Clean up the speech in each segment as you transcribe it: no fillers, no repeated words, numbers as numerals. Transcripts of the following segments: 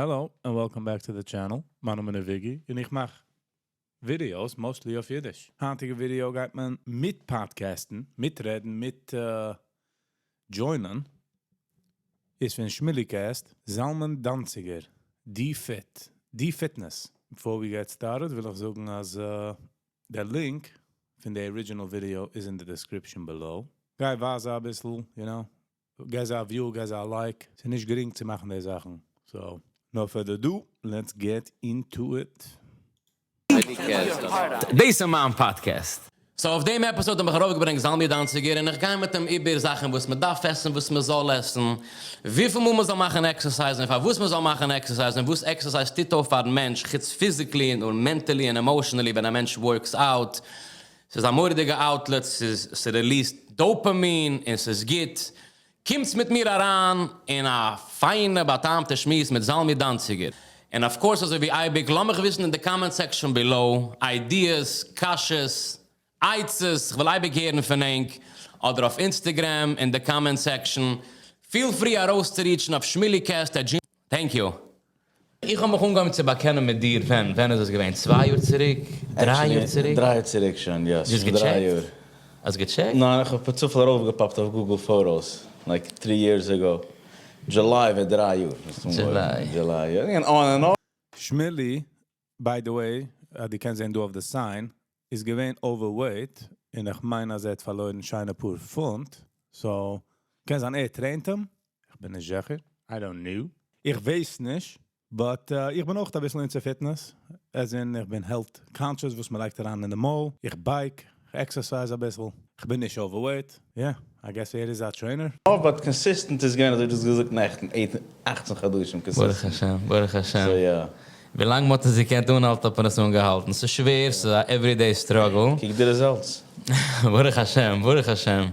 Hello and welcome back to the channel. מיין נאמען איז Viggy און איך מאך videos mostly אויף אידיש. היינטיגע ווידיאו גייט מען מיט פאדקעסטן, מיטרעדן, מיט join ען. איז פון SchmuliCast, Zalman Danziger, D-Fit, D-Fitness. Before we get started וויל איך זאגן אז דער link פון די original video is in the description below. גיי ווייז א ביסל, גיב א view, גיב א like. ס'איז נישט גרינג צו מאכן די זאכן. So, no further ado, let's get into it. דאס איז מיין podcast. So אויף דעם episode האב איך ארויפגעברענגט Zalmi Danziger און איך גיי מיט אים איבער זאכן וואס מען דארף עסן, וואס מען זאל עסן, וויפיל מאל מען זאל מאכן exercise און פארוואס מען זאל מאכן exercise און וואס exercise טוט אויף פאר'ן מענטש, חוץ physically און mentally און emotionally ווען א מענטש works out. ס'איז א מורא'דיגע outlet, ס'איז ס' release ט dopamine און ס'איז גוט. קומטס מיט מיר אריין אין א פיינע באטעמטע שמועס מיט Zalmi Danziger. און of course, אזוי ווי אייביג, לאז מיך וויסן אין די comment section below, ideas, קשיות, עצות, איך וויל אייביג הערן פון ענק, אדער אויף Instagram אין די comment section. Feel free ארויסצו reach ן אויף shmulicast@gmail. Thank you. איך האב מיך אנגעהויבן צו באקענען מיט דיר ווען? ווען איז עס געווען? 2 יאר צוריק? 3 יאר צוריק? 3 יאר צוריק שוין, יא. האסט 3 יאר. געטשעקט? האסט געטשעקט? ניין, איך האב פער צופאל ארויפגעפאפט אויף Google Photos, like 3 years ago. July ווערט 3 יאר. July. July, יא. And on and off. Shmili, by the way, דו קענסט זען דא אויף the sign, איז געווען overweight, און איך מיין אז ער האט פארלוירן שיינע פאר פונט. So, קען זיין ער train ט אים. איך בין נישט זיכער. I don't know. איך ווייס נישט. But איך בין אויך א ביסל into fitness. As in, איך בין health conscious, וואס מען לייגט אריין אין די מויל. איך bike, איך exercise א ביסל. איך בין נישט overweight. Yeah, I guess ער איז א trainer. Oh, but consistent איז געווען, אזוי דאס געזאגט נעכטן, 18 חדשים ברוך consistent. השם, ברוך השם. So, yeah. ווי לאנג מ'האט עס געקענט אנהאלטן, האט מען עס אנגעהאלטן. ס'איז שווער, ס'איז א everyday struggle. קוק די results. ברוך השם, ברוך השם.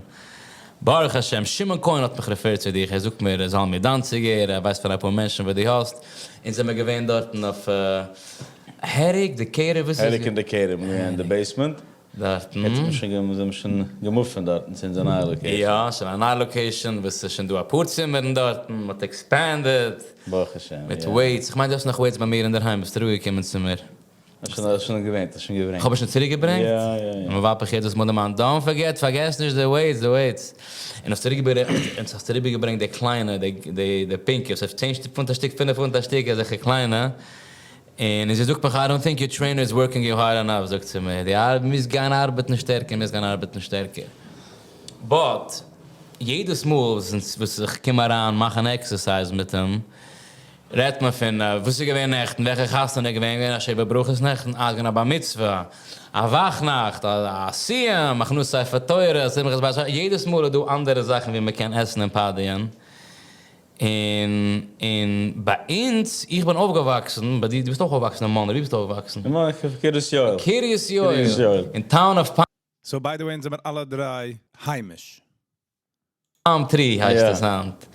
ברוך השם, שמעון כהן האט מיך refer ט צו דיר. ער זאגט מיר, Zalmi Danziger, ער ווייסט פון א פאר מענטשן וואס דו האסט. און זענען מיר געווען דארטן אויף Herrick, Decatur, וואס איז Herrick in Decatur, מיר אין the basement. דארטן. יעצט מיר שוין גע move ט פון דארטן צו אונזער נייע location. יא, שוין א נייע location, וואס איז שוין דא א פאר צימערן דארטן, מ'האט expanded. ברוך השם, מיט יא. weights. איך מיין, דו האסט נאך weights ביי מיר אין דער היים, ביסט צוריקגעקומען צו מיר. דאס שוין געווען, דאס שוין געברענגט. איך האב עס שוין צוריקגעברענגט? יא. און מ'ווארט מיך יעדעס מאל דערמאנט, don't forget, פארגעס נישט די weights, די weights. און האסט צוריקגעברענגט די קליינע, די pink ע, ס'איז 10 פונט א שטיק, 5 פונט א שטיק, אזעלכע קליינע. און זי זאגט מיך, "I don't think your trainer is working you hard enough", זאגט זי מיר. די ארבעט מוז גיין ארבעטן שטערקער, מוז גיין ארבעטן שטערקער. But, יעדעס מאל וואס איך קום אריין, מאכן exercise מיט אים, רעדט מען פון וואס איז געווען נעכטן, וועלכע חתונה איז געווען, געווען א שבע ברכות נעכטן, א געווען א בר מצוה, א וואכנאכט, א סיום, הכנסת ספר תורה, שמחת בית, יעדעס מאל איז דא אנדערע זאכן ווי מען קען עסן און party ען. און ביי אונז, איך בין אויפגעוואקסן, ביי דיר, דו ביסט אויך אויפגעוואקסן אין Monroe, ווי ביסטו אויפגעוואקסן? אין Monroe, קרית יואל. קרית יואל. קרית יואל. אין town of So by the way, זענען מיר אלע דריי היימיש. Palm Tree הייסט יא. עס היינט.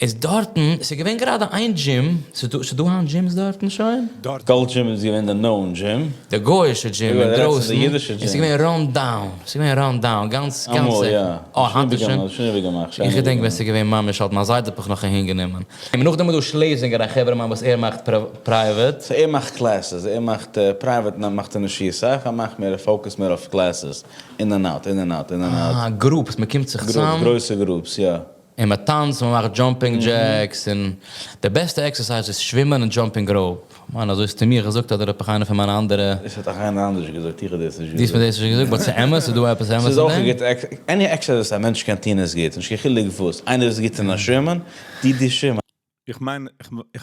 איז דארטן, ס'איז געווען גראדע איין gym, ס'איז דא היינט gyms דארטן שוין? דארט. Gold Gym איז געווען די known gym. די גוי'אישע gym יא, אין דער דרויסן. די אידישע עס איז gym. געווען run down. עס איז געווען run down, גאנץ, גאנץ. אמאל, יא. אה, היינט איז שוין. שוין איבערגעמאכט, שוין איך געדענק ווען איבערגעמאכט. ס'איז געווען ממש אלט, מיין זיידע האט מיך נאך אהינגענומען. און נאכדעם איז דא Schlesinger, א חברה'מאן וואס ער מאכט private. So ער מאכט classes, ער מאכט private, מאכט ער נישט אסאך, ער מאכט מער, ער focus מער אויף classes. In and out, in and out, in and out. אה, groups, מען קומט זיך groups, צוזאם. גרויסע groups, יא. און מען טאנצט, מען מאכט jumping jacks, און די בעסטע exercise איז שווימען און jumping rope. מאן, אזוי האסטו מיר געזאגט, אדער האט מיך איינער פון מיינע אנדערע עס האט דאך איינער אנדערש געזאגט, איך האב דאס נישט דו האסט מיר געזאגט. דאס נישט געזאגט, but ס'איז אמת? איז דא עפעס אמת ס'איז אין אויך דעם? גוט, any exercise וואס א מענטש קען טון איז גוט, נישט קיין חילוק וואס. איינער איז גוט אין א שווימען, די שווימען. איך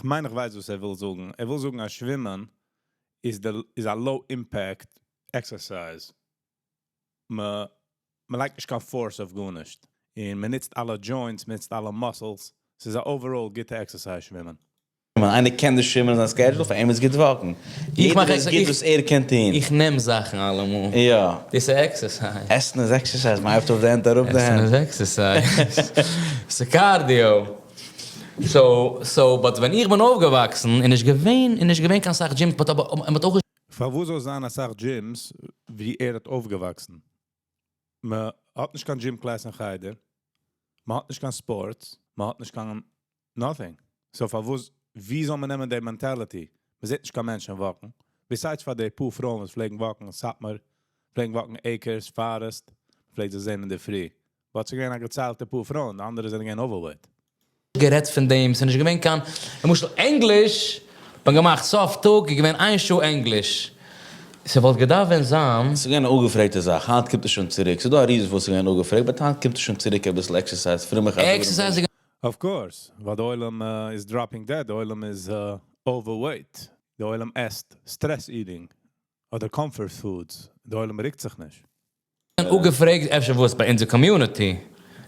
מיין, איך ווייס, וואס ער וויל זאגן. ער וויל זאגן, אז שווימען איז א low impact exercise. מען לייגט נישט קיין force אויף גארנישט. און מען נוצט אלע joints, מען נוצט אלע muscles. ס'איז א overall גוטע exercise, שווימען. איינער קען נישט שווימען אין זיין schedule, פאר אים איז גוט walk ן. איך מאך יעדער איז גוט וואס ער קען טון. איך נעם זאכן אלעמאל. יא. דאס איז exercise. עסן איז exercise, מען הייבט אויף די הענט, אראפ די עסן הענט. איז exercise. ס'איז cardio. So, but ווען איך בין אויפגעוואקסן, און נישט געווען קיין סאך gyms, but אבער מען האט אויך פארוואס זאל זיין א סאך gyms, ווי ער האט אויפגעוואקסן? מען האט נישט קיין gym class אין חדר, מען האט נישט קיין sports, מען האט נישט קיין nothing. So פארוואס, ווי זאל מען נעמען די mentality? מ'זעט נישט קיין מענטשן walk ן. Besides פאר די פאר פרויען וואס פלעגן walk ן אין סאטמאר, פלעגן walk ן Acres, Forest, פלעגט זיי זען אין די פרי. וואס ס'געווען א געציילטע פאר פרויען, די אנדערע זענען געווען overweight. גערעדט פון דעם, ס'איז נישט געווען קיין, למשל ענגליש, האט מען געמאכט סוף טאג איז געווען איין שעה ענגליש, ס'וואלט געדארפט ווען זיין. ס'איז געווען א אפגעפרעגטע זאך, היינט קומט עס שוין צוריק, ס'איז דא א reason פארוואס ס'איז געווען אפגעפרעגט, but היינט קומט עס שוין צוריק אביסל exercise, פרומע חדרים. Exercise איז Of course, ווייל די עולם איז dropping dead, די עולם איז overweight, די עולם עסט stress eating אדער comfort foods, די עולם רוקט זיך נישט. געווען אפגעפרעגט אפשר וואס ביי אונזער community,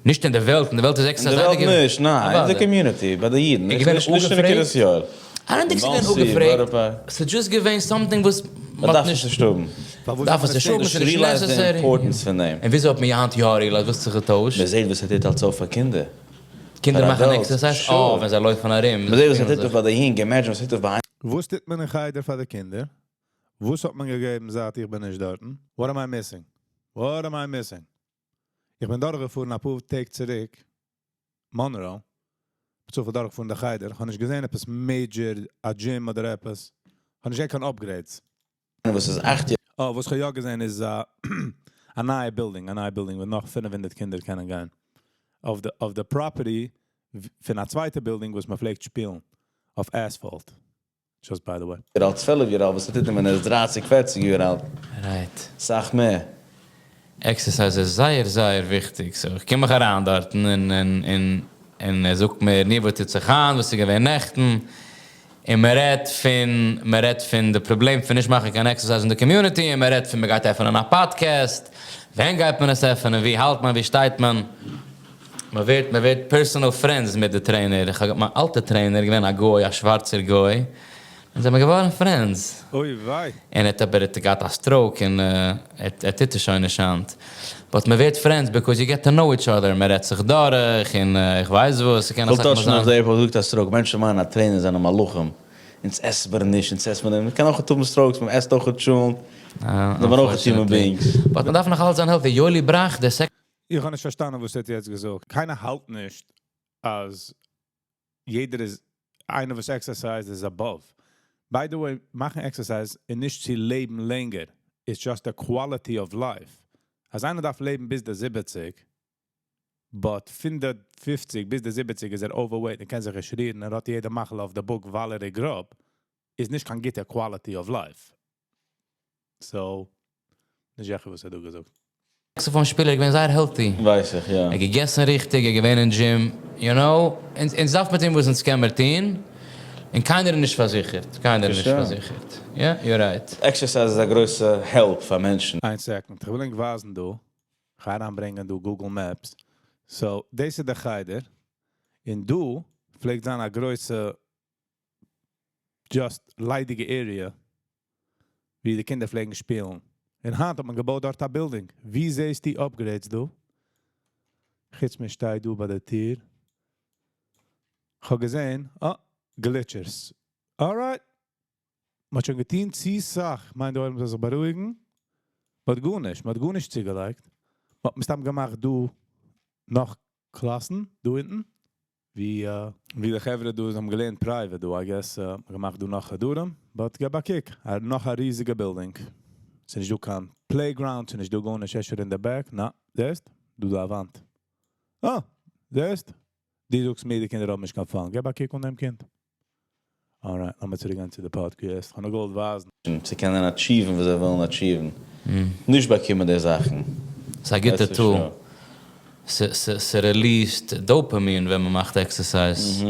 נישט אין די וועלט, אין די וועלט איז אין די וועלט נישט, ניין, אין די community, ביי די אידן, נישט אין קרית יואל. I don't think ס'איז געווען אפגעפרעגט, ס'איז just געווען something וואס מ'האט נישט. מ'דארף עס נישט האבן. מ'דארף עס נישט האבן, ס'איז נישט necessary. און וויאזוי האט מען היינט יא realized? וואס האט זיך געטוישט? מ'זעט וואס ס'טוט אלס אויף פאר קינדער. קינדער מאכן exercise? אה, ווען זיי לויפן ארום. מ'זעט וואס ס'טוט אויף פאר די יונג, imagine וואס ס'טוט אויף ביי. וואס טוט מען אין חדר פאר די קינדער? וואס האט מען געגעבן זייט איך בין נישט דארטן? What am I missing? What am I missing? איך בין דורכגעפארן אפאר טעג צוריק, Monroe, צופאל דורכגעפארן די חדר, איך האב נישט געזען עפעס major, א gym אדער עפעס, איך האב נישט געזען קיין upgrades. וואס איז 8 יאר? אה, וואס איך האב יא געזען איז א נייע building, א נייע building וואו נאך 500 קינדער קענען גיין. אויף די property פון א צווייטע building וואס מען פלעגט שפילן, אויף asphalt. Just by the way. ער אלט 12 יאר אלט, וואס טוט ער ווען ער איז 30, 40 יאר אלט? Right. סאך מער. Exercise איז זייער זייער וויכטיג. So איך קום מיך אריין דארטן און און און און ער זאגט מיר, נו, וואס טוט זיך היינט, וואס איז געווען נעכטן? און מען רעדט פון, מען רעדט פון די פראבלעם פון נישט מאכן קיין exercise אין די community, און מען רעדט פון מען גייט עפענען א פאדקעסט, ווען גייט מען עס עפענען, ווי האלט מען, ווי שטייט מען? מען ווערט, מען ווערט personal friends מיט די trainer, איך האב מיין אלטע trainer געווען א גוי, א שווארצער גוי, און זעמיר געווארן friends. אוי וויי. און ער האט אבער האט געהאט א stroke און ער טוט עס שוין נישט היינט. But מען ווערט friends because you get to know each other, מען רעדט זיך דורך און איך ווייס וואס, ס'קען אסאך מאל זיין. כ'וואלט touch ן אויף די וואס זאגט א stroke, מענטשן מיינען אז trainers זענען מלאכים, אונז עסט מיר נישט, אונז עסט מיר נישט, מ'קען אויך האבן strokes, מען עסט אויך טשולנט, זענען מיר אויך human beings. But מען דארף נאך אלץ זיין healthy, יואלי בראך, דער סעק. איך האב נישט פארשטאנען וואס ער האט יעצט געזאגט. קיינער האלט נישט אז יעדער איז איינער וואס exercise איז above. By the way, מאכן exercise איז נישט צו לעבן לענגער. It's just a quality of life. אז איינער דארף לעבן ביז די 70, but פון די 50 ביז די 70 איז ער overweight און קען זיך נישט רירן, ער האט יעדע מחלה אויף די book ווייל ער איז גראב, איז נישט קיין גוטע quality of life. So, נישט זיכער וואס ער האט דא געזאגט. Saxophone שפילער געווען זייער healthy. ווייס איך, יא. ער געגעסן ריכטיג, ער געווען אין gym, you know, אונז דארף מען טון וואס אונז קען מיר טון, און קיינער איז נישט פארזיכערט, קיינער איז נישט פארזיכערט. יא, you're right. Exercise איז א גרויסע help פאר מענטשן. איין second, איך וויל ענק ווייזן דא, איך גיי אריינברענגען דא Google Maps. So, דאס איז דער חדר, און דא פלעגט זיין א גרויסע, just ליידיגע area, ווי די קינדער פלעגן שפילן. און היינט האט מען געבויט דארט א building. ווי זעסטו upgrades דא? חוץ מיר שטייט דא ביי דער טיר. איך האב געזען, אה, glitchers. Alright. מ'האט שוין געטון צו סאך. מיינט די עולם זאל זיך בארואיגן. מ'האט גארנישט, מ'האט גארנישט צוגעלייגט. מ'האט מסתם געמאכט דא נאך קלאסן, דא אונטן. ווי די חברה דא האבן געלערנט private דא, I guess, מ'האט געמאכט דא נאך חדרים. But געב א קוק, נאך א ריזיגע building. ס'איז נישט דא קיין playground, ס'איז נישט דא גארנישט אפשר אין די back. נא, זעסט? דא דא א וואנט. אה, זעסט? דו זאגסט מיר, די קינדער האבן נישט קיין fun. געב א קוק אן דעם קינד. Alright, לאמיר צוריקגיין צו די פאדקעסט. איך האב נאר געוואלט ווייזן. צו קענען achieve ן וואס זיי ווילן achieve ן. נישט באקומען די זאכן. ס'איז א גוטע tool. ס' release ט dopamine ווען מ'מאכט exercise.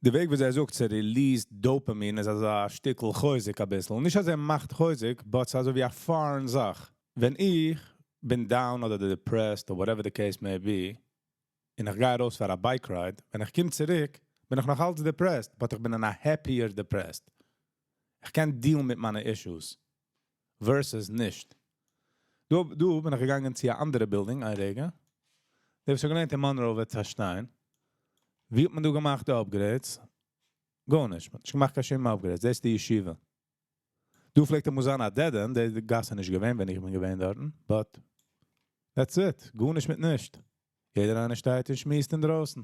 די וועג ווי ער זאגט ס' release ט dopamine איז אזא שטיקל חוזק אביסל. נישט אז ער מאכט חוזק, but ס'איז אזוי ווי א foreign זאך. ווען איך בין down אדער depressed or whatever the case may be, און איך גיי ארויס פאר א bike ride, ווען איך קום צוריק, בין איך נאך אלץ depressed, but איך בין אין א happier depressed. איך קען deal ן מיט מיינע issues. Versus נישט. דא בין איך געגאנגען צו א אנדערע building, איין רגע. דער וואס האט געלערנט אין Monroe וועט פארשטיין. ווי האט מען דא געמאכט די upgrades? גארנישט. מ'האט נישט געמאכט קיין שום upgrades. דאס איז די ישיבה. דא פלעגט אמאל זיין א dead end, די גאס איז נישט געווען ווען איך בין געווען דארטן, but that's it. גארנישט מיט נישט. יעדער איינער שטייט און שמועסט אינדרויסן.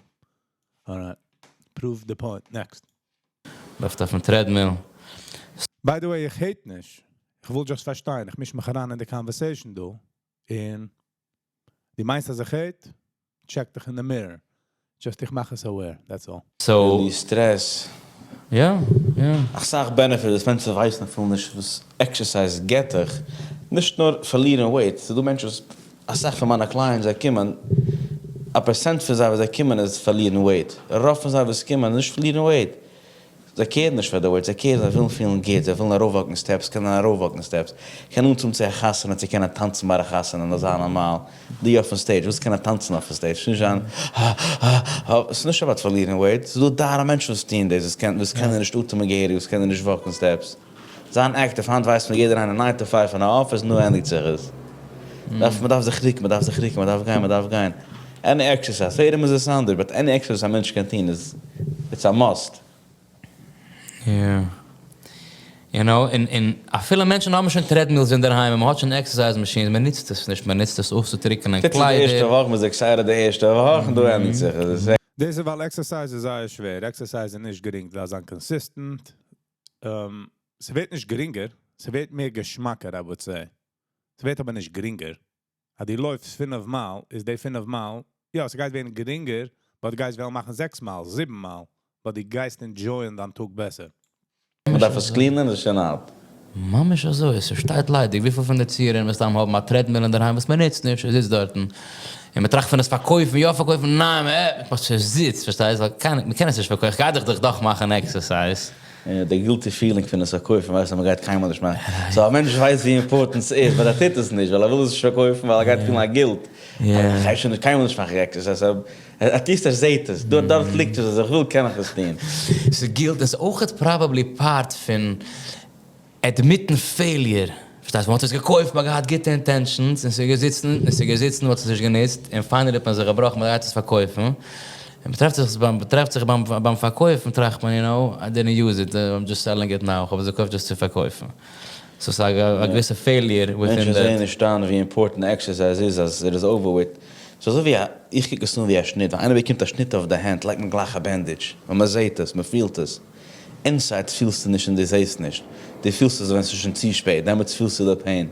Alright. Prove the point. Next. לויפט אויפן treadmill. By the way, איך hate נישט. איך וויל just פארשטיין. איך מיש מיך אריין אין די conversation דא. און דו מיינסט אז איך hate? Check דיך אין the mirror. Just איך מאך עס aware, that's all. So. Release stress. Yeah. א סאך benefits וואס מענטשן ווייסן אפילו נישט וואס exercise געט דיך. נישט נאר פארלירן weight. ס'דא מענטשן וואס אסאך פון מיינע clients זיי קומען, א percent פון זיי וואס זיי קומען איז פארלירן weight. רוב פון זיי וואס קומען איז נישט פארלירן weight. זיי care ן נישט פאר די weight, זיי care ן זיי ווילן פילן גוט, זיי ווילן ארויפוואקן steps, קענען ארויפוואקן steps, קענען אנטון צו א חתונה, צו קענען טאנצן ביי א חתונה, און זיין נארמאל. די אויפן stage, וואס קענען טאנצן אויפן stage, נישט זיין הא הא הא, ס'איז נישט about פארלירן weight, ס'איז דא דארע מענטשן וואס טוען דאס, וואס קענען וואס קענען נישט אטעמען געהעריג, וואס קענען נישט וואקן steps. זיין active, היינט ווייסט מען יעדער איינער 9 to 5 אין א אפיס, נו ענדיגט זיך עס. דארף מען דארף זיך רוקן, מען דארף זיך רוקן, מען דארף גיין, מען דארף גיין. Any exercise, פאר יעדעם איז עס אנדערש, but any exercise א מענטש קען טון איז, it's a must. Yeah. You know, און אפילו מענטשן האבן שוין treadmills אינדערהיים, מען האט שוין exercise machines, מען נוצט עס נישט, מען נוצט עס אויסצוטריקענען טוט זיך די קליידער. ערשטע וואך, מען איז excited די ערשטע וואך, און דא ענדיגט זיך עס. דאס איז ווייל exercise איז זייער שווער. Exercise איז נישט גרינג, דארף זיין consistent. ס'ווערט נישט גרינגער, ס'ווערט מער געשמאקער, I would say. ס'ווערט אבער נישט גרינגער. אז דו לויפסט 5 מייל, איז די 5 מייל, יא, ס'גייט ווערן גרינגער, but דו גייסט וועלן מאכן 6 מייל, 7 מייל, but דו גייסט enjoy ען דיין טאג בעסער. מען דארף עס clean ען, איז שוין אלט. ממש אזוי, עס שטייט ליידיג. וויפיל פון די צוהערער מסתם האבן א treadmill אין דער היים, וואס מען נוצט נישט, עס זיצט דארטן. און מען טראכט פון עס פארקויפן, יא פארקויפן, ניין, וואס עס זיצט, פארשטייסט? ווייל מען קען עס נישט פארקויפן, איך גיי דאך מאכן exercise. יא, די guilty feeling פון עס פארקויפן, ווייסט אז מען גייט קיינמאל נישט מאכן. So א מענטש ווייסט ווי important ס'איז, but ער טוט עס נישט, ווייל ער וויל עס נישט פארקויפן, ווייל ער גייט פילן א guilt. איך גיי שוין קיינמאל נישט מאכן exercise, at least ער זעט עס, דארט ליגט עס, אז איך וויל קען איך עס טון. ס'איז guilt איז אויך probably part פון admit ן failure. פארשטייסט, מען האט עס געקויפט, מען האט געהאט גוטע intentions, און ס'איז געזיצן, און ס'איז געזיצן, מען האט עס נישט גענוצט, און finally האט מען זיך געבראכן, מען גייט עס פארקויפן. און מען טרעפט זיך ביים פארקויפן, טראכט מען, you know, I didn't use it, I'm just selling it now, איך האב עס געקויפט just צו פארקויפן. So ס'איז א געוויסע failure within מענטשן that. זעען נישט אן ווי important exercise איז, אז ער איז over with. ס'איז אזוי ווי א, איך קוק עס אן ווי א שניט, ווען איינער באקומט א שניט אויף די הענט, לייגט מען גלייך א bandage, ווייל מען זעט עס, מען פילט עס. Inside פילסטו נישט און דו זעסט נישט. דו פילסט עס ווען ס'איז שוין צו שפעט, דעמאלטס פילסטו די pain.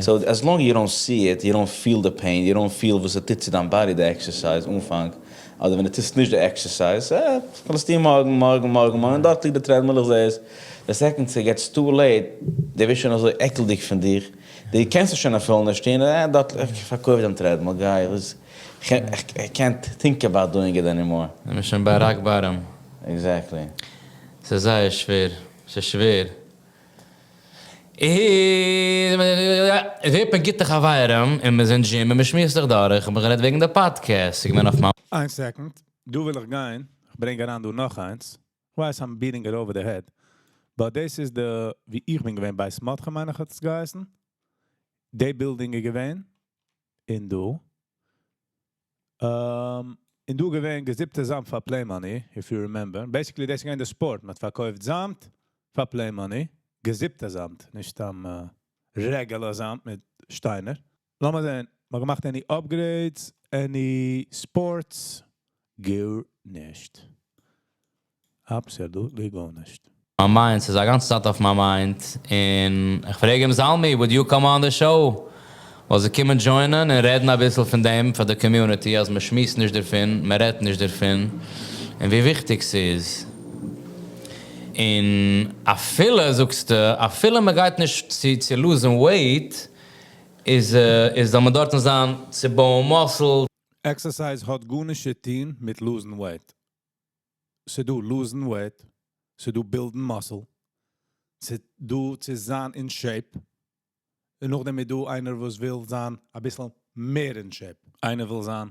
So as long you don't see it, you don't feel the pain, you don't feel וואס ס'טוט צו דיין body די exercise אנפאנג, אדער ווען דו טוסט נישט די exercise, כ'וועל עס טון מארגן, מארגן, מארגן, מארגן, דארט ליגט די treadmill, איך זע עס. The second ס'געטס too late, דו ווערסט שוין אזוי עקלדיג פון דיך, דו קענסט עס שוין אפילו נישט טון, דארט, איך פארקויף דעם treadmill, גיי, איך can't think about doing it anymore. מ'איז שוין ביי rock bottom. Exactly. ס'איז זייער שווער, ס'איז שווער. איך בין גוטע חברים, און מיר זענען gym, און מיר שמועסן זיך דורך, און מיר רעדן וועגן די podcast. איך בין אויף מיין איין second. דא וויל איך גיין. איך ברענג אריין דא נאך איינס. איך ווייס, I'm beating it over the head. But this is the, ווי איך בין געווען ביי סמאטכע, מיין איך האט עס געהייסן. די building איז געווען. אין דא. אין דא געווען געזיפטע זאמד פאר play money, if you remember. Basically, דאס איז געווען די sport. מען האט פארקויפט זאמד פאר play money. געזיפטע זאמד, נישט סתם regular זאמד מיט שטיינער. לאמיר זען, מ'האט געמאכט any upgrades, any sports? גארנישט. Absolutely גארנישט. My mind, ס'איז א גאנצע צייט אויף מיין mind. און איך פרעג אים, זלמי, would you come on the show? ווייל זיי קומען join ען און רעדן א ביסל פון דעם פאר די community, אז מען שמועסט נישט דערפון, מען רעדט נישט דערפון, און ווי וויכטיג ס'איז. און אפילו, זאגסטו, אפילו מען גייט נישט צו lose ן weight, איז זאל מען דארטן זיין צו בויען muscle. Exercise האט גארנישט צו טון מיט losing weight. ס'דא losing weight, ס'דא building muscle, ס'דא צו זיין in shape. און נאכדעם איז דא איינער וואס וויל זיין א ביסל מער in shape. איינער וויל זיין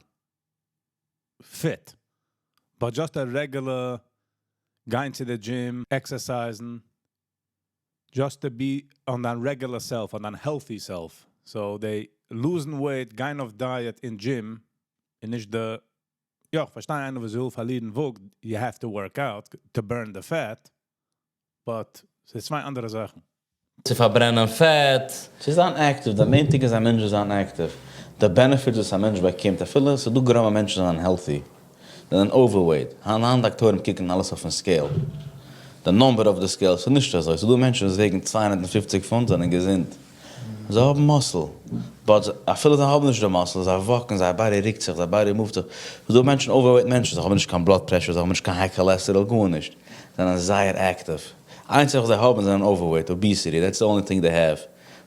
fit. But just a regular going to the gym, exercising, just to be on that regular self, on that healthy self. So they losing weight, גיין אויף diet in gym, און נישט די, יא, איך פארשטיי איינער וואס וויל פארלירן וואג, you have to work out to burn the fat, but ס'איז צוויי אנדערע זאכן. צו פארברענען פעט. ס'איז זיין active, די main thing איז א מענטש זיין active. די benefit וואס א מענטש באקומט, אפילו ס'איז דא גראמע מענטשן זענען healthy, זענען overweight. היינט דאקטוירים קוקן אלעס אויפן scale. די number אויף די scale, ס'איז נישט אזוי, ס'איז דא מענטשן וואס וועגן 250 פונט, זענען געזונט. זיי האבן muscle, but אפילו זיי האבן נישט די muscle, זיי walk ן, זייער body רוקט זיך, זייער body move ט זיך. ס'איז דא מענטשן, overweight מענטשן, זיי האבן נישט קיין blood pressure, זיי האבן נישט קיין high cholesterol, גארנישט. זענען זייער active. איינציגע וואס זיי האבן זענען overweight, obesity, that's the only thing they have.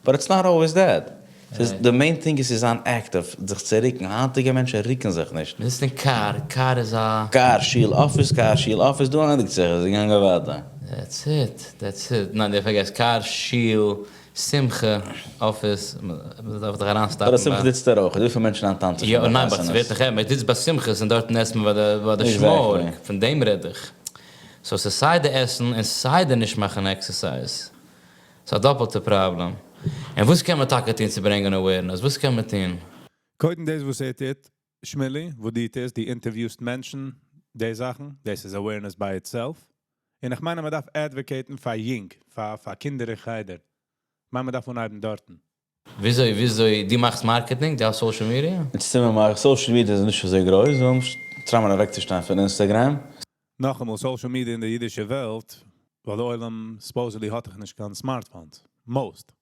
But it's not always that. ס'איז, the main thing איז צו זיין active, זיך צו רוקן. היינטיגע מענטשן רוקן זיך נישט. מ'זיצט אין קאר, קאר איז א קאר, שול, אפיס, קאר, שול, אפיס, דא ענדיגט זיך עס, געגאנגען ווייטער. That's it, that's it. ניין, דו פארגעסט, קאר, שול, שמחה, אפיס, מ'דארף דאך אריינסטאפן ביי די שמחה זיצט ער אויך, וויפיל מענטשן היינט טאנצן יא, שוין ביי ניין, but חתונות? ס'ווערט דאך, מ'זיצט ביי שמחות און דארטן עסט מען ביי די שמאל, פון דעם רעד איך. So ס'איז סיי די עסן און סיי די נישט מאכן exercise. ס'איז א דאפלטע פראבלעם. און וואס קען מען טאקע טון צו ברענגען awareness? וואס קען מען טון? קודם דאס וואס ער טוט, שמילי, וואס דו טוסט, דו interview סט מענטשן, די זאכן, דאס איז awareness by itself. און איך מיין, מען דארף advocate ן פאר יונג, פאר קינדער אין חדר. מיין, מען דארף אנהייבן דארטן. וויאזוי, דו מאכסט marketing? דו האסט social media? יעצט טוען מיר מאכן, social media איז נישט אזוי גרויס, מיר try ען אוועקצושטיין פון Instagram. נאכאמאל, social media אין די אידישע וועלט, ווייל דער עולם supposedly האט דאך נישט קיין smartphones. Most.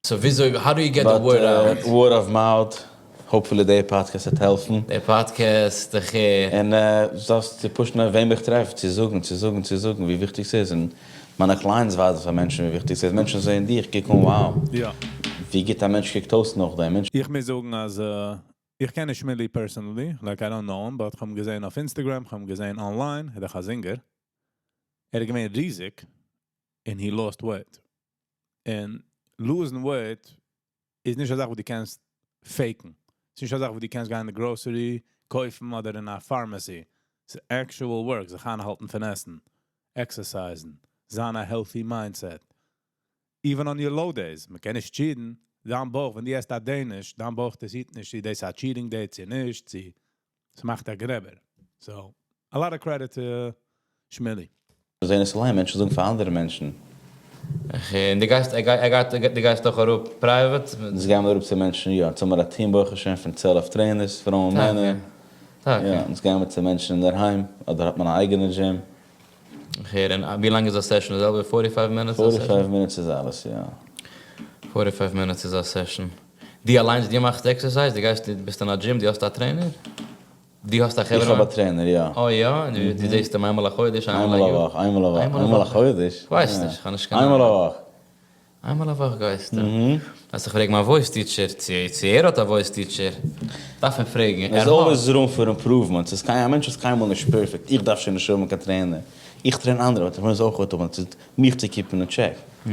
So וויאזוי, how do you get the word out? Word of mouth, hopefully די פאדקעסט וועט העלפן. די פאדקעסט, איך הער. און דאס צו push ן אויף וועם איך טרעף, צו זאגן, צו זאגן, צו זאגן ווי וויכטיג ס'איז. און מיינע clients ווייזן פאר מענטשן ווי וויכטיג ס'איז. מענטשן זעען דיך, קוקן, wow. ווי גוט א מענטש קוקט אויס נאכדעם. מענטשן איך מוז זאגן אז איך קען נישט שמילי personally, like I don't know him, but איך האב אים געזען אויף Instagram, איך האב אים געזען online, ער איז דאך א singer. ער איז געווען ריזיג, and he lost weight. און losing weight איז נישט א זאך וואס דו קענסט fake ן. ס'איז נישט א זאך וואס דו קענסט גיין אין די grocery, קויפן אדער אין א pharmacy. ס'איז actual work, זיך איינהאלטן פון עסן, exercise ן, זיין א healthy mindset. Even on your low days, מען קען נישט cheat ן, דיין בויך, ווען דו עסט א Danish, דיין בויך דאס היט נישט, צו דאס א cheating day, צו נישט, צו ס'מאכט א גרעבער. So, a lot of credit to שמילי. זעען עס אליין, מענטשן זאגן פאר אנדערע מענטשן. און דו גייסט, ער גייט, דו גייסט אויך אראפ private? אונז גייען מיר אראפ צו מענטשן, יא. אונז האבן מיר א team ברוך השם פון 12 trainers, פרויען, מענער. טאקע? יא, אונז גייען מיר צו מענטשן אינדערהיים, אדער האט מען א אייגענע דזשים. איך הער, און ווי לאנג איז א session? די זעלבע 45 minutes א session? 45 minutes איז אלעס, יא. 45 minutes איז א session. דו אליינס, דו מאכסט exercise? דו גייסט, דו ביסט אין א דזשים, דו האסט א trainer? דו האסט א חברה? איך האב א trainer, יא. אה יא? און דו זעסט אים איינמאל א חודש, איינמאל א איינמאל א יאר? וואך, איינמאל א וואך, איינמאל א חודש. כ'ווייס נישט, כ'האב נישט קיין איינמאל א וואך. איינמאל א וואך גייסטו? אז איך פרעג מיין voice teacher צו ער האט א voice teacher, דארף מען פרעגן, ער האט. There's always room for improvement, ס'איז קיין, א מענטש איז קיינמאל נישט perfect, איך דארף שוין נישט האבן קיין trainer, איך train אנדערע, but איך מוז אויך האבן, ס'איז מיך צו keep ן אין check.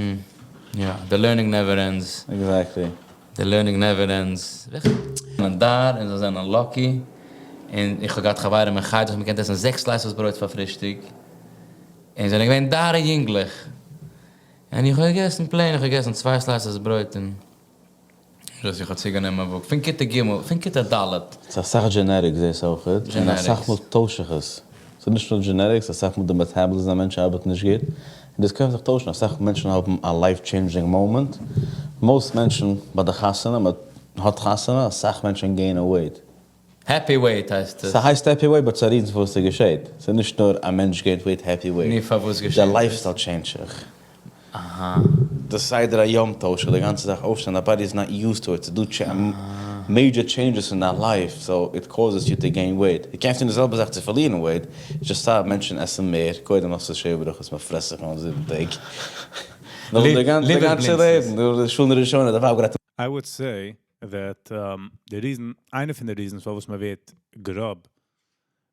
יא, the learning never ends. Exactly. The learning never ends. זענען דאר און זיי זענען lucky, און איך האב געהאט חברים אין חדר וואס מען קען עסן זעקס slices ברויט פאר פרישטאג, און זענען געווען דארע יונגלעך, און איך האב געגעסן plain, איך האב געגעסן צוויי slices ברויט און דאס איך האב צוגענומען וואג, פון כיתה ג', פון כיתה ד'. ס'איז אסאך genetics דאס אויכעט, און אסאך מאל טויש איך עס. ס'איז נישט נאר genetics, אסאך מאל די metabolism א מענטש ארבעט נישט גוט, און דאס קען זיך טוישן, אסאך מענטשן האבן א life changing moment, most מענטשן ביי די חתונה, מען האט חתונה, אסאך מענטשן gain ן weight. Happy weight הייסט עס. ס'הייסט happy weight but ס'איז א reason פארוואס ס'געשעט, ס'איז נישט נאר א מענטש gain ט weight happy weight. נו פארוואס געשעט די עס? lifestyle change ט זיך. אהא. די סדר היום טוישט זיך, די גאנצע זאך אויפשטיין, די body איז not used to it, ס'איז דא major changes אין דיין life, so it causes you to gain weight. דו קענסט טון די זעלבע זאך צו פארלירן weight, just אז מענטשן עסן מער, קודם האסטו שבע ברכות, מען פרעסט זיך אן 7 טעג. נאך די גאנצע לעבן, די שנה ראשונה, די ווייב גרייט I would say that the reason, איינע פון די reasons פארוואס מען ווערט גראב,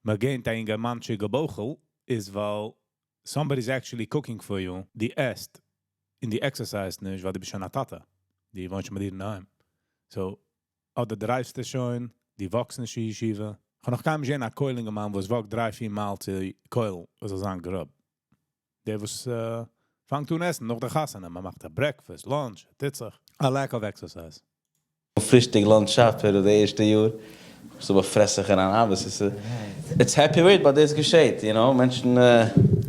מען gain ט א אינגערמאנטשיגע בויכל, איז ווייל somebody's actually cooking for you, דו עסט און דו exercise נישט, ווייל דו ביסט שוין א טאטע, דו וואוינסט שוין מיט דיר אינדערהיים. So, אדער drive סטו שוין, דו walk סט נישט אין ישיבה. איך האב נאך קיינמאל נישט געזען א כולל אינגערמאן וואס walk ט דריי פיר מייל צו כולל, וואס זאל זיין גראב. דער וואס פאנגט אן עסן נאך די חתונה, מען מאכט א breakfast, lunch, טוט זיך. A lack of exercise. פרישטאג, lunch, supper די ערשטע יאר, סאו מ'פרעסט זיך אריין אלעס, איז it's happy weight but דאס געשעט, you know, מענטשן.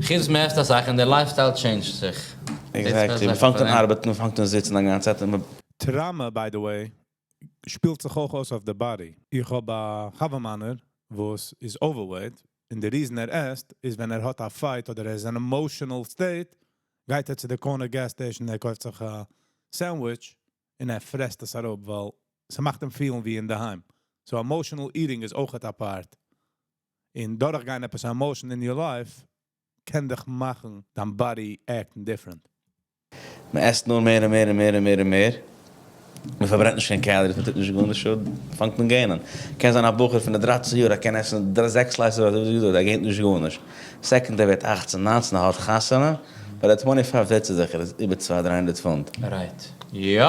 חוץ מ'עסט אסאך און די lifestyle change ט זיך. Exactly, מ'פאנגט אן ארבעטן, מ'פאנגט אן זיצן א גאנצע צייט און מ'. Trauma, by the way, שפילט זיך אויך אויס אויף די body. איך האב א חבר מיינער וואס איז overweight. און די reason ער עסט איז ווען ער האט א fight אדער ער איז אין emotional state, גייט ער צו די corner gas station, ער קויפט זיך א sandwich און ער פרעסט עס אראפ, ווייל ס'מאכט אים feel ן ווי אין דער היים. So emotional eating איז אויך א part. און דורכגיין עפעס emotion in your life קען דיך מאכן דיין body act different. מען עסט נאר מער און מער און מער און מער און מער, מען פארברענט נישט קיין calories, מען טוט נישט גארנישט, שוין פאנגט אן gain ען. קען זיין א בחור פון די 13 יאר, ער קען עסן זעקס slices אזוי ווי דו, ער gain ט נישט גארנישט. Second ער ווערט 18, 19, ער האט חתונה, ביי די 25 זעט זיך ער איז איבער 200-300 פונט. Right. יא.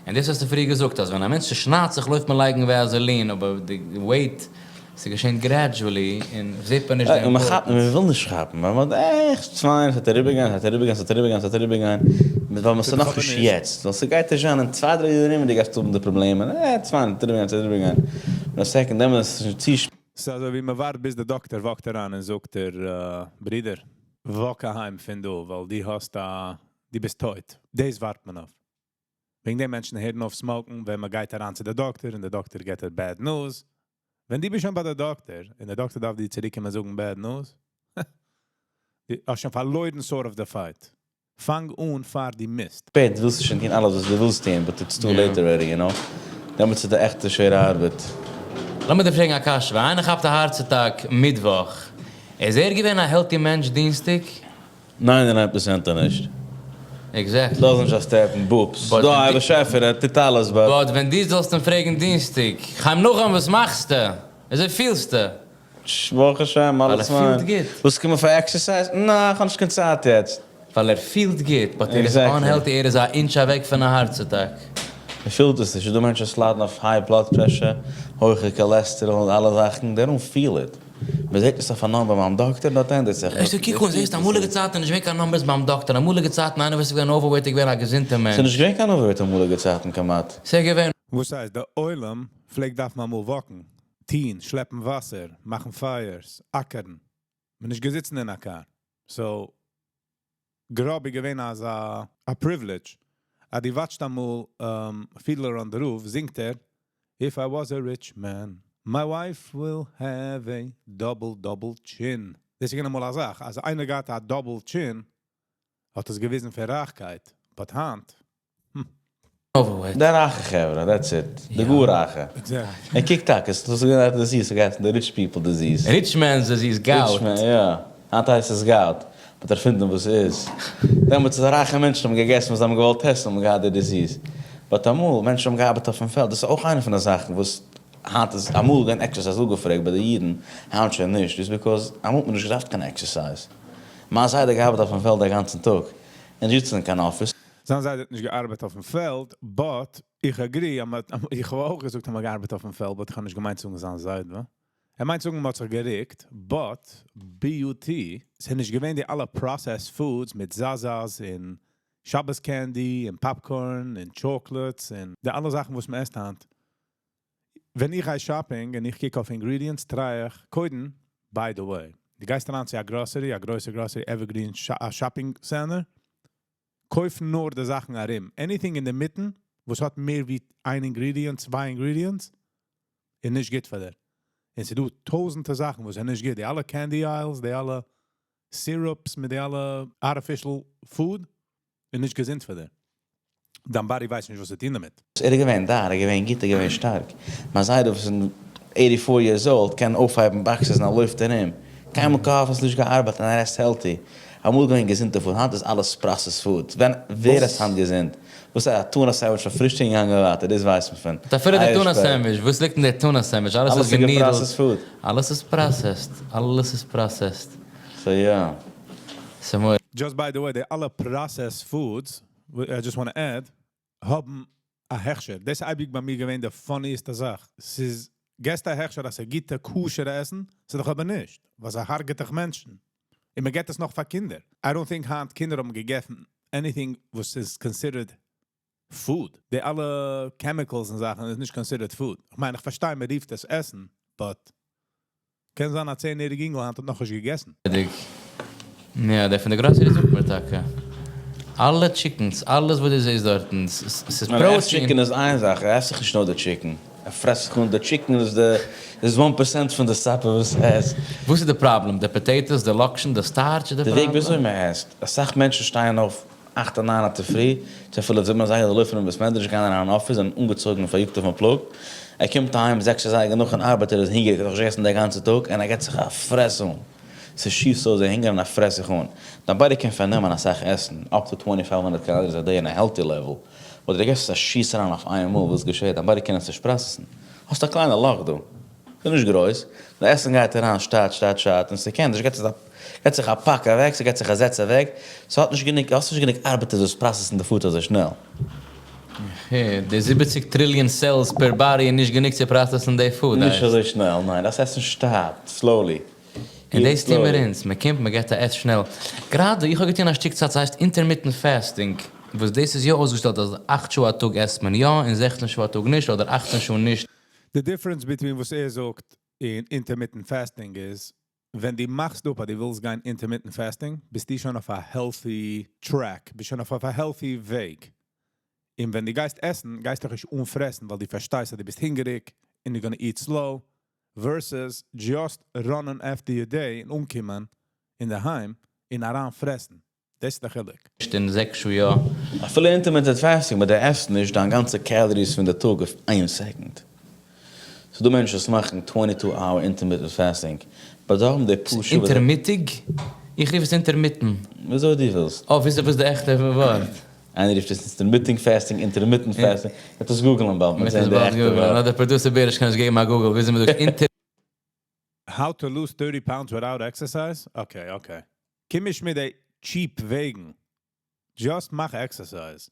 און דאס האסטו פריער געזאגט, אז ווען א מענטש שניידט זיך, לויפט מען לייגן Vaseline, אבער די weight, ס'געשעט gradually, און זעט מען נישט און מען כאפט, מען וויל נישט כאפן, ווייל מען האט עכט צוויי, ס'וועט אריבערגיין, ס'וועט אריבערגיין, ס'וועט אריבערגיין, ס'וועט אריבערגיין, ווייל מען איז נאך נישט יעצט, ווייל ס'גייט נישט זיין אין 2-3 יאר ארום, דו גייסט האבן די פראבלעמען, צוויי, ס'וועט אריבערגיין, ס'וועט אריבערגיין. און א second, דעמאלטס איז עס שוין צו ס'איז אזוי ווי מען ווארט ביז דער דאקטער walk ט אריין און זאגט ער, ברודער, walk אהיים פון דא, ווייל דו האסט א, דו ביסט טויט. דאס ווארט מען אויף. וועגן דעם מענטשן הערן אויף smoke ן, ווען מען גייט אריין צו דער דאקטער און דער דאקטער געט דיר bad news. ווען דו ביסט שוין ביי דער דאקטער און דער דאקטער דארף דיר צוריקקומען זאגן bad news, דו האסט שוין פארלוירן sort of the fight. פאנג אן פאר דו מוזט. שפעט, דו ווילסט שוין טון אלעס וואס דו ווילסט טון, but it's too late already, you know. דעמאלטס איז די עכטע שווערע ארבעט. לאמיר דיר פרעגן א קשיא, ווען איינער כאפט א heart attack מיטוואך, איז ער געווען א healthy מענטש דינסטאג? 99% נישט. Exactly. לאז נישט א step אין בופס. דא א באשעפער, ער טוט אלעס, but. But ווען דו זאלסט אים פרעגן דינסטאג, חיים נחום וואס מאכסטו? וויאזוי פילסטו? ברוך השם, אלעס ווייל ער פיין. פילט גוט. וואס קומען פאר exercise? נא, איך האב נישט קיין צייט יעצט. ווייל ער פילט גוט, but ער איז unhealthy, ער איז א inch אוועק פון א heart attack. ער פילט עס נישט. ס'דא מענטשן וואס ליידן אויף high blood pressure, הויכע cholesterol, אלע זאכן, they don't feel it. מען זעט עס אויף א number ביים דאקטער, דארט ענדערט זיך. איך זאג, קוק אן, זעסט, אמאליגע צייטן איז נישט געווען קיין numbers ביים דאקטער, אמאליגע צייטן איינער וואס איז געווען overweight איז געווען א געזונטער מענטש. ס'איז נישט געווען קיין overweight אמאליגע צייטן כמעט. ס'איז געווען. וואס הייסט, דער עולם פלעגט דארפן אמאל walk ן, טון, שלעפן וואסער, מאכן fires, אקערן. מען נישט געזיצן אין א car. So, גראב איז געווען אזא א privilege. אז דו watch ט אמאל Fiddler on the Roof, זינגט ער, "If I was a rich man, my wife will have a double, double chin." דאס איז געווען אמאל א זאך. אז איינער געהאט א double chin, האט עס געוויזן פאר רייכקייט. But היינט, Overweight. די רייכע חברה, that's it. די גאר רייכע. Exactly. און קוק טאקע, עס איז געווען א disease, ס'גייט די rich people disease. Rich man's disease, gout. Rich man, יא. היינט הייסט עס gout. But ערפינדן וואס ס'איז. דעמאלטס איז רייכע מענטשן האבן געגעסן וואס זיי האבן געוואלט עסן, האבן געהאט די disease. But אמאל, מענטשן האבן געארבעט אויפן פעלד. דאס איז אויך איינע פון די זאכן וואס היינט איז אמאל געווען exercise אפגעפרעגט ביי די אידן, היינט שוין נישט. דאס because אמאל האט מען נישט געדארפט קיין exercise. מיין זיידע האט געארבעט אויפן פעלד א גאנצן טאג. און זיצן אין קיין אפיס. זיין זיידע האט נישט געארבעט אויפן פעלד, but איך agree, איך האב אויך געזאגט, אז מ'האט געארבעט אויפן פעלד, but איך האב נישט געמיינט צו זאגן זיין זיידע. ער מיינט צו זאגן, מ'האט זיך גערוקט, but BUT, ס'איז נישט געווען די אלע processed foods מיט זאזאס און שבת candy און popcorn און chocolates און די אלע זאכן וואס מען עסט היינט. ווען איך גיי shopping און איך קוק אויף ingredients, try איך קודם, by the way, דו גייסט אריין צו א grocery, א גרויסע grocery, Evergreen shopping center, קויף נאר די זאכן ארום. Anything אין די מיטן, וואס האט מער ווי איין ingredient, צוויי ingredients, איז נישט גוט פאר דיר. און ס'איז דא טויזנטער זאכן וואס זענען נישט גוט. די אלע candy aisles, די אלע syrups מיט די אלע artificial food, איז נישט געזונט פאר דיר. דיין body ווייסט נישט וואס צו טון דערמיט. ער איז געווען דאר, ער איז געווען גוט, ער איז געווען שטארק. מיין זיידע וואס איז 84 years old קען אויפהייבן boxes און ער לויפט ארום. קיינמאל קיין אפיס נישט געארבעט און ער עסט healthy. אמאל געווען געזונטע food, היינט איז אלעס processed food. ווען, ווער עסט היינט געזונט? וואס איז א tuna sandwich פאר פרישטאג און געגאנגען ווייטער, דאס ווייסט מען פון. אפילו די tuna sandwich, וואס ליגט אין די tuna sandwich? אלעס איז אלעס איז גענידלט. גע processed food. אלעס איז processed. אלעס איז processed. So יא. ס'מור. Just by the way, די אלע processed foods, I just want to add, האבן א הכשר. דאס איז אייביג ביי מיר געווען די funny סטע זאך. ס'איז געסט א הכשר, אז ס'איז גוטע כשר עסן, ס'איז דאך אבער נישט. וואס הרג'עט דאך מענטשן. און מען געט עס נאך פאר קינדער. I don't think היינט קינדער האבן געגעסן anything וואס איז considered food. די אלע chemicals און זאכן איז נישט considered food. איך מיין, איך פארשטיי, מען רופט עס עסן, but קען זיין א 10-יעריג אינגל היינט האט נאך נישט געגעסן. יא, דער פון די grocery זאגט מיר טאקע. אלע chickens, אלעס וואס דו זעסט דארטן, ס'איז עס protein. Chicken איז איין זאך, ער עסט זיך נישט נאר די chicken. ער פרעסט זיך אן, די chicken איז די איז 1% פון די supper וואס ער עסט. וואס איז די פראבלעם? די potatoes, די לאקשן, די starch איז די די וועג פראבלעם? וויאזוי מען עסט. אסאך מענטשן שטייען אויף 8 און 9 צופרי, צו אפילו 7 אזייגער, זיי לויפן אין בית מדרש, גייען אריין אין אפיס, זענען אנגעצויגן און פאריאגט אויפן פלאג. ער קומט אהיים 6 אזייגער נאכן ארבעט, ער איז הונגעריג, ער האט נאך נישט געגעסן די גאנצע טאג, און ער געט זיך א פרעס אן. ס'שיסט אויס די הונגער און ער פרעסט זיך אן. דיין body קען פארנעמען אסאך עסן, up to 2500 calories a day אין א healthy level. אבער דו געבסט א שיס אריין אויף איינמאל, וואס געשעט? דיין body קען עס נישט process ן. האסט א קליינע לאך דא. ס'איז נישט גרויס. די עסן גייט אריין שטאט, שטאט, שטאט, און ס'קען נישט, געט זיך א פאק אוועק, ס'געט זיך א זעץ אוועק. ס'האט נישט גענוג, האסט נישט גענוג ארבעטער וואס process ן די food אזוי שנעל. די 70 trillion cells per body איז נישט גענוג צו process ן די food. נישט אזוי שנעל, ניין. דאס עסן שטאט, slowly. און דאס טוען מיר אונז, מען קומט, מען געט א עס שנעל. גראדע, איך האב געטון א שטיק צייט, ס'הייסט intermittent fasting, וואס דאס איז יא אויסגעשטעלט אז 8 שעה א טאג עסט מען יא, און 16 שעה א טאג נישט, אדער 18 שעה נישט. The difference between וואס ער זאגט אין intermittent fasting איז, ווען דו מאכסט אפ אז דו ווילסט גיין intermittent fasting, ביסטו שוין אויף א healthy track, ביסט שוין אויף א healthy וועג. און ווען דו גייסט עסן, גייסטו דיך נישט אנפרעסן, ווייל דו פארשטייסט אז דו ביסט הונגעריג and you're gonna eat slow, versus just running after your day און אנקומען אין דער היים און אריינפרעסן. דאס איז דער חילוק. אין 6 שעה יא. אפילו intermittent fasting, אבער דו עסט נישט דיין גאנצע calories פון די טאג אויף איין second. So דא מענטשן וואס מאכן 22-hour intermittent fasting, but זיי האבן די פשוט Intermittig? איך רוף עס intermittent. וויאזוי דו ווילסט. Oh, וויאזוי וואס די עכטע ווארט? איינער רופט עס intermittent fasting, intermittent fasting. מ'וועט עס Google ן באלד, מ'וועט עס באלד Google ן. דער producer בעריש קען עס געבן א Google, וויאזוי מ'זאגט inter How to lose 30 pounds without exercise? Okay, okay. קום נישט מיט די cheap וועגן. Just מאך exercise.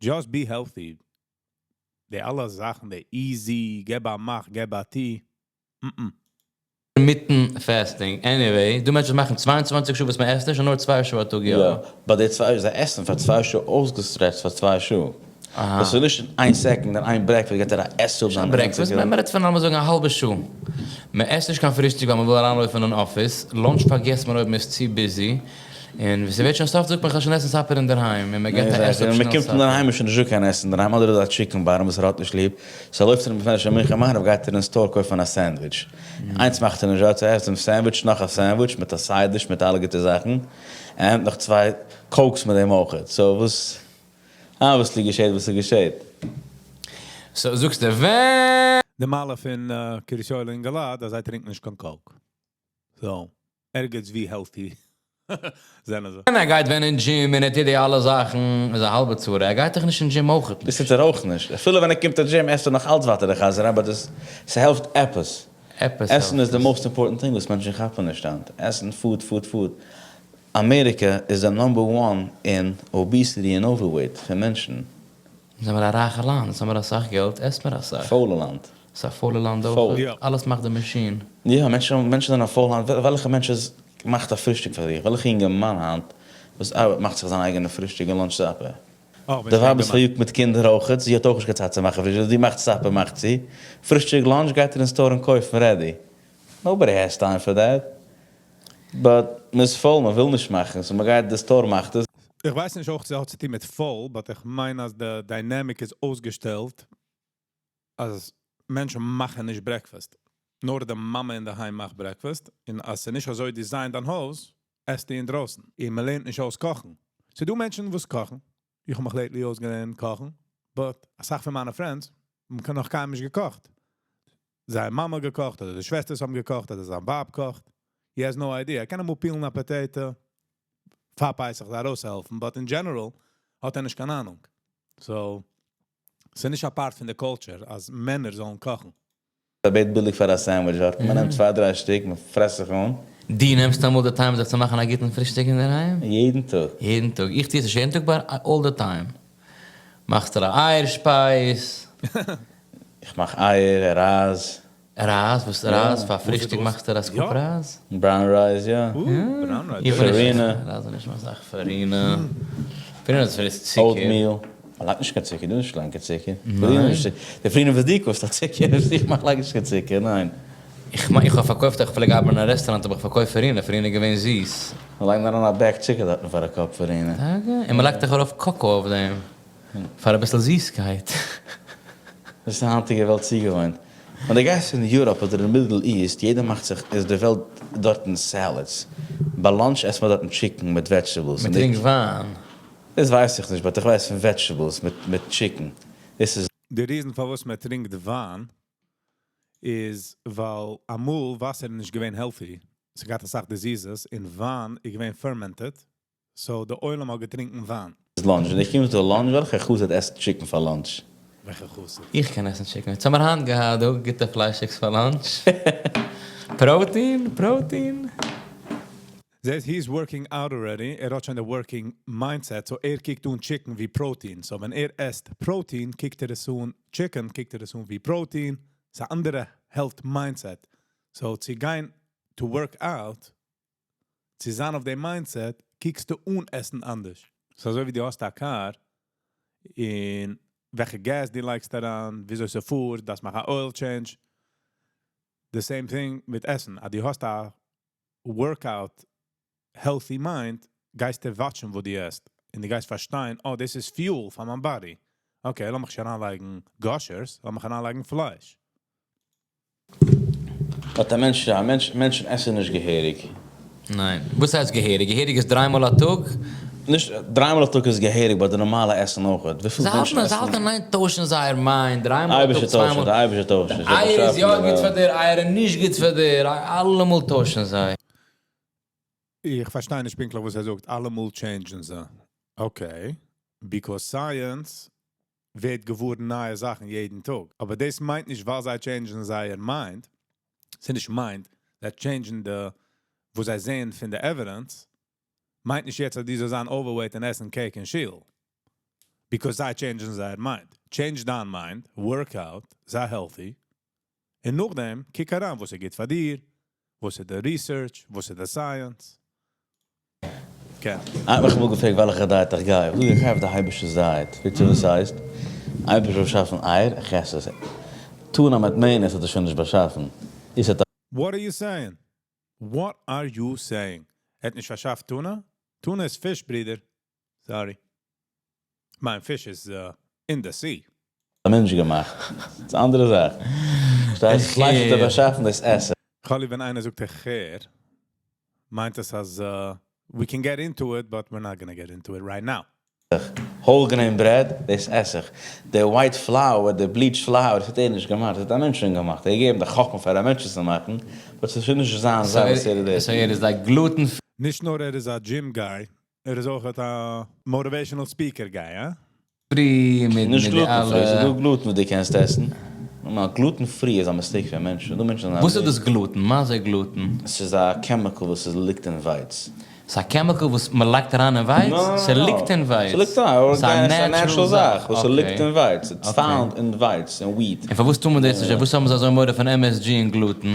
Just be healthy. די אלע זאכן, די easy, געב א מאך, געב א טו. Intermittent fasting. Anyway, דא מענטשן מאכן 22 שעה, וואס מען עסט נישט, און נאר 2 שעה א טאג, יא. יא, but די צוויי, זיי עסן פאר 2 שעה אויסגע stretch ט פאר 2 שעה. דאס איז נישט איין second, איין breakfast, געט ער א עס אפ זיין breakfast, מען רעדט פון, לאמיר זאגן, א האלבע שעה. מען עסט נישט קיין פרישטאג, ווייל מען וויל אריינלויפן אין אפיס. Lunch פארגעסט מען אויב מען איז צו busy. און ווען ס'ווערט שוין סוף, זאגט מען, איך וועל שוין עסן supper אין דער היים. און מען געט א עס אפ מען שנעל קומט אין דער supper. היים, איז שוין נישטא קיין עסן אין דער היים, אדער איז א chicken parm, וואס ער האט נישט ליב. So לויפט ער מיט מענטשן, מנחה מעריב, גייט ער אין store קויפן א sandwich. איינס מאכט ער נישט, ער עסט דעם sandwich, נאך א sandwich, מיט א side dish, מיט אלע גוטע זאכן. און נאך צוויי Cokes מיט דעם אויך. So וואס, וואס ליגט געשעט, וואס איז געשעט? So זאגסטו, ווען די מעלה פון קרית יואל אינגעלייט, אז זיי טרינקען נישט קיין Coke. So, ערגעץ ווי healthy זענען זיי. ער גייט ווען אין gym, און ער טוט די אלע זאכן, איז א האלבע צרה. ער גייט דאך נישט אין gym אויך. דאס טוט ער אויך נישט. אפילו ווען ער קומט אין gym, עסט ער נאך אלץ ווייטער די חזיר, אבער דאס, ס'העלפט עפעס. עפעס עסן העלפט איז the עס. most important thing, וואס מענטשן כאפן נישט אן. עסן, food, food, food. אמעריקע איז the number one in obesity and overweight פון מענטשן. זענען מיר א רייכע לאנד, זענען מיר אסאך געלט, עסט מיר אסאך. פוילע לאנד. ס'איז א פוילע לאנד אויך. פויל. יא. אלעס מאכט די מאשין. יא, מענטשן זענען א פויל לאנד. וועלכע מענטש איז מאכט א פרישטאג פאר זיך? וועלכע יונגע מאן היינט וואס ארבעט מאכט זיך זיין אייגענע פרישטאג און lunch supper? Oh, די ווייב איז פאריאגט מיט קינדער אויך, זי האט אויך נישט קיין צייט צו מאכן פרישטאג, זי מאכט supper, מאכט זי. פרישטאג, lunch גייט ער אין store און קויפן ready. Nobody has time for that. But מען איז פויל, מען וויל נישט מאכן, so מען גייט, די store מאכט עס. איך ווייס נישט אויך, ס'האט צו טון מיט פויל, but איך מיין, אז די dynamic איז אויסגעשטעלט, אז מענטשן מאכן נישט breakfast. נאר די מאמע אין דער היים מאכט breakfast. און אז ס'איז נישט אזוי designed דיין הויז, עסט די אינדרויסן. און מען לערנט נישט אויס קאכן. ס'דא מענטשן וואס קאכן. איך האב מיך lately אויסגעלערנט קאכן. But אסאך פון מיינע friends, מען קען נאך קיינמאל נישט געקאכט. זיין מאמע געקאכט, אדער די שוועסטערס האבן געקאכט, אדער זיין ווייב קאכט. He has no idea. ער קען אמאל peel ן א potato, פאר פסח זיי ארויסהעלפן, but in general האט ער נישט קיין אהנונג. So, ס'איז נישט א part פון די culture, אז מענער זאלן קאכן. ער בעט ביליג פאר א sandwich, ווארט, מען נעמט צוויי, דריי שטיק, מען פרעסט זיך אן. דו נעמסט אמאל די time זיך צו מאכן א גוטן פרישטאג אין דער היים? יעדן טאג. יעדן טאג. איך טו עס נישט יעדן טאג, but all the time. מאכסט דיר א אייער שפייז? איך מאך אייער, רייז. רייז? וואס יא. רייז? פאר פרישטאג וואס? מאכסטו א scoop יא. רייז? Brown rice, יא. Brown rice. איך וויל נישט פארינע. רייז איז נישט מיין זאך. פארינע. פארינע איז פאר צוקער. Oatmeal. מען לייגט נישט קיין צוקער, דו נישט לייגן קיין צוקער. ניין. די פארינע וואס דו קויפסט האט צוקער, איך מאך לייג נישט קיין צוקער, ניין. איך מיין, איך האב פארקויפט, איך פלעג ארבעטן אין א רעסטוראנט, האב איך פארקויפט פארינע, פארינע איז געווען זיס. מען לייגט אריין א bag צוקער דארטן פאר א cup פארינע. טאקע? און מען לייגט דאך ארויף cocoa אויף דעם. פאר אביסל זיסקייט. דאס איז די היינטיגע וועלט צוגעוואוינט. ווען דו גייסט אין Europe אדער אין Middle East, יעדער מאכט זיך, איז די וועלט דארטן salads. ביי lunch עסט מען דארטן chicken מיט vegetables. מען טרינקט וויין. דאס ווייס איך נישט, but איך ווייס פון vegetables מיט chicken. דאס איז די reason פארוואס מען טרינקט וויין איז, ווייל אמאל וואסער איז נישט געווען healthy. ס'געהאט אסאך diseases, און וויין איז געווען fermented. So די עולם האט געטרינקען וויין. Lunch. ווען איך קום צו lunch, וועלכע חסיד עסט chicken פאר lunch? וועלכע חסיד? איך קען עסן chicken. יעצט האבן מיר היינט געהאט דא גוטע פליישיגס פאר lunch. Protein, protein. זעהסט, he's working out already. ער האט שוין די working mindset. So ער קוקט אן chicken ווי protein. So ווען ער עסט protein, קוקט ער עס אן chicken, קוקט ער עס אן ווי protein. ס'איז אן אנדערע health mindset. So צו גיין to work out, צו זיין אויף דעם mindset, קוקסטו אן עסן אנדערש. So אזוי ווי דו האסט א car, און וועלכע gas דו לייגסט אריין, וויאזוי ס'פארט, דאס מאכט א oil change. The same thing מיט עסן. אז דו האסט א workout healthy mind, גייסטו watch ן וואס דו עסט. און דו גייסט פארשטיין, oh, this is fuel פאר מיין body. Okay, לאמיך שוין אריינלייגן Gushers, לאמיך אריינלייגן פלייש. But א מענטש, יא, מענטשן עסן נישט געהעריג. ניין. וואס הייסט געהעריג? געהעריג איז דריי מאל א טאג? נישט דריי מאל א טאג איז געהעריג, but די נארמאלע עסן אויך. וויפיל זיי מענטשן האלטן, זיי עסן? האלטן איין טוישן זייער mind, דריי מאל א טאג, אייבערשטער צוויי טוישן, מאל. די אייבערשטער טוישן. די אייער איז יא גוט פאר דיר, אייער איז נישט גוט פאר דיר. אלעמאל טוישן זיי. איך פארשטיי נישט פונקטליך וואס ער זאגט. אלעמאל change ן זיי. Okay. Because science ווערט געווארן נייע זאכן יעדן טאג. אבער דאס מיינט נישט, ווייל זיי change ן זייער mind. ס'איז נישט mind, זיי change ן די, וואס זיי זעען פון די evidence, מיינט נישט יעצט, אז די זאל זיין overweight און עסן cake אין שול. Because זיי change ן זייער mind. Change דיין mind, work out, זיי healthy. און נאכדעם, קוק אריין, וואס איז גוט פאר דיר, וואס איז די research, וואס איז די science. Okay. איך האב אמאל געפרעגט וועלכע diet איך גיי. איך זאג, איך גיי אויף די היימישע diet. ווייסט וואס דאס הייסט? אייבערשטער באשאפן אייער, איך עס עס. Tuna מיט mayonnaise האט ער שוין נישט באשאפן. איז עס What are you saying? What are you saying? ער האט נישט באשאפן tuna? Tuna איז פיש, ברודער. Sorry. מיין fish איז in the sea. א מענטש געמאכט. דאס איז אן אנדערע זאך. שטייט, פלייש האט ער באשאפן, דאס עסן. חלי, ווען איינער זאגט איך הער, מיינט עס אז we can get into it, but we're not gonna get into it right now. Whole grain bread, דאס עס איך. די white flour, די bleached flour, דאס האט ער נישט געמאכט, דאס האט א מענטש שוין געמאכט. ער האט געגעבן די חכמה פאר א מענטש עס צו מאכן, but עס איז נישט זיין זאך וואס ער איז. So ער איז like gluten נישט נאר ער איז א gym guy, ער איז אויך א motivational speaker guy, אה? free מיט נישט מיט די gluten free, ס'איז אלע דא gluten וואס דו קענסט עסן. נארמאל, gluten free איז א mistake פאר מענטשן. דא מענטשן זענען וואס איז דאס gluten? מה זה gluten? עס איז א chemical וואס עס ליגט אין ווייץ. ס'איז א chemical וואס מען לייגט אריין אין ווייץ? No, no, no, no. ס'ליגט אין ווייץ. ס'ליגט אין, ס'איז א ס'איז א natural natural זאך וואס ס'ליגט Okay. אין ווייץ. It's Okay. found in ווייץ, in wheat. און פארוואס טאר מען דאס נישט? וואס האבן זיי אזוי מורא פון MSG און gluten?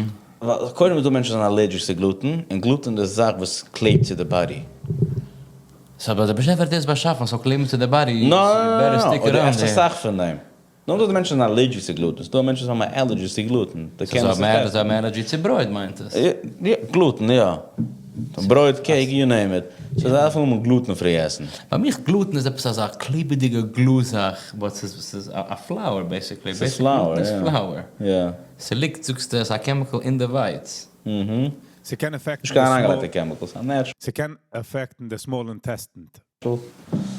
ווייל קודם איז דא מענטשן זענען allergic צו gluten, און gluten איז די זאך וואס קלעבט צו די body. So, אבער דער באשעפער האט דאס באשאפן, ס'זאל קלעבן צו די body. No, no, better no, no. stick אדער around עסט there. אסאך פון דעם. נאר די מענטשן זענען allergic צו gluten. ס'דא מענטשן וואס האבן allergies צו gluten. די So, קענען זיי עס האבן נישט זיי האבן allergy צו ברויט, מיינט עס. יא, יא, gluten, יא. ברויט, cake, you name it. So זיי דארפן האבן gluten free עסן. ביי מיך gluten איז עפעס אזא קלעבעדיגע glue זאך, וואס איז, ס'איז א flour basically. ס'איז Basically, flour, gluten איז יא. flour. יא. ס'ליגט, זאגסטו, ס'איז א chemical אין די ווייץ. ס'קען affect ן נישט קיין די small אריינגעלייגטע chemicals, א natural. ס'קען affect ן די small intestine.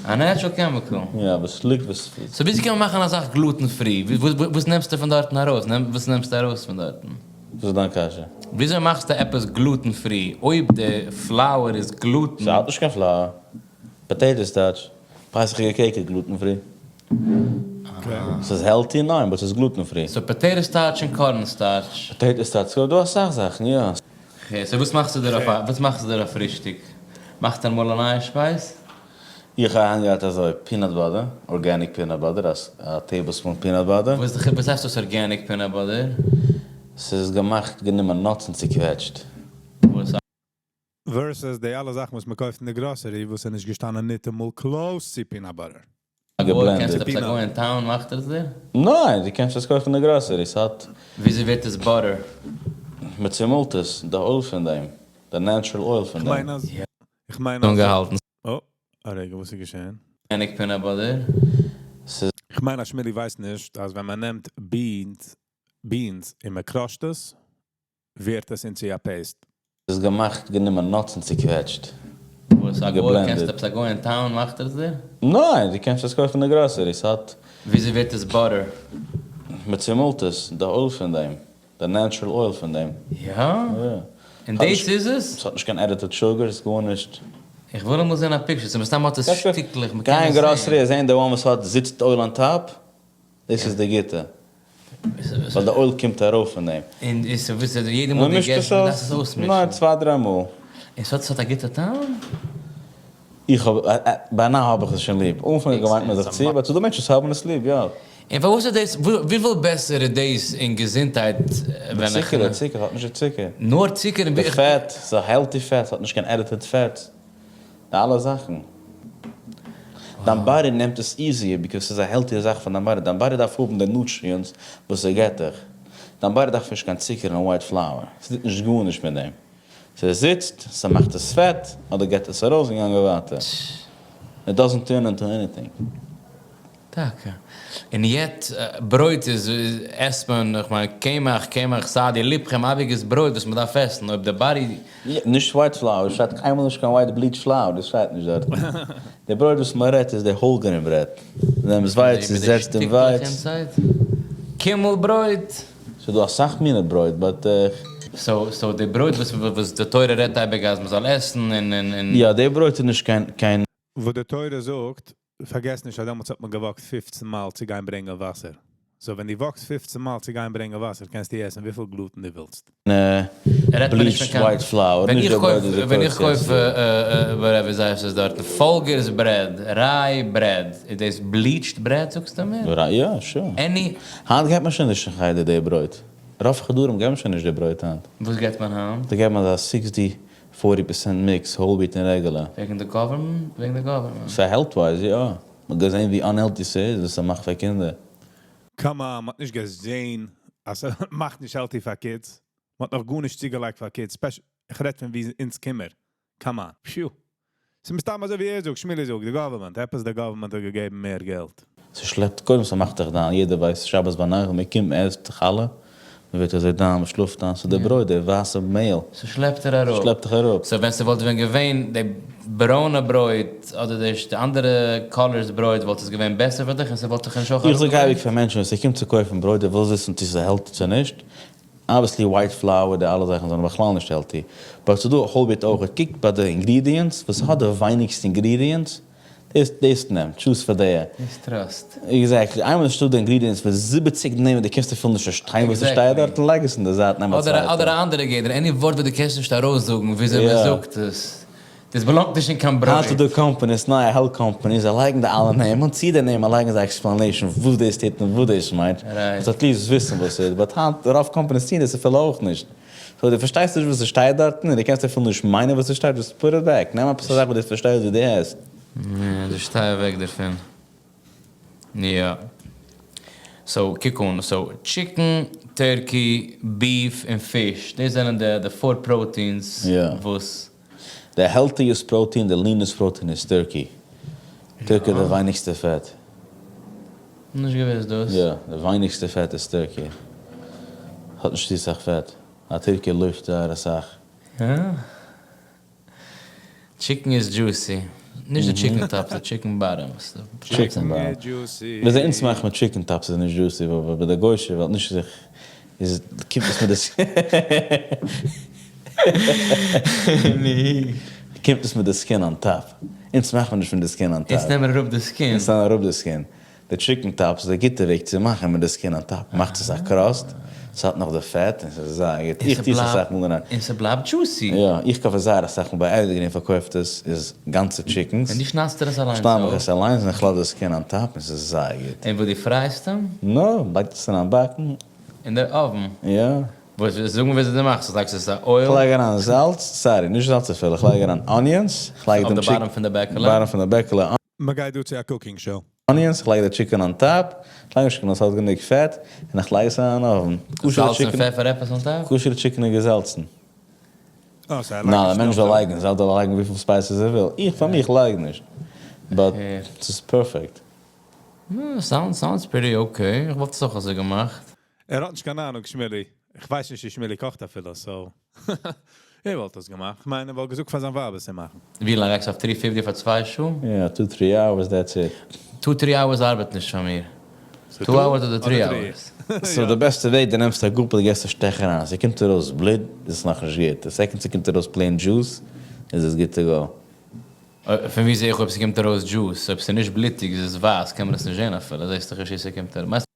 א natural chemical. יא, וואס ליגט, וואס So ווי קען מען מאכן א זאך gluten free? וואס נעמסטו פון דארטן ארויס? וואס נעמסטו ארויס פון דארטן? וואס איז דיין קשיא? וויאזוי מאכסטו עפעס gluten free? אויב די flour איז gluten. ס'האט נישט קיין flour. Potato starch. פסח'יגע cake איז gluten free. Okay. ס'איז healthy, ניין, but ס'איז gluten free. So potato starch און corn starch. Potato starch, ס'דא אסאך זאכן, יא. Okay, so וואס מאכסטו דיר אויף, וואס מאכסטו דיר אויף פרישטאג? מאכסטו אמאל א נייע שפייז? איך האב איינגעהאט אזוי peanut butter, organic peanut butter, א tablespoon peanut butter. וואס הייסט דאס organic peanut butter? ס'איז געמאכט, גענומען nuts און צוקוועטשט. וואס? Versus די אלע זאכן וואס מען קויפט אין די grocery, וואס איז נישט געשטאנען ניטאמאל close צו peanut butter. גע blend ט. גע blend ט. קענסטו עפעס א גוי אין town מאכט עס דיר? ניין, דו קענסט עס קויפן אין די grocery, ס'האט וויאזוי ווערט עס butter? מען צומאלט עס, די oil פון דעם, די natural oil פון איך דעם. מיין אז, איך מיין אז אנגעהאלטן. Oh, א רגע, וואס איז געשען? Organic peanut butter. ס'איז איך איך מיין, אז שמילי ווייסט נישט, אז ווען מען נעמט beans און מען crush ט עס, ווערט עס into a paste. איז געמאכט, גענומען nuts און צוקוועטשט. וואס, א גוי, קענסט עפעס א גוי אין town מאכט ער עס דיר? ניין, דו קענסט עס קויפן אין די grocery, ס'האט. וויאזוי ווערט עס butter? מען צומאלט עס, די oil פון דעם, די natural oil פון דעם. יא? יא. און דאס איז עס? ס'האט נישט קיין added sugars, גארנישט. איך וויל אמאל זען א picture, ס'איז מסתם האט עס שטיקלעך, מ'קען גיי אין עס זען. grocery זען די one וואס האט זיצט oil on top, דאס איז די גוטע. ווייל די oil קומט ארויף פון דעם. און איז וואס איז יעדע מאל דו געסט דארפסט עס אויסמישן? ניין, צוויי דריי מאל. און ס'האט א גוטע טעם? איך האב, ביי now האב איך עס שוין ליב. אנפאנג געוויינט מען זיך צו, but ס'דא מענטשן וואס האבן עס ליב, יא. און פארוואס איז דאס, וויפיל בעסער איז דאס אין געזונטהייט ווען איך. צוקער, די צוקער האט נישט די צוקער. נאר צוקער און. די fat, ס'איז א healthy fat, ס'האט נישט קיין added fat. די אלע זאכן. דיין body נעמט עס easier because ס'איז א healthy זאך פאר דיין body. דיין body דארף האבן די nutrients וואס ס'געט דיך. דיין body דארף נישט קיין צוקער און white flour. ס'טוט נישט גארנישט מיט דעם. ס'זיצט, ס'מאכט עס פעט, אדער געט עס ארויס און גאנגען ווייטער. It doesn't turn into anything. טאקע. און יעצט, ברויט איז, עסט מען, איך מיין, קמח, קמח, סעדי, לבכם, אייביג איז ברויט וואס מען דארף עסן, אויב די body. נישט white flour, עס שטייט קיינמאל נישט קיין white bleach flour, דאס שטייט נישט דארט. די ברויט וואס מען רעדט איז די whole grain bread. נעמסט ווייץ, עס זעצט אין ווייץ. קימל ברויט. ס'איז דא אסאך מיני ברויט, but איך. So די ברויט וואס די תורה רעדט אייביג אז מען זאל עסן און און. יא, די ברויט איז נישט קיין. וואס די תורה זאגט, פארגעס נישט אז דעמאלטס האט מען גע walk ט 15 מייל צו גיין ברענגען וואסער. So ווען דו walk סט 15 מייל צו גיין ברענגען וואסער, קענסטו עסן וויפיל gluten דו ווילסט. Bleached white flour, נישט די ברויט וואס דו ווען איך קויפסט קויף, יעצט. Whatever זייער ס'איז דארט, פאלגערס bread, rye bread, איז דאס bleached bread זאגסטו מיר? יא, sure. Any. היינט געט מען שוין נישט אין חדר די ברויט. רוב חדרים געבן שוין נישט די ברויט היינט. וואס געט מען היינט? זיי געבן אזא 60 40% mix, whole wheat און regular. וועגן די government? וועגן די government. פאר health wise, יא. מ'האט געזען ווי unhealthy ס'איז, וואס ס'מאכט פאר קינדער. Come on, מ'האט נישט געזען, אז ס'מאכט נישט healthy פאר kids. מ'האט נאך גארנישט צוגעלייגט פאר kids. Special, איך רעד פון ווי אונז קומען. Come on. Phew. ס'מסתם אזוי ווי ער זאגט, שמילי זאגט, די government. עפעס די government האט געגעבן מער געלט. ס'שלעפט קודם ס'מאכט דיך down, יעדער ווייסט שבת ביינאכט ווען מ'קומט מ'עסט חלה, מ'ווערט אזוי down, מ'שלאפט איין, ס'איז די ברויט, די ווייסע מעהל. ס'שלעפט דיר אראפ. ס'שלעפט דיך אראפ. So ווען ס'וואלט ווען געווען די ברוינע ברויט אדער די אנדערע colors ברויט וואלט עס געווען בעסער פאר דיך און ס'וואלט דיך נישט אויך איך זאג אייביג אראפגעברענגט? פאר מענטשן ווען ס'קומט צו קויפן ברויט די ווילסט וויסן צו ס'איז healthy צו נישט, obviously white flour די אלע זאכן זענען בכלל נישט healthy, but ס'דא whole wheat אויך, קוק ביי די ingredients, וואס האט די ווייניגסטע ingredients, דאס דאס נעם, choose פאר די. דאס trust. Exactly, איינמאל נישטא די ingredients פון 70 נעמען, די קענסט אפילו נישט פארשטיין וואס ס'שטייט דארט, לייג עס אין די זייט, נעם א צווייטע. אדער א אנדערע גדר, any ווארט וואס דו קענסט נישט ארויסזאגן וויאזוי מען זאגט עס, דאס belong ט נישט אין קיין ברויט. היינט איז דא companies, נייע health companies, זיי לייגן די אלע נעמען, צו די נעמען לייגן זיי explanation וואס דאס טוט און וואס דאס מיינט, זאלסט at least וויסן וואס ס'איז, but היינט רוב companies טוען דאס אפילו אויך נישט. So דו פארשטייסט נישט וואס ס'שטייט דארטן און דו קענסט אפילו נישט מיינען וואס ס'שטייט, just put it back, נעם עפעס א זאך וואס דו פארשטייסט ווי דו עסט. יא, דו שטיי אוועק דערפון. יא. So קוק אן, so chicken, turkey, beef און פיש, דאס זענען די four proteins וואס. די healthiest protein, די leanest protein איז turkey. Turkey האט די ווייניגסטע fat. נישט געוואוסט דאס. יא, די ווייניגסטע fat איז turkey. האט נישט צו סאך fat. א turkey לויפט זייער אסאך. יא. Chicken איז juicy. נישט די chicken tops, די chicken bottoms. Chicken bottoms. וויאזוי אונז מאכן מיט chicken tops איז נישט juicy, אבער ביי די גוי'שע וועלט נישט זיך איז קומט עס מיט די קומט עס מיט די skin on top. אונז מאכט מען נישט מיט די skin on top. אונז נעמען אראפ די skin. אונז נעמען אראפ די skin. די chicken tops איז א גוטע וועג צו מאכן מיט די skin on top. מאכט עס א crust, ס'האט נאך די fat און ס'איז זייער גוט. איך טו עס אסאך מאל אריין. און ס'בלייבט juicy. יא, איך קויף עס זייער אסאך מאל ביי Evergreen פארקויפט עס איז גאנצע chickens. און דו שניידסט עס אליינס שנייד מיך עס אליינס און איך לאז די skin on top און ס'איז זייער גוט. און וואו דו fry סט אים? נא, לייגט עס אריין באקן. אין די oven? יא. וואס, זאג מיר וויאזוי דו מאכסט עס, לייגסט עס א oil? איך לייג אריין זאלץ, sorry, נישט זאלץ אפילו, איך לייג אריין onions, איך לייג דעם אויף די bottom פון די בעקעלע? Bottom פון די בעקעלע. מ'גייט דא צו א cooking show. Onions, איך לייג די chicken on top, איך לייג נישט קיין ס'האט גענוג fat, און איך לייג עס אריין אין oven. זאלץ און פעפער עפעס on top? כשר'ע chicken איז געזאלצן. אה, סא ער ניין, לייגט א נישט מענטש נאך זאל זאלץ. לייגן, זאל ער לייגן וויפיל spices ער וויל. איך פאר מיך לייג נישט. But ס'איז perfect. Sound, sounds pretty okay. איך וואלט עס אויך אזוי געמאכט. ער האט נישט קיין אהנונג, שמילי. איך ווייס נישט, ווי שמילי קאכט אפילו, so. ער וואלט עס געמאכט. איך מיין, ער וואלט געזאגט פאר זיין ווייב עס צו מאכן. ווי לאנג לייגסטו אויף 350 פאר 2 שעה? Yeah, 2, 3 hours, that's it. 2, 3 hours ארבעט נישט פאר מיר. 2 hours אדער 3 hours? So, די בעסטע וועג, דו נעמסט א גאפל, גיבסט א שטעך אריין. ס'קומט ארויס בלוט, איז נאך נישט גוט. The second ס'קומט ארויס plain juice, איז עס good to go. פון ווי זע איך, אויב ס'קומט ארויס juice? אויב ס'איז נישט בלוטיג, איז עס ווייס, קען מען עס נישט זען אפילו. זעסט דאך נישט, ס'קומט ארויס. מיינסט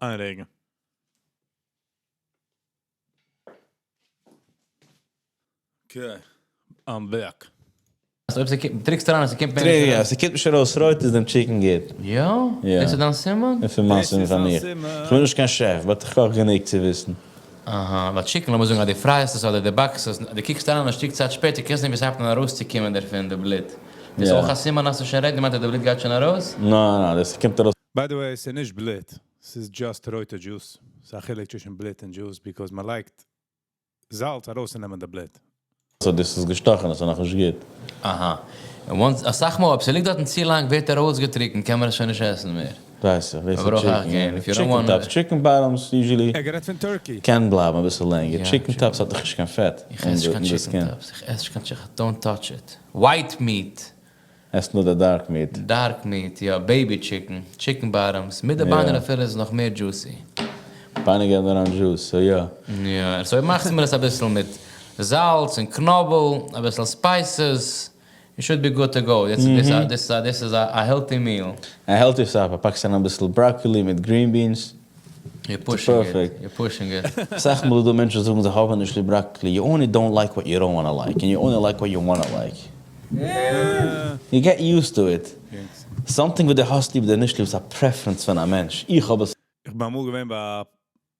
איין רגע. Okay, I'm back. אויב ס'קומט, דריקסט אריין, ס'קומט מער 3, נישט יא, ארויס. ס'קומט נישט ארויס רויט, איז דעם chicken גוט. יא? יא. דאס איז דיין סימן? פון מיין דאס סימן איז פון דיין מיר. סימן. איך בין נישט קיין chef, but איך קאך גענוג צו וויסן. אהא, ווייל chicken, לאמיר זאגן, אז דו פרייסט עס אדער דו באקסט עס, דו קוקסט אריין א שטיק צייט שפעטער, קענסט נישט ווי ס'הייבט אן ארויסצוקומען דערפון, די בלוט. דאס איז יא. אויך א סימן, אז ס'איז שוין ready, מיינט ער, די בלוט גייט שוין ארויס? ניין, ניין, דאס קומט ארויס. By the way, ס'איז נישט בלוט. ס'איז just רויטע juice. ס'איז א חילוק צווישן בלוט און juice, because מען לייגט זאלץ ארויסנעמען די בלוט. So, דאס איז געשטאכן, דאס איז נאך נישט גוט. אהא. און once, א סאך מאל, אויב ס'ליגט דארט צו לאנג, ווערט ער אויסגעטריקנט, קען מען עס שוין נישט עסן מער. ווייס איך, ווייס אבער איך, אויך chicken, again, yeah. if you don't Chicken wanna- tops, chicken bottoms usually ער רעדט פון turkey. קען בלייבן א ביסל לענגער. יא, Chicken chicken. tops האט דאך נישט קיין פעט. איך עס נישט קיין אין די chicken skin. tops. איך עס נישט קיין chicken. Don't touch it. White meat. עס נאר די dark meat. Dark meat, יא. Baby chicken. Chicken bottoms. מיט די יא. ביינער אפילו איז נאך מער juicy. ביינער געבן אריין juice, so יא. יא, so מאכסטו מיר דאס א ביסל מיט זאלץ און קנאבל, א ביסל spices. You should be good to go. This, this, this, this is a healthy meal. A healthy supper. פאקסט אריין א ביסל broccoli מיט green beans. You're pushing perfect. it. You're pushing it. סאך מאל דא מענטשן זאגן, זיי האבן נישט ליב broccoli. You only don't like what you don't want to like. And you only like what you want to like. You get used to it. Something וואס דו האסט ליב, אדער נישט ליב, איז א preference פון א מענטש. איך האב עס איך בין אמאל געווען ביי,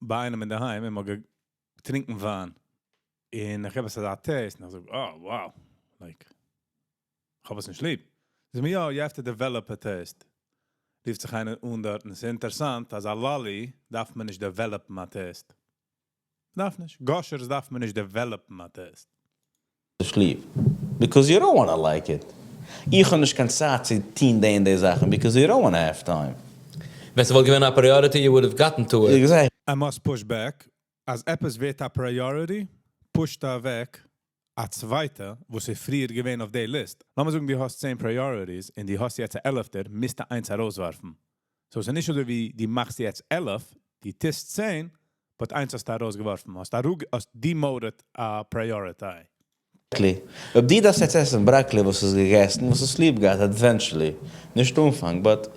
ביי איינעם אין דער היים, און מ'האט געטרונקען וויין. און איך האב עס אזא taste, און איך זאג, oh, wow. Like, איך האב עס נישט ליב. זאגט מיר, יא, you have to develop a taste. רופט זיך איינער אן דארט, און עס איז אינטערעסאנט, אז א lolly דארף מען נישט develop ן א taste. דארף נישט. Goshers דארף מען נישט develop ן א taste. נישט ליב. Because you don't want to like it. איך האב נישט קיין צייט צו טון די און די זאכן, because you don't want to have time. ווען ס'וואלט געווען א priority, you would have gotten to it. Exactly. I must push back. אז עפעס ווערט א priority, push ט אוועק א צווייטע, וואס איז פריער געווען אויף די list. לאמיר זאגן, דו האסט 10 priorities און דו האסט יעצט א 11טער, מוזטו איינס ארויסווארפן. So, עס איז נישט אזוי ווי דו מאכסט יעצט 11, דו טוסט 10, but איינס האסטו ארויסגעווארפן. האסט האסט demoted א priority. אויב דו דארפסט יעצט עסן broccoli, וואס איז געגעסן, וואס איז ליב געהאט, eventually. נישט אנפאנג, but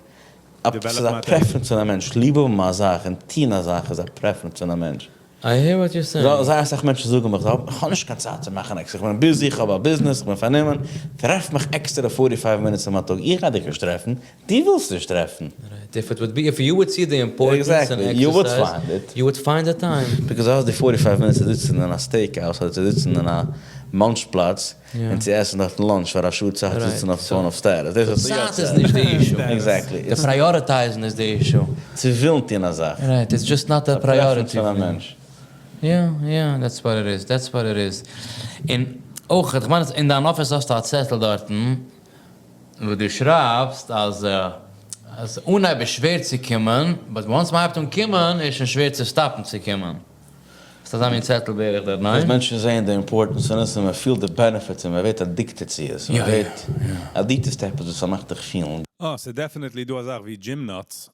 Develop ס'איז א my taste. preference פון א מענטש. ליב האבן א זאך און טון א זאך איז א preference פון א מענטש. I hear what you're saying. זיי אסאך מענטשן זאגן מיר, איך האב נישט קיין צייט צו מאכן exercise. איך בין busy, איך האב א business, איך בין פארנומען. טרעף מיך עקסטערע 45 minutes am טאג. איך גיי דיך נישט טרעפן. דו ווילסט נישט טרעפן. Right. If it would be, if you would see the importance Exactly. in You would exercise, find it. You would find the time. Because האסט די 45 minutes צו זיצן אין א steakhouse אדער צו זיצן אין א lunch פלאץ יא. און צו עסן נאך lunch פאר א שעה צייט Right. זיצן אויף phone אויף status. דאס איז צייט איז נישט די issue. Exactly. The prioritizing is the issue. צו ווילן טון א זאך. Right, it's just not a priority. פון א for you. מענטש. Yeah, yeah, that's what it is. That's what it is. און אויך, איך מיין, אין דיין office האסטו א צעטל דארט, וואו דו שרייבסט, אז, אז אנהייב איז שווער צו קומען, but once מען הייבט אן קומען, איז שוין שווער צו stop ן צו קומען. איז דאס א מין צעטל בערך דארט, ניין? אז מענטשן זעען the importance און עס און מען פילט the benefits און מען ווערט addicted צו עס. מען יא, ווערט יא. addicted צו עפעס, וואס מאכט דיך פילן. Oh, so definitely דא א זאך ווי gym nuts.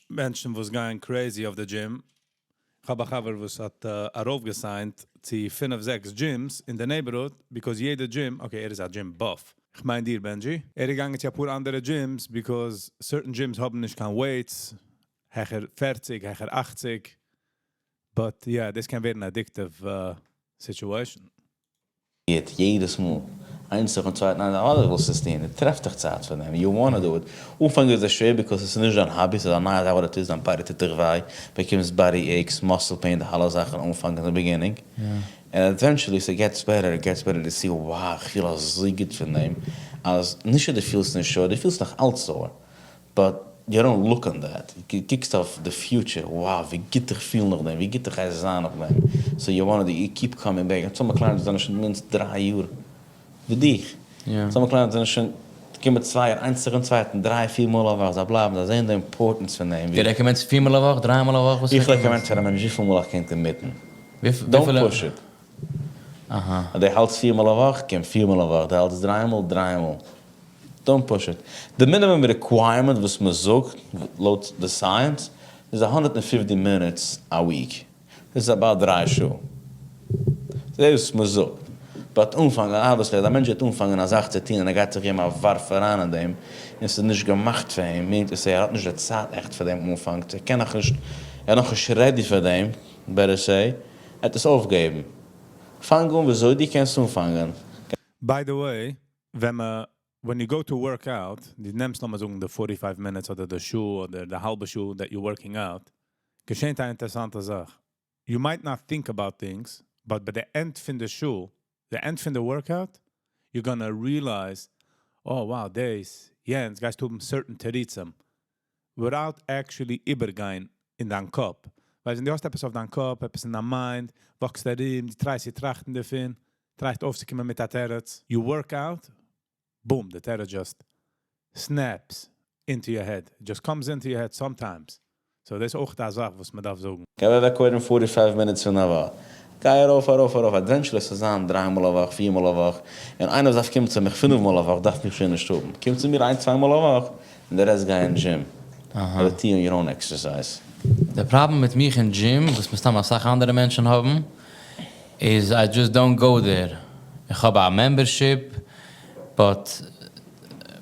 מענטשן וואס גייען crazy אויף די gym. איך האב א חבר וואס האט ארויפגע sign ט צו 5, 6 gyms אין די neighborhood, because יעדע gym, okay, ער איז א gym buff. איך מיין דיר, Benji. ער איז געגאנגען צו א פאר אנדערע gyms, because certain gyms האבן נישט קיין weights, העכער 40, העכער 80. But yeah, this קען ווערן addictive situation. גוט, יעדעס מאל. איינס נאכן צווייטן, ניין, אלע ווילסט עס טון. טרעף דיך צייט פאר דעם. You wanna do it. אנפאנג איז עס שווער, because עס איז נישט דיין hobby, עס איז א נייע זאך, וואס דו טוסט, דיין body טוט דיך וויי, באקומסט body aches, muscle pain, די אלע זאכן אנפאנג in the beginning. And eventually it gets better, it gets better to see, wow, איך פיל אזוי גוט פון דעם. אז נישט אז דו פילסט נישט sore, דו פילסט נאך אלץ sore. But you don't look on that. דו קוקסט אויף the future, wow, ווי גוט איך פיל נאך דעם, ווי גוט איך גיי זיין נאך דעם. So you wanna do, you keep coming back. און some clients זענען שוין מינדסטנס 3 יאר. ווי דיך. Yeah. Some clients זענען שוין קומען צוויי איינס צום צווייטן, דריי, פיר מאל א וואך, זיי בלייבן, זיי זעען די importance פון דעם. דו recommend סט פיר מאל א וואך, דריי מאל א וואך? וואס איך recommend סטו? recommend פאר א מענטש וויפיל מאל איך קען commit ן. Don't וויפיל? push it. אז דו האלטסט פיר מאל א וואך, קום פיר מאל א וואך. דו האלטסט דריי מאל, דריי מאל. Don't push it. The minimum requirement וואס מען זאגט, לויט די science, איז 150 minutes a week. דאס איז about 3 שעה. דאס איז וואס מען זאגט. But אנפאנגען, obviously, אז א מענטש וועט אנפאנגען א זאך צו טון און ער גייט זיך געבן א ווארף אריין אין דעם, און עס איז נישט געמאכט פאר אים, מיינט עס ער האט נישט די צייט עכט פאר דעם אנפאנג, ער קען נאכנישט, ער איז נאכנישט ready פאר דעם, better say, ער האט עס אויפגעבן. פאנג אן וויאזוי דו קענסט אנפאנגען. By the way, ווען מען, when you go to work out, דו נעמסט לאמיר זאגן די 45 minutes אדער די שעה אדער די האלבע שעה that you're working out, געשעט א אינטערעסאנטע זאך. You might not think about things, but by the end פון די שעה, the end פון the workout, you're gonna realize, oh wow, דאס, יענץ, גייסטו האבן certain תירוצים, without actually איבערגיין אין דיין קאפ. ווייל ווען דו האסט עפעס אויף דיין קאפ, עפעס אין דיין mind, walk סט ארום, דו try סט צו טראכטן דערפון, try סט אויפצוקומען מיט א תירוץ. You work out, boom, the תירוץ just snaps into your head. It just comes into your head sometimes. So דאס איז אויך די זאך, וואס מען דארף זאגן. גיי אוועק קודם 45 minutes פון א וואך. גיי ארויף, ארויף, ארויף. Eventually איז עס זיין דריי מאל א וואך, פיר מאל א וואך. און איינער זאגט, קומט צו מיר פינף מאל א וואך, דארף מיך שוין נישט האבן. קומט צו מיר איין, צוויי מאל א וואך, און דער רעסט גיי אין gym. אדער טו your own exercise. דער פראבלעם מיט מיך אין gym, וואס מסתם א סאך אנדערע מענטשן האבן, איז I just don't go there. איך האב א membership, but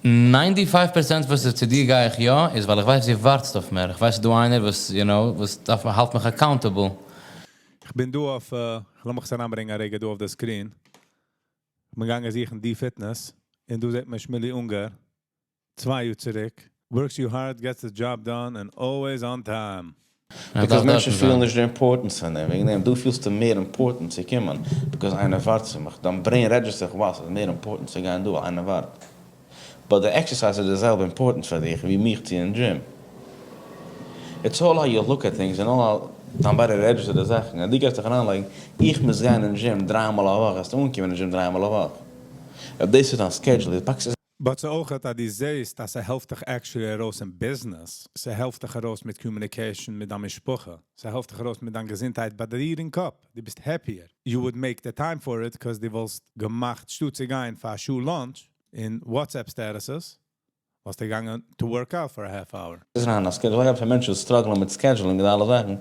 95% וואס צו דיר גיי איך יא, איז ווייל איך ווייס, דו ווארטסט אויף מיר. איך ווייס, דא איינער וואס, וואס דארף, האלט מיך accountable. איך בין דא אויף, לאמיך עס אריינברענגען א רגע דא אויף די screen. איך בין געגאנגען זוכן די fitness. און דא זעט מען שמילי אונגאר. 2 יאר צוריק. Works you hard, gets the job done and always on time. Because מענטשן פילן נישט די importance פון דעם. וועגן דעם, דו פילסט מער important צו קומען. Because איינער ווארט צו מיך. דיין brain register זיך, wow, ס'איז מער important צו גיין דא, ווייל איינער ווארט. But the exercise איז די זעלבע important פאר דיך, ווי מיך צו אין gym. It's all how you look at things and all how דיין body register די זאכן. און דו גייסט דיך אריינלייגן, איך מוז גיין אין gym דריי מאל א וואך, וועסטו אנקומען אין gym דריי מאל א וואך. אויב דאס איז דיין schedule, דו פאקסט עס But ס'איז אויך, אז דו זעסט, אז ס'העלפט דיך actually ארויס אין business. ס'העלפט דיך ארויס מיט communication מיט דיין משפחה. ס'העלפט דיך ארויס מיט דיין געזונטהייט ביי דיר אין קאפ. דו ביסט happier. You would make the time for it, because דו וואלסט געמאכט, שטאט צו גיין פאר א שעה lunch אין WhatsApp statuses, וואלסטו געגאנגען to work out for a half hour. עס אריין אין א schedule. איך האב מענטשן וואס struggle מיט scheduling און אלע זאכן,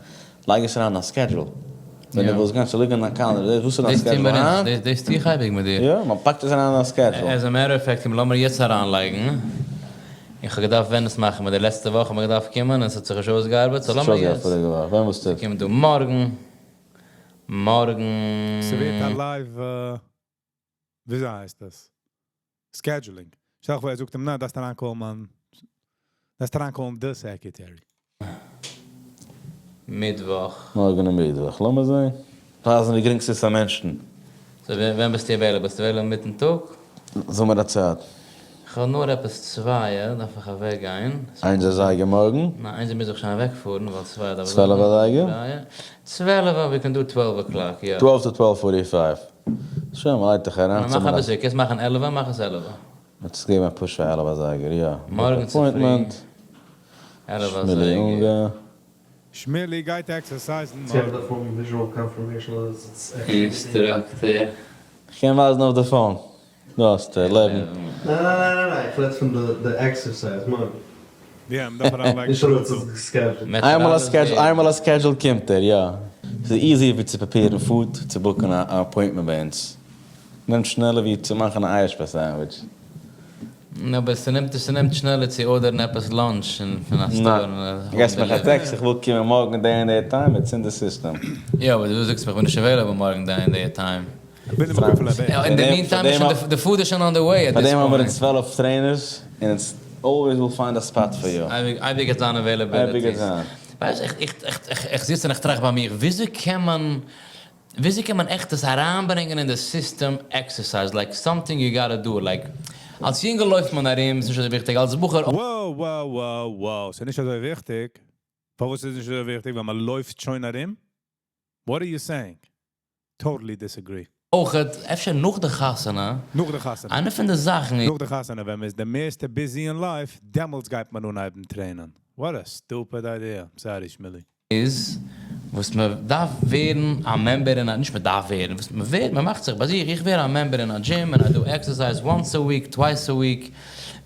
לייג עס אריין אין א schedule. ווען דו ווילסט גיין צו ליגן אין א calendar, וואס איז דיין דאס טוען schedule? מיר אה? אונז, דאס טו איך אייביג מיט דיר. יא, מען פאקט עס אריין אין א schedule. As a matter of fact, לאמיר יעצט אריינלייגן. איך האב געדארפט ווען עס מאכן, מיט די לעצטע וואך האבן מיר געדארפט קומען, און עס האט זיך נישט אויסגעארבעט. So לאמיר שוין יעצט. פאריגע וואך. ווען וואס טוט? קומען דא מארגן. מארגן. ס'ווערט א live, וויאזוי הייסט דאס? Scheduling. שטעל דיך פאר, ער זאגט אים, נא, דארפסט אריינקומען, מאן. דארפסט אריינקומען, the secretary. מיטוואך. מארגן און מיטוואך. לאמיר זען. ווייזן ווי גרינג ס'איז פאר מענטשן. So, ווען ביסטו available? ביסטו available מיטן טאג? זאג מיר א צייט. איך האב נאר עפעס 2, דארף איך אוועקגיין. 1 אזייגער מארגן? ניין, 1 מוז איך שוין אוועקפארן, ווייל 2 דארף איך 12 אזייגער? 3. 12, we can do 12 o'clock, יא. 12 to 12:45. שוין, מען לייגט דיך אריין. מאך א ביסל, קענסט מאכן 11, מאך עס 11. יעצט געבן א push פאר 11 אזייגער, יא. מארגן צו פרי. Appointment. 11 שמילי אזייגער. אונגאר. שמילי גייט exercise ן To have the full visual confirmation of this, it's actually. Instructor. איך קען ווייזן אויף די phone. דא האסטו, 11. ניין. איך רעד פון the exercise, מאן. יא, מען דארף אריינלייגן. נישט אז עס איז scheduled. מיט איינמאל א אלעס schedule, געבן. איינמאל א schedule קומט ער, יא. ס'איז easy ווי צו prepare ן food, צו book ן א appointment ביי אונז. נעמט שנעלער ווי צו מאכן א אייערשפייז sandwich. נא, אבער ס'נעמט שנעלער צו order ן עפעס lunch אין פון א store. ניין. און דו געבסט מיר א text, איך וויל קומען מארגן די און די time, it's in the system. יא, אבער דו זאגסט מיר, איך בין נישט available מארגן די און די time. איך בין אימער גוט פאר יא, in the meantime, איז שוין the food איז שוין on the way at פאר this דעם האבן מיר point. 12 trainers, and it's always will find a spot for you. אייביג גייט זיין availability. אייביג גייט זיין. ווייסט, איך זיץ און איך טראכט ביי מיר, וויאזוי קען מען עכט עס אריינברענגען אין די system exercise, like something you gotta do, like, אלס יונגל לויפט מען ארום, ס'איז נישט אזוי וויכטיג, אלס בחור Wow. ס'איז נישט אזוי וויכטיג. פארוואס איז נישט אזוי וויכטיג? ווייל מען לויפט שוין ארום? What are you saying? Totally disagree. אויכעט, אפשר נאך די חתונה. נאך די חתונה. איינע פון די זאכן נאך די חתונה, ווען מ'איז די מערסטע busy in life, דעמאלטס גייט מען אנהייבן train ען. What a stupid idea. Sorry, Shmili. איז וואס מען דארף ווערן א member אין א, נישט מען דארף ווערן, וואס מען ווערט, מען מאכט זיך ביי זיך, איך ווער א member אין א gym און I do exercise once a week, twice a week.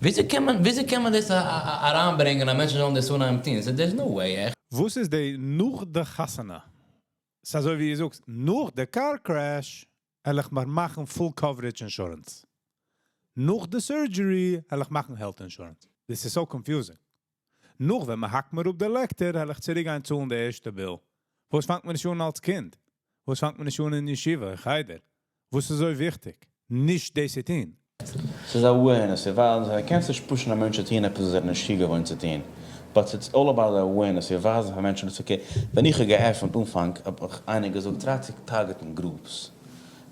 וויאזוי קען מען, וויאזוי קען מען דאס אריינברענגען אז מענטשן זאלן דאס אנהייבן טון? So there's no way, עכט. וואס איז די נאך די חתונה? ס'איז אזוי ווי דו זאגסט, נאך די car crash, וועל איך מיר מאכן full coverage insurance. נאך די surgery, וועל איך מאכן health insurance. This is so confusing. נאך ווען מען האקט מיר אפ די לעקטער, וועל איך צוריקגיין צאלן די ערשטע bill. וואס פאנגט מען נישט אן אלס קינד? וואס פאנגט מען נישט אן אין ישיבה, אין חדר? וואס איז אזוי וויכטיג? נישט דאס צו טון. ס'איז awareness, ווייל דו קענסט נישט push ן א מענטש צו טון עפעס וואס ער איז נישט צוגעוואוינט צו טון. But it's all about awareness, איר ווייזן פאר מענטשן אז okay, ווען איך האב געעפנט אנפאנג, האב איך איינער געזאגט, try צו target ן groups.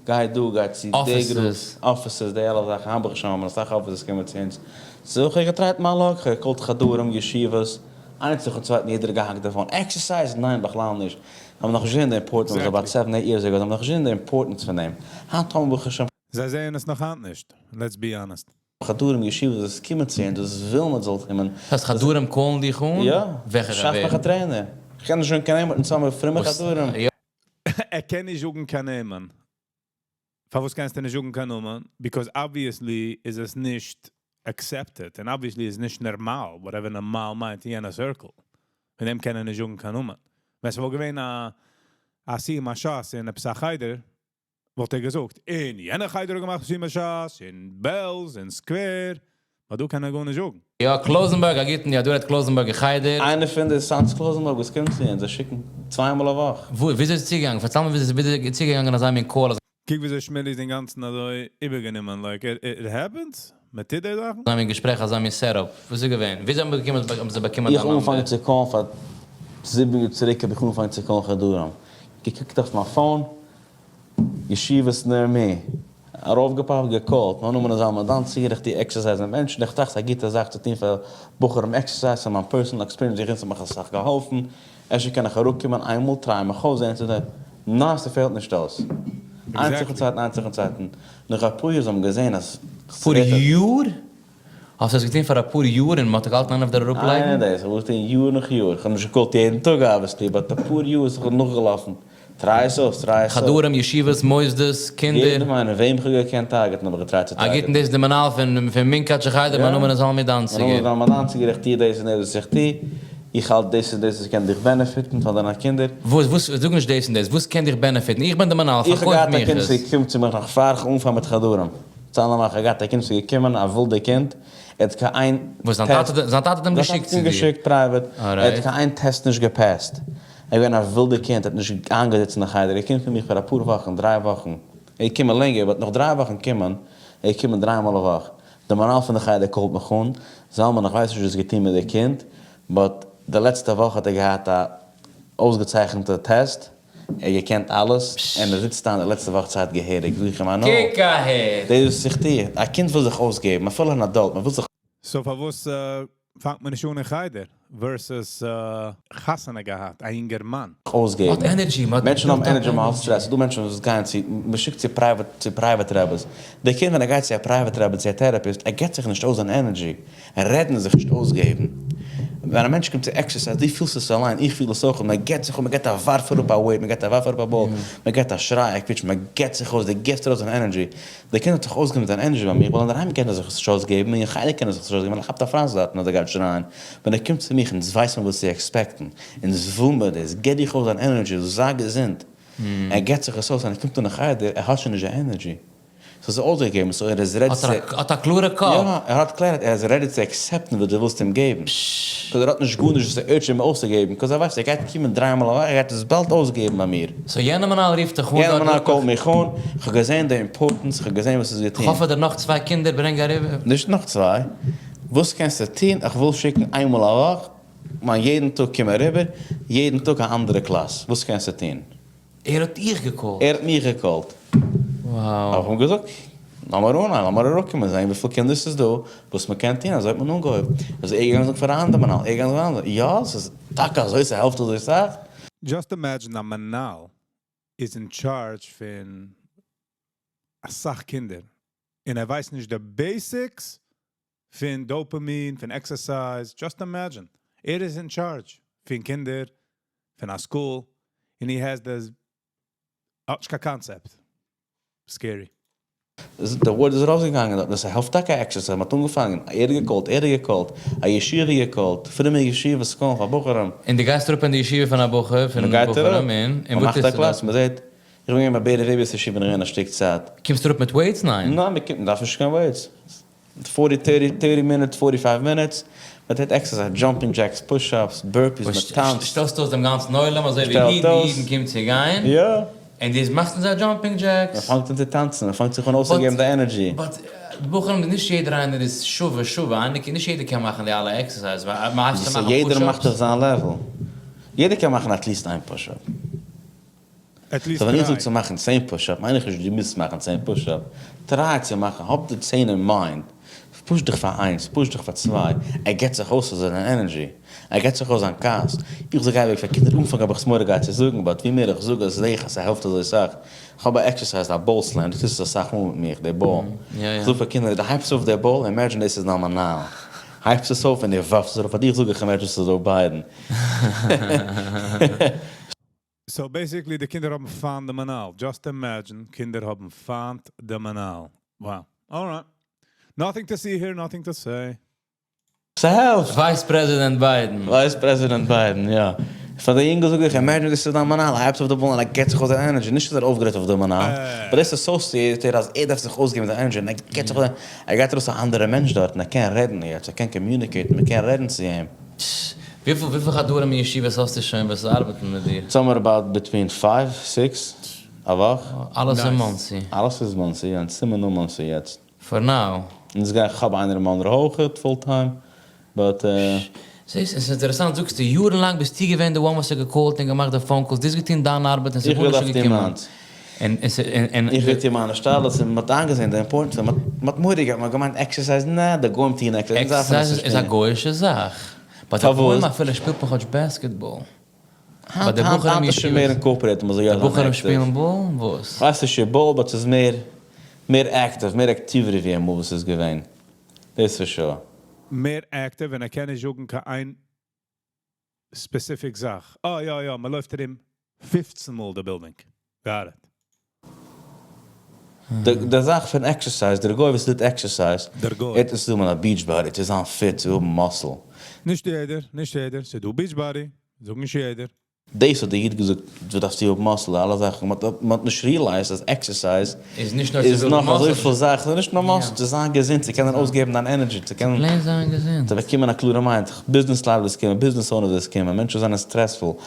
גיי דא, גיי צו די groups, offices, די אלע זאכן, האב איך שוין, האבן אסאך offices קומען צו אונז. So איך האב גע try ט מיין luck, איך האב גע call ט חדרים, ישיבות, איינס נאכן צווייטן, יעדער האט געהאקט דערפון. Exercise? ניין, בכלל נישט. האבן נאך נישט געזען די importance, about 7, 8 years ago, האבן נאך נישט געזען די importance פון דעם. היינט האבן ברוך השם זיי זעען עס נאך היינט נישט, let's be honest. חדרים, ישיבות, וואס קומען צו אונז, דאס וויל מען זאל קומען. דאס הייסט חדרים call ן דיך אן? יא. וועלכע שאף מיך א trainer. איך קען נישט זאגן קיין נעמען, אונז האבן מיר פרומע חדרים. ער קען נישט זאגן קיין נעמען. פארוואס קענסטו נישט זאגן קיין נאמען? Because obviously איז עס נישט accepted, and obviously איז נישט נארמאל, whatever נארמאל מיינט אין יענע circle. פון דעם קען ער נישט זאגן קיין נאמען. ווען ס'וואלט געווען א סיום הש"ס אין עפעס א חדר, וואלט ער געזאגט, אין יענע חדר האט געמאכט סיום הש"ס, אין בעלז, אין סקווער, אבער דא קען ער גארנישט זאגן. יא, קלויזענבורג, א גוטן, יא, דא רעדט קלויזענבורגער חדר. איינער פון די סאנז קלויזענבורג וואס קומט צו אונז, זיי שיקן צוויי מאל א וואך. וואו, וויאזוי איז עס צוגעגאנגען? פארצייל מיר וויאזוי איז צוגעגאנגען אזא מין call, אזא קוק וויאזוי שמילי איז אינגאנצן אזוי איבערגענומען, like it happens? מען טוט די זאכן? מין געשפרעך, אזא מין setup. וואס איז געווען? וויאזוי האבן באקומען, האבן זיי באקומען איך דיין האב אנגעפאנגען number? צו call ן פאר 7 יאר צוריק האב איך אנגעפאנגען צו call ן חדרים. געקוקט אויף מיין phone, ישיבות near me. ארויפגעפאפט, גע call ט. מיין נאמען איז זלמן דאנציגער, איך טו exercise מיט מענטשן. איך טראכט ס'איז א גוטע זאך צו טון פאר בחורים exercise, פון מיין personal experience, איך האט מיך אסאך געהאלפן. אפשר קען איך אראפקומען איינמאל, try מיך אויס, זען צו די, ניין, ס'פעלט נישט אויס. איינס נאכן צווייטן, איינס נאכן צווייטן. נאך אפאר יאר זיי האבן געזען אז פאר יאר? האסט עס געטון פאר אפאר יאר און מ'האט דיך געהאלטן איינער אויף דער אראפלייגן? איינער דאס, איך האב עס געטון יאר נאך יאר. איך האב נישט גע call ט יעדן טאג obviously, but אפאר יאר איז איך נאכגעלאפן. Try עס אויס, try עס אויס. חדרים, ישיבות, מוסדות, קינדער. יעדעם איינעם וועם איך האב געקענט target ן האב איך גע try ט צו target ן. א גוטן, דאס איז די מנהל פון פון מונקאטשער חדר, מיין נאמען איז זלמי דאנציגער. מיין נאמען איז זלמן דאנציגער, איך טוה דאס און דאס וואס איך טוה, איך האלט דאס און דאס וואס קען דיך benefit ן פאר דיינע קינדער. וואס, וואס, זאג נישט דאס און דאס, וואס קען דיך benefit ן? איך בין די מנהל, איך האב פארקויף געהאט א מיך קינד עס. וואס איז געקומען צו מיך נאך פאר איך אנפאנג מיט חדרים. צייט לאנג איך האב געהאט א קינד וואס איז געקומען, א ווילדע קינד, ער האט קיין איין וואס, זיין טאטע, זיין טאטע האט אים געשיקט צו דיר? זיין טאטע האט אים געשיקט private, ער האט קיין איין test נישט גע pass ט. ער איז געווען א ווילדע קינד, ער האט נישט איינגעזיצן אין חדר, ער קומט פון מיך פאר אפאר וואכן, 3 וואכן, ער איז געקומען לענגער, but נאך 3 וואכן קומען, ער איז געקומען דריי מאל א וואך, די מנהל פון די חדר call ט מיך אן, זלמן איך ווייס נישט וואס האסט געטון מיט די קינד, but די לעצטע וואך האט ער געהאט א אויסגעצייכענטע test, ער האט געקענט אלעס, און ער זיצט איין די לעצטע וואך צייט געהעריג, זאג איך אים I know. קוק אהער. דאס איז וואס איך טו, א קינד וויל זיך אויסגעבן, אפילו אן adult, מען וויל זיך So פארוואס פאנגט מען נישט אן אין חדר versus חתונה געהאט, א יונגערמאן? אויסגעבן. מ'האט energy, מ'האט מענטשן האבן built up energy, מ'האט energy. stress. ס'דא מענטשן וואס גייען צו, מ'שיקט צו private, צו private רעבעס. דער קינד ווען ער גייט צו א private רבי, צו א therapist, ער געבט זיך נישט אויס זיין energy. רעדן איז זיך נישט אויסגעבן. ווען א מענטש קומט צו exercise, דו פילסט עס אליין, איך פיל עס אויך, מען געבט זיך אויס, מען געבט א ווארף אראפ א weight, מען געבט א ווארף אראפ א ball, מען געבט א שריי, א קוויטש, מען געבט זיך אויס, דו געבסט ארויס דיין energy. דער קינד האט זיך אויסגעגעבן זיין energy ביי מיר, ווייל אינדערהיים קען ער זיך עס נישט אויסגעבן, און אין חדר קען ער זיך עס נישט אויסגעבן, ווייל ער כאפט א פראסק דארטן אז ער גייט שרייען. ווען ער קומט צו מיך, אונז ווייסט מען וואס צו expect ן, אונז וויל מיר דאס, געב דיך אויס דיין energy, זיי געזונט. ער געבט זיך עס אויס, ווען ער קומט אן אין חדר, ער האט שוין נישט די energy. ס'איז אויסגעגעבן, so ער איז ready צו. האט א קלארע קאפ. יא, ער האט clarity, ער איז ready צו accept ן וואס דו ווילסט אים געבן. 'Cause ער האט נישט גארנישט וואס ער urge ט אים אויסצוגעבן, 'cause ער ווייסט ער גייט קומען דריי מאל א וואך, ער גייט עס באלד אויסגעבן ביי מיר. So יענער מנהל רופט דיך אן יענער דארט מנהל רופט דיך. call ט מיך אן, איך האב געזען די importance, איך האב געזען וואס איז געטון. כ'האף אז נאך צוויי קינדער ברענג אריבער. נישט נאך צוויי. וואס קענסטו טון? איך וויל שיקן איינמאל א וואך, מיין יעדן טאג קום אריבער, יעדן טאג א אנדערע קלאס, וואס קענסטו טון? ער האט דיך גע call ט? ער האט מיך גע call ט. Wow. האב איך אים געזאגט, לאמיר אנהייבן, לאמיר אראפקומען זען וויפיל קינדער ס'איז דא, וואס מ'קען טון, אזוי האט מען אנגעהויבן. איז ער געגאנגען זאגן פאר א אנדער מנהל, ער געגאנגען זאגן פאר א אנדער, יא, ס'איז טאקע אזוי, ס'העלפט אזוי סאך. Just imagine א מנהל איז in charge פון א סאך קינדער. און ער ווייסט נישט די basics פון dopamine, פון exercise. Just imagine. ער איז in charge פון קינדער, פון א school, and he has this קיין concept. Scary. די word איז ארויסגעגאנגען דארט, דאס העלפט טאקע exercise, מ'האט אנגעפאנגען, ער גע call ט, ער גע call ט, א ישיבה גע call ט, פרומע ישיבה, ס'קומען פאר בחורים. און דו גייסט אראפ אין די ישיבה פון א בחור, פון מ'גייט אראפ, בחורים, און און וואס מ'מאכט א טוסטו class, דארט? מ'זעט, איך בין געווען ביי בערי וועבער'ס ישיבה אין א שטיק צייט. קומסט אראפ מיט weights? ניין? ניין, מ'קומט, מ'דארף נישט קיין weights. 40, 30, 30 minutes, 45 minutes, מ'טוט exercise, jumping jacks, push-ups, burpees, מ'טאנצט. שטעלסט אויס דעם גאנצן עולם, אזוי ווי שטעלט אידן, אויס. אידן קומט צו גיין. יא. און דאס מאכט אונז א jumping jacks. מ'פאנגט אן צו טאנצן, מ'פאנגט זיך אן אויסצוגעבן די energy. But בחורים, נישט יעדער איינער איז שווה שווה, נישט יעדער קען מאכן די אלע exercise, ווייל מ'הייסט צו מאכן יעדער push-ups. מאכט אויף זיין level. יעדער קען מאכן at least איין push-up. At least So ווען איך try. זאג צו מאכן 10 push-up, מיין איך נישט דו מוזט מאכן 10 push-up. Try צו מאכן, האב די 10 in mind. Push דיך פאר איינס, push דיך פאר צוויי. ער געט זיך אויס זיין energy. ער געט זיך אויס זיין כעס. איך זאג אייביג פאר קינדער, אנפאנג האב איך עס מורא געהאט צו זאגן, but ווי מער איך זאג עס, זע איך אז ס'העלפט אזוי סאך. איך האב א exercise, א ball slam, דאס איז אסאך מאל מיט מיר, די ball. איך זאג פאר קינדער, דו הייבסט אויף די ball, imagine דאס איז דיין מנהל. הייבסט עס אויף און דו ווארפסט עס אראפ, פאר דיך זאג איך, imagine ס'איז דא Biden. So basically, די קינדער האבן פיינט די מנהל. Just imagine, קינדער האבן פיינט די מנהל. Wow. All right. Nothing to see here, nothing to say. ס'העלפט. Vice President Biden. Vice President Biden, יא. פאר די יונגע זאג איך, imagine דאס איז דיין מנהל, הייבסט אויף די ball און ער געט זיך אויס די energy. נישט אז ער אויפגערעדט אויף די מנהל, but דאס associate ער אז ער דארף זיך אויסגעבן די energy און ער געט זיך אויס, ער גייט ארויס א אנדערע מענטש דארט און ער קען רעדן יעצט, ער קען communicate ן, מען קען רעדן צו אים. וויפיל חדרים און ישיבות האסטו שוין וואס ארבעטן מיט דיר? Somewhere about between 5, 6 א וואך. אלעס אין Nice. Monsey. אלעס איז Monsey, יא, און צימער נאר Monsey יעצט. For now. און עס גייט, איך האב איינער אין Monroe אויכעט, full time, but זעסט, עס איז אינטערעסאנט, זאגסטו, יארן לאנג ביסטו געווען די one וואס האט גע call ט און געמאכט די phone calls, דו האסט געטון דיין ארבעט און עס איז איך גארנישט וויל אויף געקומען. דעם האנט. און עס איז, און, און איך וויל טון מיינע השתדלות און מ'האט איינגעזען די importance, מ'האט מורא געהאט, מ'האט געמיינט exercise, נע, די גוים טוען exercise, אונז דארפן עס Exercise נישט איז א טון. גוי'אישע זאך. But די פארוואס? גוים אפילו שפילט מען כאטש basketball. היינט, But די היינט, בחורים היינט איז שוין ישיבות מער incorporated, מ'זאל יא די זיין בחורים active. שפילן ball? וואס? ווייסט נישט ball, but ס'איז מער, מער active, מער activity ווי אמאל וואס איז געווען. דאס איז sure. מער active, און ער קען נישט זאגן קיין איין specific זאך. Oh, יא, יא, מען לויפט ארום 15 מאל די building. Got it. די זאך פון exercise, דער גוי וואס טוט exercise, דער גוי. ער איז דא מיט א beach body, צו זיין fit, צו האבן muscle. נישט יעדער, נישט יעדער. ס'איז דא beach body, זאג נישט יעדער. דאס האט דער איד געזאגט, דו דארפסט האבן muscle, אלע זאכן. מען האט נישט realized אז exercise איז נישט נאר איז צו build נאך אזוי muscle. פיל זאכן, נישט נאר muscle, יא. צו זיין געזונט, צו קענען אויסגעבן דיין energy, צו קענען Plain זיין געזונט. צו באקומען א קלארע mind. Business לייט וואס קומען, business owners וואס קומען, מענטשן זענען stressful.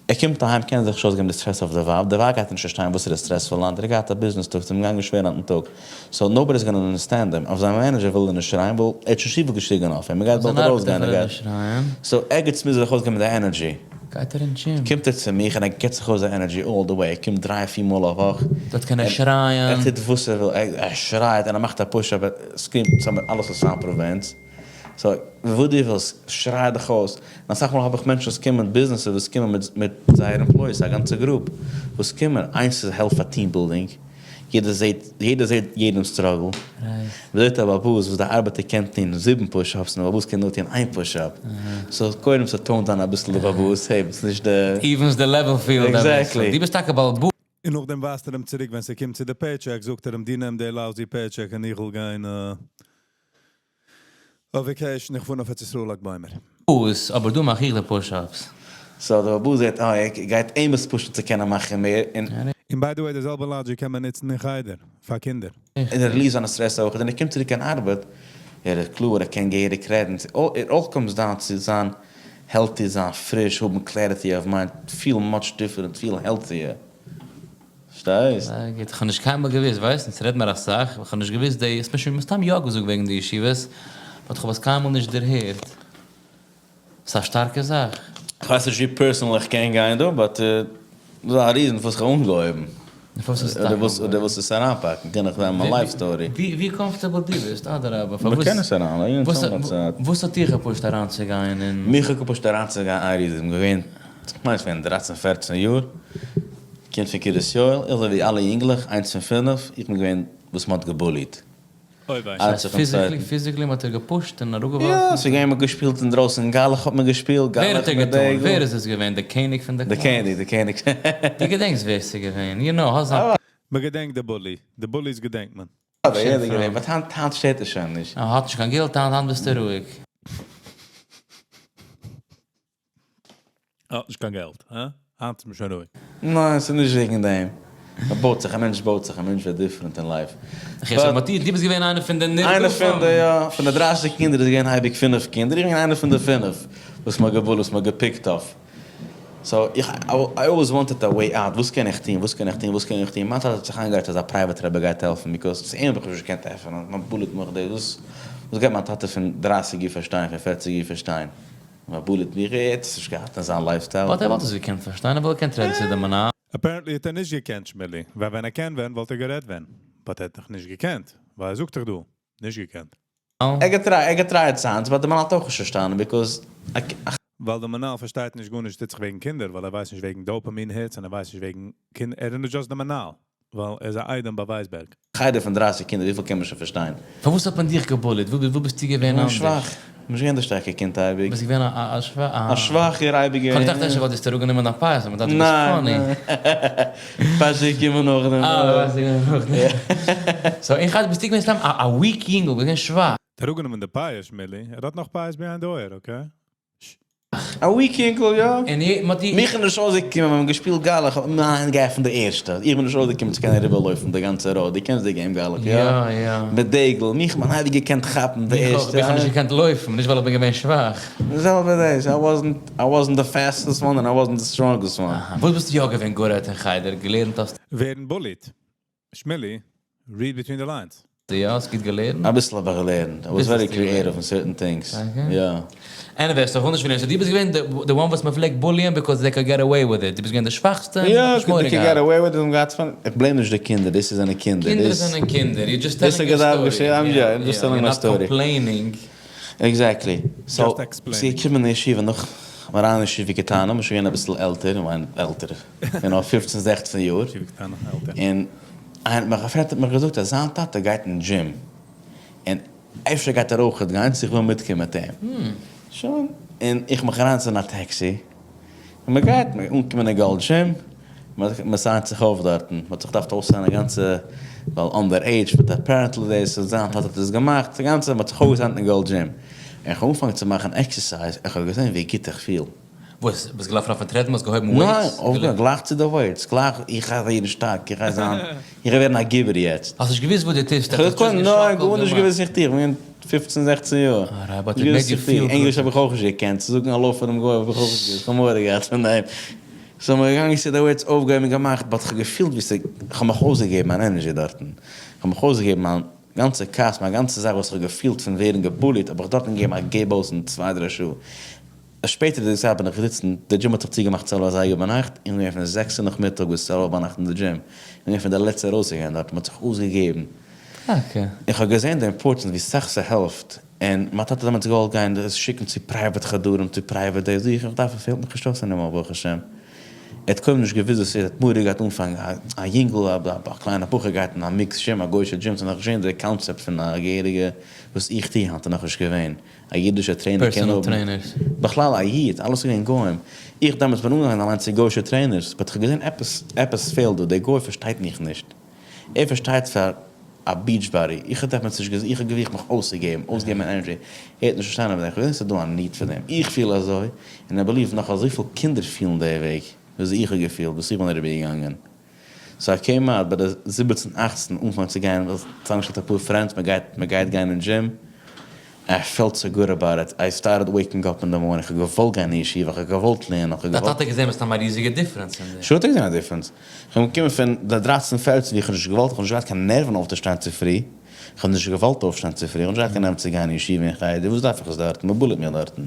ער קומט אהיים, קען זיך נישט אויסגעבן די stress אויף די ווייב. די ווייב גייט נישט פארשטיין וואס איז די stressful היינט. ער געהאט א business טאג, ס'איז אים געגאנגען שווער היינט טאג. So nobody's gonna understand him. אויף זיין manager וויל ער נישט שרייען, ווייל ער האט שוין שיף געשריגן אויף אים. ער גייט זיין באלד ארבעטער ארויסגיין, ער וויל ער גייט. נישט שרייען. So ערגעץ מוז ער זיך אויסגעבן די energy. גייט ער אין gym. קומט ער צו מיך און ער גיבט זיך אויס די energy all the way. ער קומט דריי, פיר מאל א וואך. דארט קען ער שרייען. ער טוט וואס ער וויל. ער שרייט און ער מאכט א push-up, ער scream ט צוזאמען אלעס וואס sound prevents. So, וואו דו ווילסט, שריי דיך אויס. און אסאך מאל האב איך מענטשן וואס קומען, businesses וואס קומען מיט זייער employees, א גאנצע group וואס קומען. איינס איז העלפט פאר team building. יעדער זעט, יעדער זעט יעדן struggle. מ'זעט א בעל הבית וואס די ארבעטער קען טון זיבן push-ups און דער בעל הבית קען נאר טון איין push-up. So, קודם ס' tone ט down אביסל די בעל הבית, hey, ביסט נישט די Evens the level field. Exactly. דו ביסט טאקע בעל הבית. און נאכדעם ווייזט ער אים צוריק, ווען ס'קומט צו די paycheck, זאגט ער אים, דו נעם די lousy paycheck און איך וויל גיין אויף vacation, איך פאר אויף ארץ ישראל ל"ג בעומר. אבער דו מאך איך די push-ups. So, דער בעל הבית זעט, אה, ער גייט אים עס push ן צו קענען מאכן מער. און און by the way, די זעלבע logic קען מען נוצן אין חדר, פאר קינדער. און ער release זיינע stress אויך, און ער קומט צוריק אין ארבעט, ער איז קלאר, ער קען געהעריג רעדן. It all comes down צו זיין healthy, זיין פריש, האבן clarity of mind, feel much different, feel healthier. פארשטייסט? זייער גוט. איך האב נישט קיינמאל געוואוסט, ווייסט, אונז רעדן מיר אסאך, איך האב נישט געוואוסט, די, עס מיר שוין מסתם יא געזאגט וועגן די ישיבות, but איך האב עס קיינמאל נישט דערהערט. ס'איז א שטארקע זאך. איך ווייס נישט ווי personal איך קען גיין דא, but דאס איז א reason פארוואס איך האב אנגעהויבן. פארוואס האסטו אדער וואס, אנגעהויבן? אדער וואס עס אריינפאקן, קען איך זיין מיין life story. ווי comfortable דו ביסט, אדרבה, מיר פארוואס קענען עס אריין, וואס יא, צייט. וואס האט דיך גע push ט אריינצוגיין אין מיך האט גע push ט אריינצוגיין, איין reason, געווען, איך מיין עס געווען 13, 14 יאר. קינד פון קרית יואל, איך אזוי ווי אלע יונגלעך, איינס פון פינף, איך בין געווען וואס מ'האט געבוליט. אוי וויי. איינס אויפן physically, צווייטן. physically מ'האט דיר געפושט און אראפגעווארפן? יא, ס'איז געווען מ'האט געשפילט אינדרויסן גלח האט מען געשפילט, ווער האט גלח דיר מיט געטאן? דגל. ווער איז עס געווען? די קעניג פון די די קלאס? קעניג, די קעניג. דו געדענקסט ווער ס'איז געווען? You know, האסט זיין מ'געדענקט די bully. די bullies געדענקט מען. אבער יעדער געדענקט, but היינט היינט שטערט עס שוין נישט. ער האט נישט קיין געלט היינט, היינט ביסטו רואיג. ער האט נישט קיין געלט, הא? היינט איז מען שוין רואיג. ניין, ס'איז נישט וועגן דעם. מען בויט זיך, א מענטש בויט זיך, א מענטש ווערט different אין life. איך זאג מאטי, דו ביסט געווען איינער פון די נרדפים. איינער פון די, יא. פון די דרייסיג קינדער איז געווען אייביג פינף קינדער, איך בין געווען איינער פון די פינף וואס מ'האט געבוליט, וואס מ'האט געפיקט אויף. so איך, I always wanted a way out, וואס קען איך טון, וואס קען איך טון, וואס קען איך טון, מיין טאטע האט זיך איינגערעדט אז א private רבי גייט העלפן, because צו אים האב איך נישט געקענט עפענען, מען בוליט מיך דאס, וואס וואס גייט מיין טאטע פון דרייסיג יאר פארשטיין, פון פערציג יאר פארשטיין, מען בוליט מיך, ער האט עס נישט געהאט אין זיין lifestyle. but ער וואלט עס געקענט פארשטיין, ער וואלט געקענט רעדן צו די מנהל. apparently האט ער נישט געקענט שמילי, ווייל ווען ער קען ווען וואלט ער גערעדט ווען, but ער האט דאך נישט געקענט, ווייל ער זאגט דאך דא, נישט געקענט. ער געטרייט, ער געטרייט זיינס, but די מנהל האט אויך נישט פארשטאנען, because א. ווייל די מנהל פארשטייט נישט גארנישט טוט זיך וועגן קינדער, ווייל ער ווייסט נישט וועגן dopamine hits און ער ווייסט נישט וועגן קינדער, ער איז נישט just די מנהל, ווייל ער איז א איידעם ביי ווייסבערג. חדר פון דרייסיג קינדער וויפיל קען מען שוין פארשטיין? פארוואס האט מען דיך געבוליט? וואו ביסטו געווען איך בין אנדערש? שוואך. איך בין נישט געווען דער שטארקער קינד אייביג. ביסט געווען א שוואכער? א שוואכער אייביג געווען. כ'האב געדאכט אפשר וואלט דיך אראפגענומען דיין פאות, אבער דו ביסט funny. ניין ניין. פאות איז געקומען נאכדעם. אה, פאות איז געקומען נאכדעם. so אין חדר ביסטו געווען סתם א weak יונגל, געווען שוואך. אראפגענומען די פאות, שמילי. ער האט נאך פאות behind די אויער, okay? א weak יונגל, יא. און איר, מ'האט איר. מיך איז נישט אויסגעקומען ווען מ'האט געשפילט גלח, האט מען געעפנט די ערשטע. איך בין נישט אויסגעקומען צו קענען אריבערלויפן די גאנצע road. דו קענסט די game גלח, יא? יא, יא. מיט דגל. מיך האט מען אייביג געקענט כאפן די ערשטע. איך האב נישט געקענט לויפן, נישט ווייל איך בין געווען שוואך. די זעלבע דאס. I wasn't, I wasn't the fastest one and I wasn't the strongest one. אהא. וואס ביסטו יא געווען good at אין חדר? געלערנט האסטו? ווערן בוליט. שמילי, read between the lines. יא, האסט גוט געלערנט? אביסל האב איך געלערנט. I was very creative אין certain things. יא. anyway, so כ'וויל נישט פארלירן. so דו ביסט געווען די one וואס מ'פלעגט בוליען because they could get away with it. דו ביסט געווען די שוואכסטע און מ'האט נישט מורא געהאט. יא, they could get away with it און געהאט fun. איך blame נישט די קינדער, דאס איז זענען קינדער. קינדער זענען קינדער. you're just telling your story. יא, I'm just telling my story. you're not complaining. exactly. so, ס'איז געקומען אין ישיבה נאך, מיר אריין אין ישיבה קטנה, מ'איז שוין געווען אביסל עלטער, איך מיין עלטער, you know, פופצן זעכצן יאר. ישיבה קטנה, עלטער. און איינער האט מיך, א friend האט מיך געזאגט אז זיין טאטע גייט אין דזשים, און אפשר גייט ער אויכעט גיין, צו איך וויל מיטקומען מיט אים. שוין, און איך מיך אריין אין א taxi, און מען גייט, מען אנקומען אין Gold Gym, מען סיינט זיך אויף דארטן, מען האט זיך געדארפט אויססיינען א גאנצע, ווייל under age מיט א parental דאס, און זיין טאטע האט עס געמאכט, די גאנצע, מען האט זיך אויפגעסיינט אין Gold Gym. און איך האב אנגעפאנגען צו מאכן exercise, איך האב געזען ווי גוט איך פיל. וואס? ביסט געלאפן אויפן treadmill, האסט געהויבן weights? ניין, אויפגעהויבן גלייך צו די weights, גלייך, איך גיי ווערן שטארק, איך גיי זיין, איך גיי ווערן א גיבור יעצט. האסט נישט געוואוסט וואס דו טוסט? איך האב געקודם, ניין, גארנישט געוואוסט איך טו, איך בין געווען פופצן זעכצן יאר. alright, but it made you feel good. ענגליש האב איך אויך נישט געקענט, צו זאגן האלא פארן גוי האב איך אויך נישט געוואוסט, איך האב מורא געהאט פון דעם. so מ'איז געגאנגען צו די weights, אויפגעהויבן און געמאכט, but איך האב געפילט ווי ס'איז, איך האב מיך אויסגעגעבן מיין energy דארטן, איך האב מיך אויסגעגעבן מיין גאנצע כעס, מיין גאנצע זאך וואס איך האב געפילט פון ווערן געבוליט, האב איך דארטן געגעבן א געב אויס אין צוויי דריי שעה. שפעטער די צייט בין איך געזיצן, די דזשים האט זיך צוגעמאכט צוועלף אזייגער ביינאכט, איך בין געווען פון זעקסע נאכמיטאג ביז צוועלף ביינאכט אין די דזשים, איך בין געווען פון די לעצטע ארויסצוגיין דארט, מען האט זיך אויסגעגעבן. טאקע? איך האב געזען די importance ווי סאך ס'העלפט, און מיין טאטע האט דעמאלטס געוואלט גיין דאס שיקן צו private חדרים, צו private דאס, זאג איך, איך דארף עס פעלט מיך נישט אויס anymore ברוך השם. ער האט קודם נישט געוואוסט וואס ס'איז, ער האט מורא געהאט אנפאנג, א יונגל, א קליינע בחור גייט אין א mix gym, א גוי'שע דזשים, ס'איז נאכנישט געווען די קאנצעפט פון א געהעריגע וואס איך טו היינט איז נאכנישט געווען. א אידישער trainer קען האבן, בכלל א איד, אלעס איז געווען גוים, איך דעמאלטס בין אנגעגאנגען אליין צו גוישע trainers, but כ'האב געזען עפעס, עפעס פעלט דא, דער גוי פארשטייט מיך נישט, ער פארשטייט פאר א beach body, איך האב דעמאלטס נישט געזען, איך האב געזוכט מיך אויסצוגעבן, אויסגעבן מיין energy, ער האט נישט פארשטאנען אויף דעם, כ'האב געזען ס'איז דא א need פאר דעם, איך פיל אזוי, און I believe נאך אזויפיל קינדער פילן די וועג, וויאזוי איך האב געפילט, וואס איך בין אריבערגעגאנגען. so I came out ביי די זיבעצן אכצן אנפאנג צו גיין, ווייל צוזאמגעשטעלט אפאר friends, מען גייט מען גייט גיין אין דזשים, I felt so good about it, I started waking up אין די morning, כ'האב געוואלט גיין אין ישיבה, כ'האב געוואלט לערנען, כ'האב דיין געוואלט. טאטע געזען מסתם א ריזיגע difference אין דיר. sure האט ער געזען א difference. כ'בין געקומען פון די דרייצן פערצן ווי כ'האב נישט געוואלט, כ'האב נישט געהאט קיין נערוון אויפצושטיין צופרי, כ'האב נישט געוואלט אויפשטיין צופרי, כ'האב נישט געהאט קיין נערוון צו גיין אין ישיבה און חדר, וואס דארף איך עס דארטן, מ'בוליט מיך דארטן.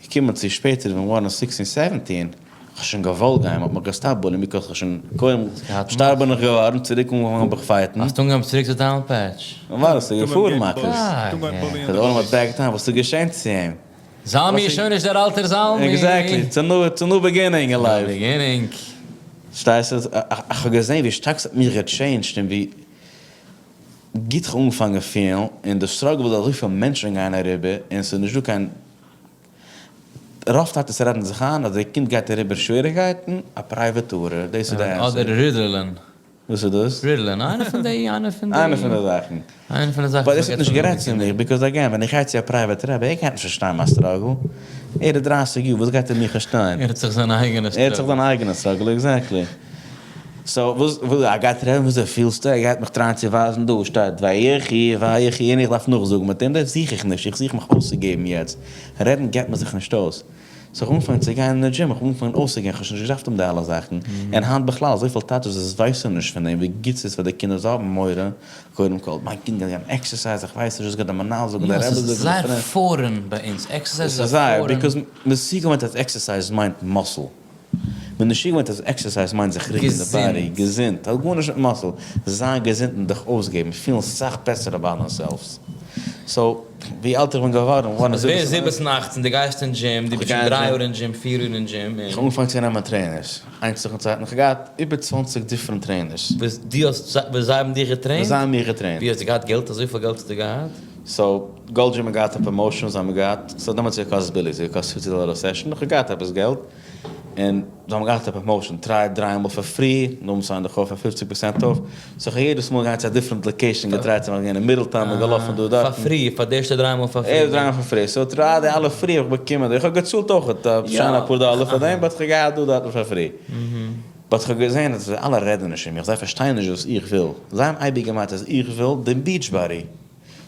געקומען צו שפעטער ווען ווארן sixteen seventeen, כ'האב שוין געוואלט גיין, מ'האט מיך געסטאפט בוליען because כ'האב שוין קוים שטארק בין איך געווארן, צוריק אנגעפאנגען האב איך פייטן. האסט אנגעהויבן צוריק צו טיילן פעטש? וואס איז געפארן מכות? דער עולם האט back דאן, וואס איז געשען צו אים? זלמי איז שוין נישט דער אלטער זלמי. exactly, it's a new beginning in life. beginning. שטייסט? איך האב געזען ווי שטארק ס'האט מיך גע change ט און ווי גוט כ'האב אנגעפאנגען פילן, און די struggle וואס אזויפיל מענטשן גייען אריבער, און ס'איז נישט דא קיין, רוב טאטעס רעדן זיך איין אז די קינד גייט אריבער שוועריגקייטן, א private tutor, דאס איז די answer. אדער Ritalin. וואס איז דאס? Ritalin, איינע פון די, איינע פון די. איינע פון די זאכן. איינע פון די זאכן. But דאס האט נישט גערעדט צו מיר, because again, ווען איך גיי צו א private רבי, ער גייט נישט פארשטיין מיין struggle. ער איז 30 יאר, וואס גייט ער מיר פארשטיין? ער האט זיך זיין אייגענע ער האט זיך struggle. זיין אייגענע struggle, exactly. So, וואס, וואס, ער גייט רעדן וואס דו פילסט, ער גייט מיך try ען צו ווייזן, דא שטייט ויחי, ויחי, און איך דארף נאכזאגן מיט אים, דאס זוך איך נישט, איך זוך מיך אויסצוגעבן יעצט. רעדן געבט מען זיך נישט אויס. So איך האב אנגעפאנגען צו גיין אין די דזשים, איך האב אנגעפאנגען אויסצוגיין, איך האב שוין נישט געדארפט האבן די אלע זאכן. און היינט בכלל, אזויפיל טאטעס וואס ווייסן נישט פון דעם ווי גוט ס'איז פאר די קינדער, זיי האבן מורא, קודם כל, מיין קינד גייט גיין exercise, איך ווייס נישט וואס גייט די מנהל זאגן, די רבי זאגן, די ס'איז זייער friend. foreign ביי אונז, exercise איז א זייער, foreign. because מ'איז צוגעוואוינט אז exercise מיינט muscle. מ'איז נישט צוגעוואוינט אז exercise מיינט זיך רוקן די body, געזונט, האט גארנישט מיט muscle, זיין געזונט און דיך אויסגעבן, פילן סאך בעסער about ourselves. So, ווי עלטער איך בין געווארן, וואן איז ווער 17, 18, דו גייסט אין דזשים, דו ביסט שוין 3 יאר אין דזשים, 4 יאר אין דזשים, איך האב אנגעפאנגען צו נעמען trainers, איינס נאכן צווייטן, איך האב געהאט איבער 20 different trainers. וואס דו האסט, וואס זיי האבן דיך גע train ט? וואס זיי האבן מיך גע train ט. ווי האסטו געהאט געלט? אזויפיל געלט האסטו געהאט? So, Gold Gym האט געהאט א promotion, זיי האבן געהאט, so דעמאלטס האט געקאסט ביליג, ס'האט געקאסט 50 דאלער א session, איך האב געהאט עפעס געלט, און זיי האבן געהאט א promotion, try דריי מאל פאר free, נאכדעם sign דיך אויף פאר 50% off, so איך האב יעדעס מאל געהאט צו א different location, גע try ט צו מאכן אין Middletown, מ'איז געלאפן דא דארטן. פאר free, פאר די ערשטע דריי מאל פאר free. ערשטע דריי מאל פאר free, so try די אלע free האב איך באקומען, איך האב געצאלט אויך שיין אפאר דאלער פאר דעם, but איך האב געהאט דא דארטן פאר free. But איך האב געזען אז אלע רעדן נישט צו מיך, זיי פארשטייען נישט וואס איך וויל, זיי האבן אייביג געמיינט אז איך וויל דעם beach body.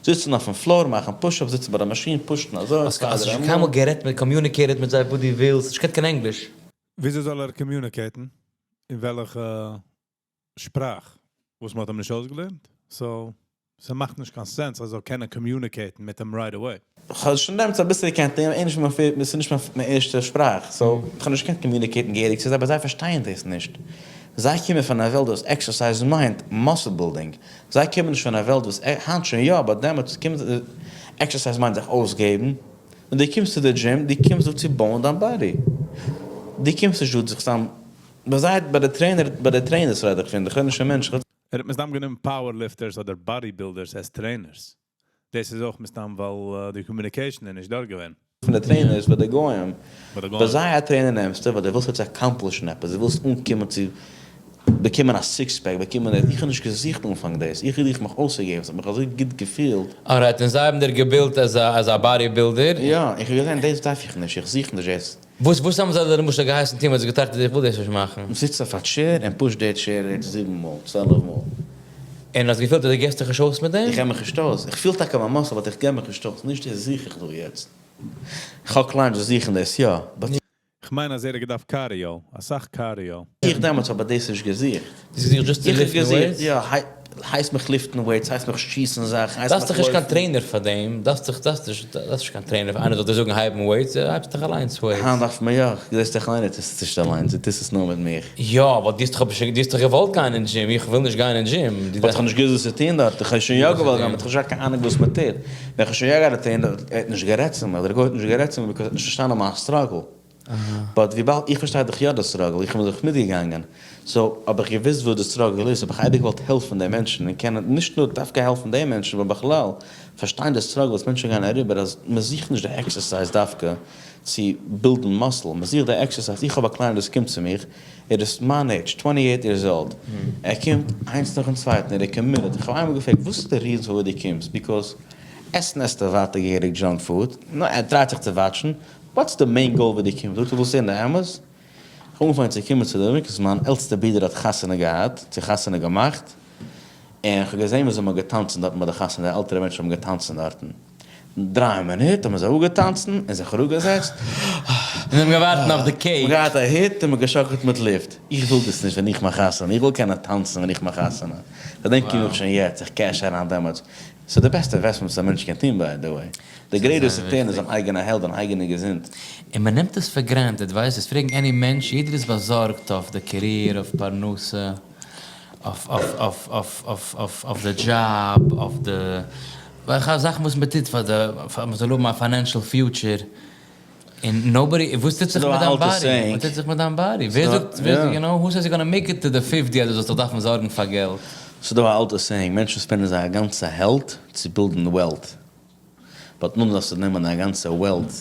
זיצן אויפן floor, מאכן push-ups, זיצן ביי די מאשין, push ן אזוי, האסט שוין קיינמאל גערעדט מיט, communicated מיט זיי וואס דו ווילסט? נישט גערעדט קיין ענגליש? וויאזוי זאל ער communicate ן? אין וועלכע שפראך? וואס מ'האט אים נישט אויסגעלערנט? So, ס'מאכט נישט קיין sense אז ער זאל קענען communicate ן מיט אים right away. כ'האב שוין דעמאלטס אביסל געקענט ענגליש, ס'איז נישט מיין ערשטע שפראך, so כ'האב נישט געקענט communicate ן געהעריג צו זיי, but זיי פארשטייען דאס נישט. זיי קומען פון א וועלט וואס exercise מיינט muscle building. זיי קומען נישט פון א וועלט וואס, היינט שוין יא, but דעמאלטס קומט exercise מיינט זיך אויסגעבן. ווען דו קומסט צו די דזשים, דו קומסט דא צו בויען דיין body. דו קומסט נישט דא זיך סתם, ביי זיי, ביי די trainer, ביי די trainers רעד איך פון, איך רעד נישט פון מענטשן. ער האט מסתם גענומען powerlifters אדער bodybuilders as trainers. דאס איז אויך מסתם ווייל די communication איז נישט דארט געווען. פון די trainers ביי די גוים. ביי די גוים. ביי זיי א trainer נעמסטו ווייל דו ווילסט עפעס accomplish ן עפעס, דו ווילסט אנקומען צו באקומען א six pack, באקומען דאס, איך האב נישט געזוכט אנפאנג דאס, איך האב געזוכט מיך אויסצוגעבן, ס'האט מיך אזוי גוט געפילט. Alright, און זיי האבן דיר גע build as א as א bodybuilder? יא, איך האב געזען דאס דארף איך נישט, איך זוך נישט דאס. וואס וואס האבן זיי דיר למשל געהייסן טון וואס האסט געטראכט אז איך וויל דאס נישט מאכן? זיץ אויף א chair און push די chair יעצט זיבן מאל, 12 מאל. און האסט געפילט אז דו געבסט דיך נישט אויס מיט דעם? איך געב מיך נישט אויס, איך פיל טאקע מיין muscle but איך געב מיך נישט אויס, נישט דאס זוך איך דא יעצט. איך האב clients וואס זוכן דאס יא, but. כ'מיין אז ער האט געדארפט cardio, אסאך cardio. איך דעמאלטס האב דאס נישט געזוכט. דו האסט געזוכט just צו ליפטן weights? יא, הייסט מיך ליפטן weights, הייסט מיך שיסן זאכן, הייסט מיך לויפן. דארפסט דאך נישט קיין trainer פאר דעם, דארפסט דאך דארפסט נישט דארפסט נישט קיין trainer, איינער זאל דיר זאגן הייבן weights, הייבסט דאך אליינס weights. היינט דארף מען יא, דו זעסט דיך אליין, דו טוסט עס נישט אליינס, דו טוסט עס נאר מיט מיך. יא, ווייל דו האסט דאך דו האסט דאך געוואלט גיין אין דזשים, איך וויל נישט גיין אין דזשים. But איך האב נישט געוואוסט וואס צו טון דארט, איך האב שוין יא געוואלט גיין, but איך האב נישט געהאט קיין אהנונג וואס מען טוט. ווען איך האב שוין יא געהאט א trainer, ער האט נישט גערעדט צו מיר, דער גוי האט נישט גערעדט צו מיר because ער האט נישט פארשטאנען מיין struggle. But וויבאלד איך פארשטיי דאך יא די struggle, איך בין דאך מיטגעגאנגען, so האב איך געוואוסט וואס די struggle איז, האב איך אייביג געוואלט העלפן די מענטשן, און קענען, נישט נאר דווקא העלפן די מענטשן, נאר בכלל פארשטיין די struggle וואס מענטשן גייען אריבער, אז מען זוכט נישט די exercise דווקא צו build ן muscle, מען זוכט די exercise, איך האב א client וואס קומט צו מיך, ער איז מיין עידזש, 28 years old, ער קומט איינס נאכן צווייטן, ער איז committed, איך האב איינמאל געפרעגט וואס איז די reason פארוואס דו קומסט, because עסן עסט ער ווייטער געהעריג junk food, נאר ער try ט זיך צו watch ן, what's די main goal וואס דו קומסט? זאגט ער ווילסט הערן די אמת? איך האב אנגעפאנגען צו קומען צו די because מיין עלטסטע ברודער האט חתונה געהאט, צו חתונה געמאכט, און איך האב געזען ווי זיי האבן געטאנצן דארטן ביי די חתונה, די עלטערע מענטשן האבן געטאנצן דארטן, דריי מינוט האבן זיי אפגעטאנצן און זיך אראפגעזעצט, און האבן געווארטן אויף די cake. מ'האט געהאט א hit און מ'האט געשאקלט מיט לופט. איך וויל דאס נישט ווען איך מאך חתונה, איך וויל קענען טאנצן ווען איך מאך חתונה. פאר דעם קום איך שוין יעצט, איך cash אריין דעמאלטס. ס'איז די בעסטע investment וואס א מענטש קען טון by the way. די greatest return איז זיין אייגענע health, זיין אייגענע געזונט. און מען נעמט עס for granted, ווייסט, עס פרעגן any מענטש, יעדער איז באזארגט אויף די career, אויף פרנסה, אויף אויף אויף אויף אויף אויף אויף די דזשאב, אויף די וועלכע זאכן וואס מען טוט פאר די פאר מען זאל האבן א financial future. און nobody, וואס טוט זיך ס'דא מיט א דיין אלטע body? saying. וואס טוט זיך מיט דיין body? ווער זאגט, ווער, you know, who says you gonna make it to the 50 אז דו זאלסט דיך דארפן זארגן פאר געלט? ס'דא א אלטע saying, מענטשן spend ען זייער גאנצע health צו build ן wealth. But נאכדעם דארפסטו נעמען דיין גאנצע wealth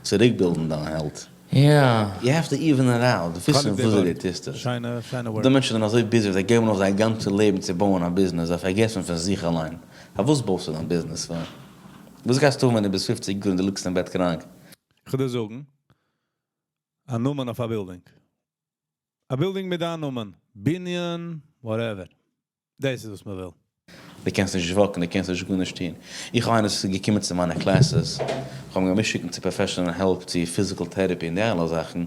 צוריק build ן דיין health. You have to even it out, וויסן וויאזוי דו טוסט עס. שיינע ווארט. די מענטשן זענען אזוי busy, זיי געבן אויף זייער גאנצע לעבן צו בויען א ביזנעס, זיי פארגעסן פון זיך אליין. פארוואס בויסטו דיין ביזנעס פאר? וואס גייסטו טון ווען דו ביסט 50 יאר און דו ליגסט אין בעט קראנק? איך וועל דיר זאגן, א נאמען אויף א building. א building מיט א נאמען. בנין, whatever. דאס איז וואס מען וויל. דו קענסט נישט walk ן, דו קענסט נישט גארנישט טון. איך האב איינער וואס איז געקומען צו מיינע classes, איך האב אים געמוזט שיקן צו professional help, צו physical therapy און די אלע זאכן.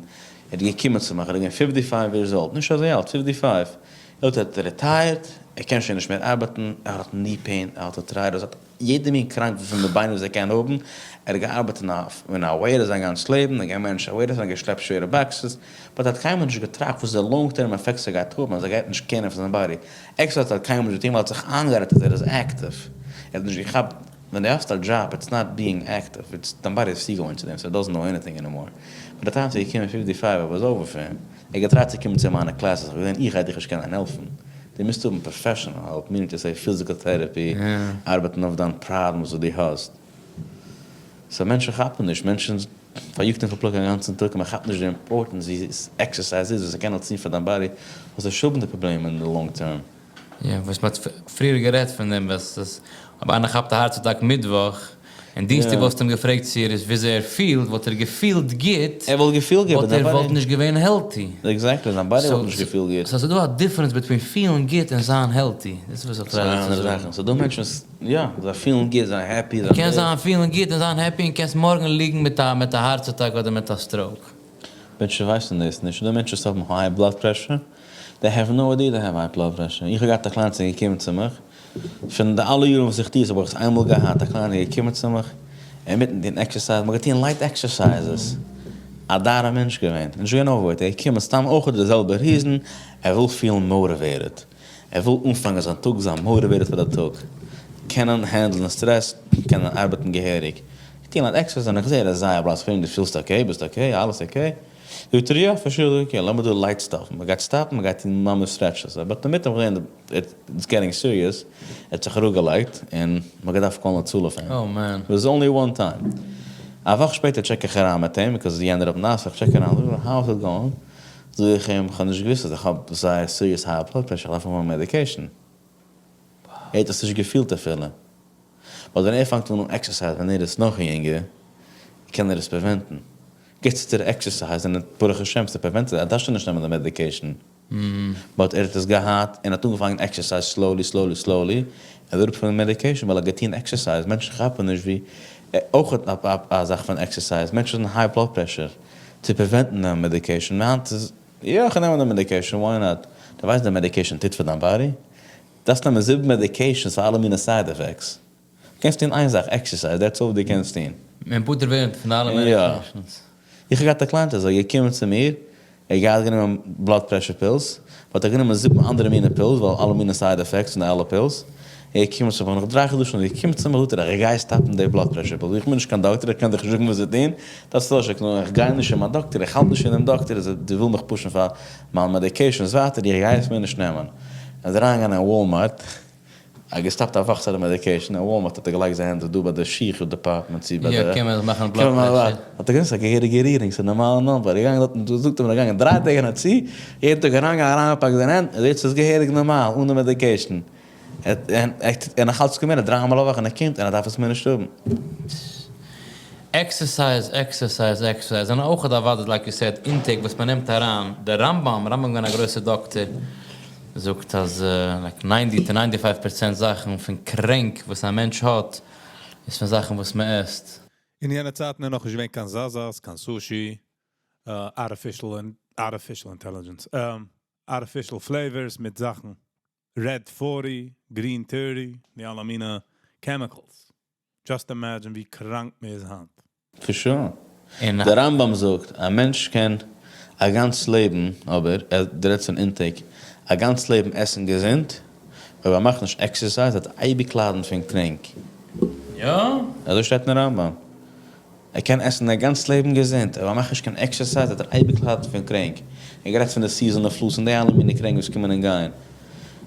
ער איז געקומען צו מיך, ער איז געווען 55 years old, נישט אזוי אלט, 55. ער האט retired, ער קען שוין נישט מער ארבעטן, ער האט knee pain, ער האט arthritis, ער האט יעדע מין קראנק פון די ביינער וואס ער קען האבן. ער האט געארבעט אין א warehouse זיין גאנץ לעבן, ער האט געמענדזשט א warehouse, ער האט געשלעפט שווערע boxes, but ער האט קיינמאל נישט געטראכט וואס די long term effects ער גייט האבן, אז ער גייט נישט קענען פון זיין body. Exercise האט קיינמאל נישט געטון, ווייל ער האט זיך איינגערעדט אז ער איז active. ער האט נישט געכאפט, ווען דו האסט א job, it's not being active, it's דיין body איז צוגעוואוינט צו דעם, so it doesn't know anything anymore. But the time ס'איז געקומען 55, it was over for him. ער האט געטרייט צו קומען צו מיינע classes, איך האב געזען, איך גיי דיך נישט קענען העלפן. דו מוזט האבן professional help, meaning to say physical therapy, ארבעטן אויף דיין problems וואס דו האסט. So מענטשן כאפן נישט, מענטשן פאריאגט און פארפלאגן א גאנצן טאג, און מען כאפט נישט די importance ווי exercise איז, וואס עס קען אלץ טון פאר דיין body, וואס זיי האבן די פראבלעמען אין די long term. יא, וואס מען האט פריער גערעדט פון דעם, וואס עס, אויב איינער כאפט א heart attack מיטוואך, און דינסטאג וואלסטו אים געפרעגט צו ער איז וויאזוי ער פילט, וואלט ער געפילט גוט, ער וואלט געפילט גוט, but ער וואלט נישט געווען healthy. Exactly, זיין body וואלט נישט געפילט גוט. So ס'איז דא א difference between פילן גוט און זיין healthy. דאס איז וואס איך try צו זאגן. ס'איז דא מענטשן וואס, יא, זיי פילן גוט, זיי happy, זיי קענסט זיין פילן גוט און זיין happy און קענסט מארגן ליגן מיט א heart attack אדער מיט א stroke. מענטשן ווייסן דאס נישט. דא מענטשן וואס האבן high blood pressure, they have no idea they have high blood pressure. איך האב געהאט א client איז געקומען צו מיך, פון די אלע יארן וואס איך טו עס האב איך עס איינמאל געהאט, א client איז געקומען צו מיך, אינמיטן טון exercise, מ'האט געטון light exercises, א דארע מענטש געווען, נישט געווען overweight, ער איז געקומען סתם אויך די זעלבע reason, ער וויל פילן motivated, ער וויל אנפאנגען זיין טאג זיין motivated פאר די טאג, קענען handle ן stress, קענען ארבעטן געהעריג, געטון light exercise און איך זע ער איז זייער בלאס, פרעג אים דו פילסט okay, ביסט okay, אלעס okay? זאגט ער יא, for sure, okay, לאמיר דא light stuff, מ'גייט stop ן, מ'גייט טון ממש stretches, but אינמיטן האב איך געזען it's getting serious, ער האט זיך אראפגעלייגט און מ'האט געדארפט call ן הצלה פאר אים. Oh man. It was only one time. א וואך שפעטער check איך אריין מיט אים, because יענער האט נאס, איך check אריין, זאג איך, how is it going? זאג איך אים, איך האב נישט געוואוסט אז איך האב זייער serious high blood pressure, איך דארף האבן medication. ער האט עס נישט געפילט אפילו. ווייל ווען ער פאנגט אן exercise ווען ער איז נאך יונגער, קען ער עס prevent ן. גייט צו דער exercise און ברוך השם ס'איז prevented, ער דארף שוין נישט נעמען די medication. But ער האט עס געהאט און האט אנגעפאנגען exercise slowly, slowly, slowly. ער איז אראפ פון די medication ווייל ער האט געטון exercise. מענטשן כאפן נישט ווי, אויך א זאך פון exercise. מענטשן האבן high blood pressure צו prevent ן נעמען medication. היינט איז, יא, איך נעם די medication, why not? דו ווייסט די medication טוט פאר דיין body? דארפסט נעמען זיבן medications פאר אלע מיני side effects. קענסט טון איין זאך, exercise, that's all דו קענסט טון. מען פטור ווערן פון אלע medications. איך האב געהאט א client אזוי, געקומען צו מיר, ער האט געהאט גענומען blood pressure pills, but ער האט גענומען זיבן אנדערע מיני pills, ווייל אלע מיני side effects פון די אלע pills. ער איז געקומען צו מיר נאך 3 חדשים, ער קומט צו מיר, זאגט ער, איך גיי stop ן די blood pressure pills, איך בין נישט קיין דאקטער, איך קען דיך נישט זאגן וואס צו טון, דארפסט ארויסשיקן, איך גיי נישט צו מיין דאקטער, איך האלט נישט פון דעם דאקטער, דו וויל מיך push ן פאר מיין medications ווייטער, איך גיי עס מער נישט נעמען. ער איז אריינגעגאנגען אין Walmart, ער האט געסטאפט א וואך צו די medication, אין Walmart האט ער געלייגט זיין הענט דא ביי די שיך department, צו ביי די יא, קען מען מאכן blood pressure. האט ער געזאגט, ס'איז א געהעריגע reading, ס'איז נארמאלע number. ער איז געגאנגען דארט און זאגט אים, ער איז געגאנגען 3 טעג אין א צו, יעדן טאג אריינגעגאנגען, אריינגעפאקט זיין הענט, ער זעט ס'איז געהעריג נארמאל, אן די medication. און נאך אלץ געווען, דריי מאל א וואך און ער קומט און ער דארף עס מער נישט האבן. Exercise, exercise, exercise. און אויך אוודאי, like you said, intake וואס מען נעמט אריין. דער רמב"ם, רמב"ם געווען א גרויסער דאקטער, זאגט אז like 90 to 95% זאכן פון קרענק וואס א מענטש האט, איז פון זאכן וואס מען עסט. אין יענע צייטן נאך נישט געווען קיין זאזאס, קיין sushi, artificial intelligence, artificial flavors מיט זאכן. Red 40, Green 30, די אלע מיני chemicals. Just imagine ווי קראנק מען איז היינט. For sure. און דער רמב"ם זאגט, א מענטש קען א גאנץ לעבן, אבער ער רעדט פון intake, א גאנץ לעבן עסן געזונט, אויב ער מאכט נישט exercise, האט אייביג ליידן פון קרענק. יא? אזוי שטייט אין רמב"ם. ער קען עסן א גאנץ לעבן געזונט, אויב ער מאכט נישט קיין exercise וועט ער אייביג ליידן פון קרענק. איך רעד פון די seasonal flus און די אלע מיני קרענק וואס קומען און גייען.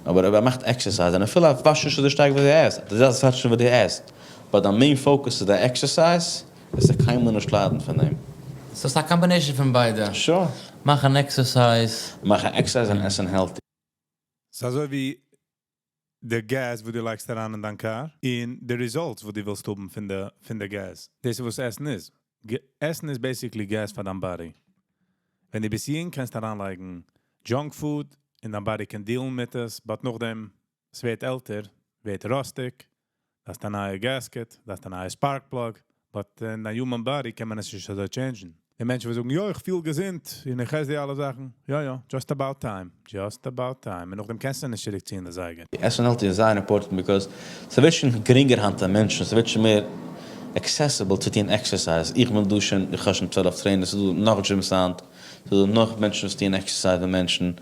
אבער אויב ער מאכט exercise און אפילו ער וואשט נישט אזוי שטארק ווי דו עסט, דו זאלסט וואשן ווי דו עסט, but דיין main focus איז די exercise, וועסטו קיינמאל נישט ליידן פון דעם. So ס'איז א combination פון ביידע. Sure. מאכן exercise. מאכן exercise און עסן healthy. ס'איז אזוי ווי די gas וואס דו לייגסט אריין אין דיין קאר, און די results וואס דו ווילסט האבן פון די gas. דאס איז וואס עסן איז. עסן איז basically gas פאר דיין body. ווען דו ביסט יונג קענסטו אריינלייגן junk food, און דיין body קען deal ן מיט עס, but נאכדעם עס ווערט עלטער, ווערט ראסטיג, דארפסט א נייע gasket, דארפסט א נייע spark plug, but אין א human body קען מען עס נישט אזוי change ן. די מענטשן וואס זאגן, יא, איך פיל געזונט, און איך עס די אלע זאכן, יא יא, just about time, just about time, און נאכדעם קענסטו נישט צוריקציען די זייגער. עסן healthy איז זייער important because ס'ווערט שוין גרינגער היינט פאר מענטשן, ס'ווערט שוין מער accessible צו טון exercise, איך בין דא שוין, איך האב שוין 12 trainers, ס'איז דא נאך gyms היינט, ס'איז דא נאך מענטשן וואס טוען exercise ווי מענטשן,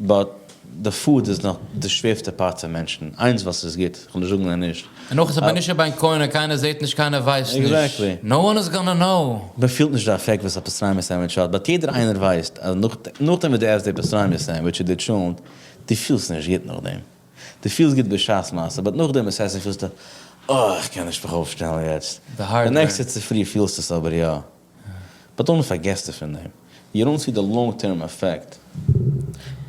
but די food איז נאך די שווערסטע part פאר מענטשן, איינס ווייל ס'איז גוט, איך וויל נישט זאגן אז נישט. און אויך איז אבער נישט ביים קונה, קיינער זעט נישט, קיינער ווייסט נישט. Exactly. No one is gonna know. מען פילט נישט די effect וואס א pastrami sandwich האט, but יעדער איינער ווייסט אז נאכדעם וואס דו עסט די pastrami sandwich און די טשולנט, דו פילסט נישט גוט נאכדעם. דו פילסט גוט בשעת מעשה, but נאכדעם עס עסן פילסטו, אה, איך קען נישט מיך אויפשטעלן יעצט. די heartburn. די נעקסטע צופרי פילסטו עס אבער יא. But דאן פארגעסטו פון דעם. You don't see the long term effect.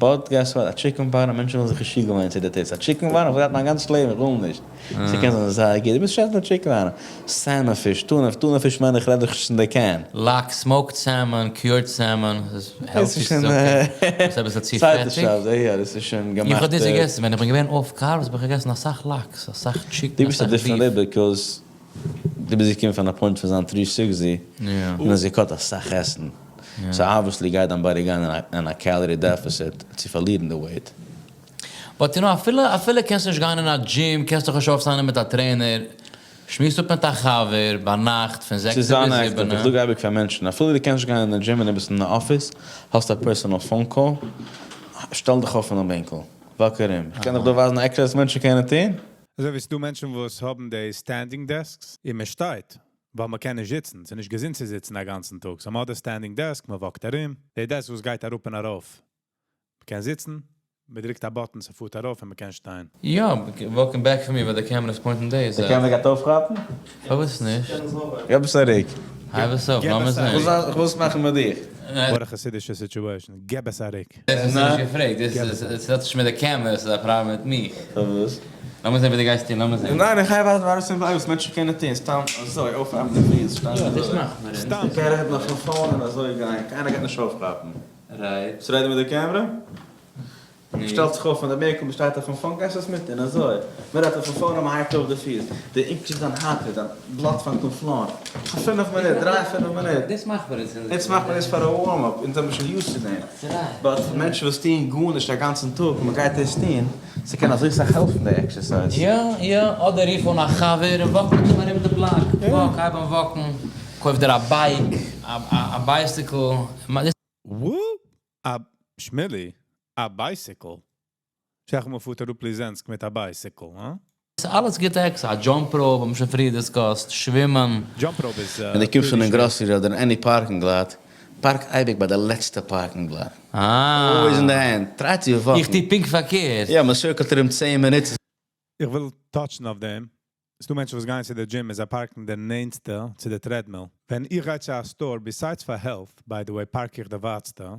But guess what, א chicken parm, מענטשן ווילן זיך נישט צוגעוואוינען צו די taste. א chicken parm, איך האב געהאט מיין גאנץ לעבן, איך וויל נישט. ס'קען זיין זייער גוט. דו ביסט שעפט מיט chicken parm. Salmon פיש, tuna, tuna פיש מיין איך רעד איך נישט אין די can. Lox, smoked salmon, cured salmon, ס'איז healthy, ס'איז okay. דאס איז אביסל צו פעטיג. יא, דאס איז שוין געמאכט. איך האב דאס געגעסן ווען איך בין געווען off carbs האב איך געגעסן אסאך lox, אסאך chicken, דו ביסט א אסאך different beef. לעבער because דו ביסט געקומען פון א point פון זיין 360 און האסט גע cut אסאך עסן, so obviously גייט דיין body גיין אין א calorie deficit צו פארלירן די weight. But you know אפילו אפילו קענסט נישט גיין אין א gym, קענסט דיך נישט אויף sign ען מיט א trainer, שמועסט אפ מיט א חבר ביינאכט פון צו זעקסע זיין ביז active, זיבענע. איך זאג אייביג פאר מענטשן, אפילו דו קענסט נישט גיין אין די gym און דו ביסט אין די אפיס, האסט א personal phone call, שטעל דיך אויף פונעם בענקל, walk ארום, איך קען דיך דא ווייזן א exercise וואס מענטשן קענען טון. אזוי ווי ס'דא מענטשן וואס האבן די standing desks און מען שטייט, ווייל מען קען נישט זיצן, ס'איז נישט געזונט צו זיצן א גאנצן טאג, so מען האט די standing desk, מען walk ט ארום, די desk וואס גייט אראפ און ארויף, מען קען זיצן, מען דרוקט א button ס'פארט ארויף און מען קען שטיין. יא, walking back פון מיר ווייל די camera איז pointing די די camera גייט אויפכאפן? פארוואס נישט? געב עס א ריק. הייב עס אויף, לאמיר זען. איך וויל עס מאכן מיט דיך. What a חסידישע situation, געב עס א ריק. דאס האסטו נישט געפרעגט, דאס איז האט נישט מיט די camera, ס'איז א פראבלעם מיט מיך. פארוואס? לאמיר זען ווי דו גייסט טון, לאמיר זען. ניין, איך גיי ווייזן וואס וואס מענטשן קענען טון, סתם אזוי אויפהייבן די פיס, שטיין יא, אזוי. דאס מאכט מען. סתם. קען רעדן אויפן phone און אזוי גיין, קיינער גייט נישט אויפכאפן. Right. צו רעדן מיט די camera? מ'שטעלט זיך אויף פון די בענקל, מ'שטייט אויפן phone, גייסט עס מיט און אזוי. מ'רעדט אויפן phone און מ'הייבט אויף די פיס. די increase דיין heart rate, דיין בלוט פאנגט אן flow ען. פאר פינף מינוט, דריי פינף מינוט. דאס מאכט מען אונז. יעצט מאכט מען דאס פאר א warm up, אונז זעמיר שוין used צו דעם. But מענטשן וואס טוען גארנישט א גאנצן טאג און מ'גייט דאס טון, ס'קען אזוי סאך העלפן די exercise. יא יא, אדער רוף אן א חבר און walk מיט אים ארום די בלאק, walk, הייב אן walk ן, קויף דיר א bike, א bicycle. וואו? א שמילי? א bicycle? שטעל מיר פאר אראפ ליזענסק מיט א bicycle, הא? ס'איז אלעס גוטע exercise, א jump rope האבן שוין פריער discussed, שווימען. Jump rope איז ווען דו קומסט פון די גראסערי אדער אין any parking lot, park אייביג ביי די לעצטע parking lot. Always אין די end. Try צו walk ן. איך טו פונקט פארקערט. יא, מען circle ט ארום 10 מינוט. איך וויל touch ן אויף דעם. ס'דא מענטשן וואס גייען צו די gym און זיי park ן די נענטסטע צו די treadmill. ווען איך גיי צו א store, besides פאר health, by the way, park איך די ווייטסטע,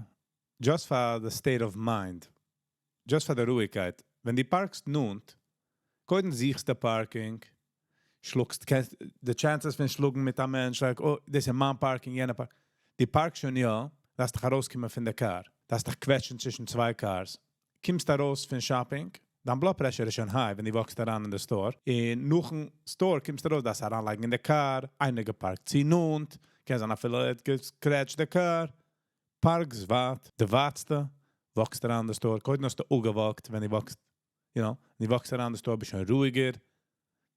just פאר the state of mind. Just פאר די רואיגקייט. ווען דו park סט נאנט, קודם זוכסטו parking, שלאגסט, קענסט, די chances פון שלאגן מיט א מענטש, like, oh, דאס איז מיין parking, יענע park. דו park סט שוין יא, דארפסט דיך ארויסקומען פון די קאר. דארפסט דיך קוועטשן צווישן צוויי cars. קומסט ארויס פון shopping, דיין blood pressure איז שוין high, ווען דו walk סט אריין אין די store. און נאכן store קומסט ארויס, דארפסט אריינלייגן אין די קאר, איינער גע park ט צו נאנט, קען זיין אפילו ער האט גע scratch ט די קאר. Park סט ווייט, די ווייטסטע, walk סט אריין אין די store, קודם האסטו אפגע walk ט, ווען דו walk סט, you know, ווען דו walk סט אריין אין די store, ביסט שוין רואיגער,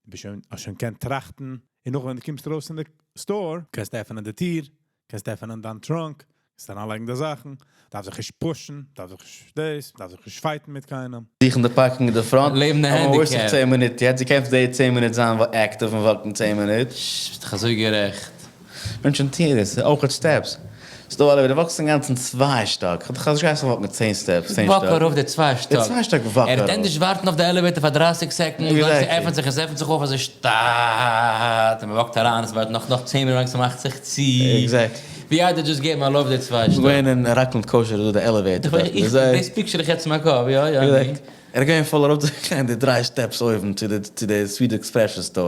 ביסט שוין, האסט שוין קענט טראכטן. און נאך ווען דו קומסט ארויס אין די store, קענסט עפענען די טיר, קענסט עפענען דיין trunk, קענסט אריינלייגן די זאכן, דארף זיך נישט push ן, דארף זיך נישט דאס, דארף זיך נישט fight ן מיט קיינעם. זוכן די parking אין די front, לעבן די אבער waste handicap. איך 10 מינוט, יעצט דו קענסט די 10 מינוט זיין active און walk ן 10 מינוט. ביסט דאך אזוי גערעכט. מענטשן טוען דאס, אויך steps. ס'דא elevator, walk סט אינגאנצן צוויי שטאק. כ'האב דיך נישט געהייסן walk ן 10 steps, 10 walk שטאק. ארויף די צוויי די שטאק. צוויי שטאק walk ער וועט ארויף. ענדערש ווארטן אויף די elevator פאר 30 seconds, ווילאנג ס'עפנט זיך, עס עפנט זיך אויף אזוי שטאט, און מ'walk ט אריין, עס ווארט נאך 10 מינוט לאנג ס'מאכט זיך צו. ווי איידער just געבן א לויף די צוויי שטאק. געווען אין Rockland Kosher איז דא די elevator דארט. איך, דאס picture איך יעצט אין מיין קאפ, יא יא. Exactly. ער איז געווען פול ארויף צו די דריי steps אויבן צו די צו די Sweet Expression store.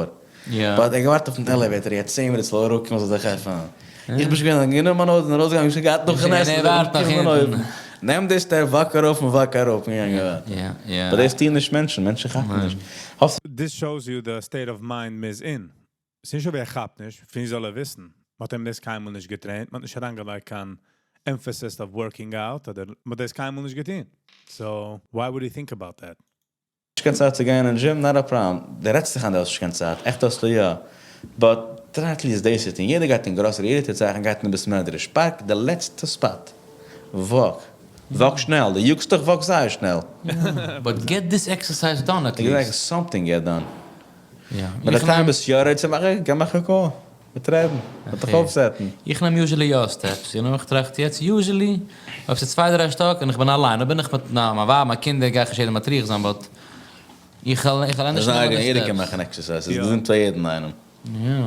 יא. But ער האט געווארט אויפן elevator, יעצט 10 מינוט ס'זאל אראפקומען זאל זיך עפענען. איך בין שוין געווען גענומען אויס און ארויסגעגאנגען שוין געהאט נאך אן עסן, ער ווארט נאך אראפקומען אונטן. אויבן. נעם די step, walk ארויף און walk אראפ און געגאנגען ווייטער. יא, יא. But דאס טוען נישט מענטשן, מענטשן כאפן נישט. האסט This shows you the state of mind מ'איז אין. ס'נישט אויב ער כאפט נישט, פון ווי זאל ער וויסן. מ'האט אים דאס קיינמאל נישט גע train ט, מ'האט נישט אריינגעלייגט קיין emphasis of working out, אדער מ'האט דאס קיינמאל נישט געטון. So, why would he think about that? נישט קיין צייט צו גיין אין gym, not a problem. דו רעדסט זיך איין דו האסט נישט קיין צייט, עכט האסטו יא. But try at least דאס צו טון. יעדער גייט אין גראסערי, יעדער טוט זאכן, גייט אין בית מדרש. Park די לעצטע spot. Walk. Walk שנעל. דו יאגסט דיך, walk זייער שנעל. But get this exercise done at least. Exactly, something get done. יא. But די time איז יא ready צו מאכן, גיי מאך א call. מיט רעדן. מיט דיך אויפ set ן. איך נעם usually יא steps, you know, איך טראכט יעצט, usually, אויב ס'איז צוויי דריי שטאק און איך בין אליין, אויב בין איך מיט מיין ווייב, מיין קינדער, גיי איך נישט יעדעם מטריח זיין, but איך וועל איך וועל ענדערש נעמען די יעדער קען steps. מאכן exercise, עס איז געזונט פאר יעדן איינעם. יא.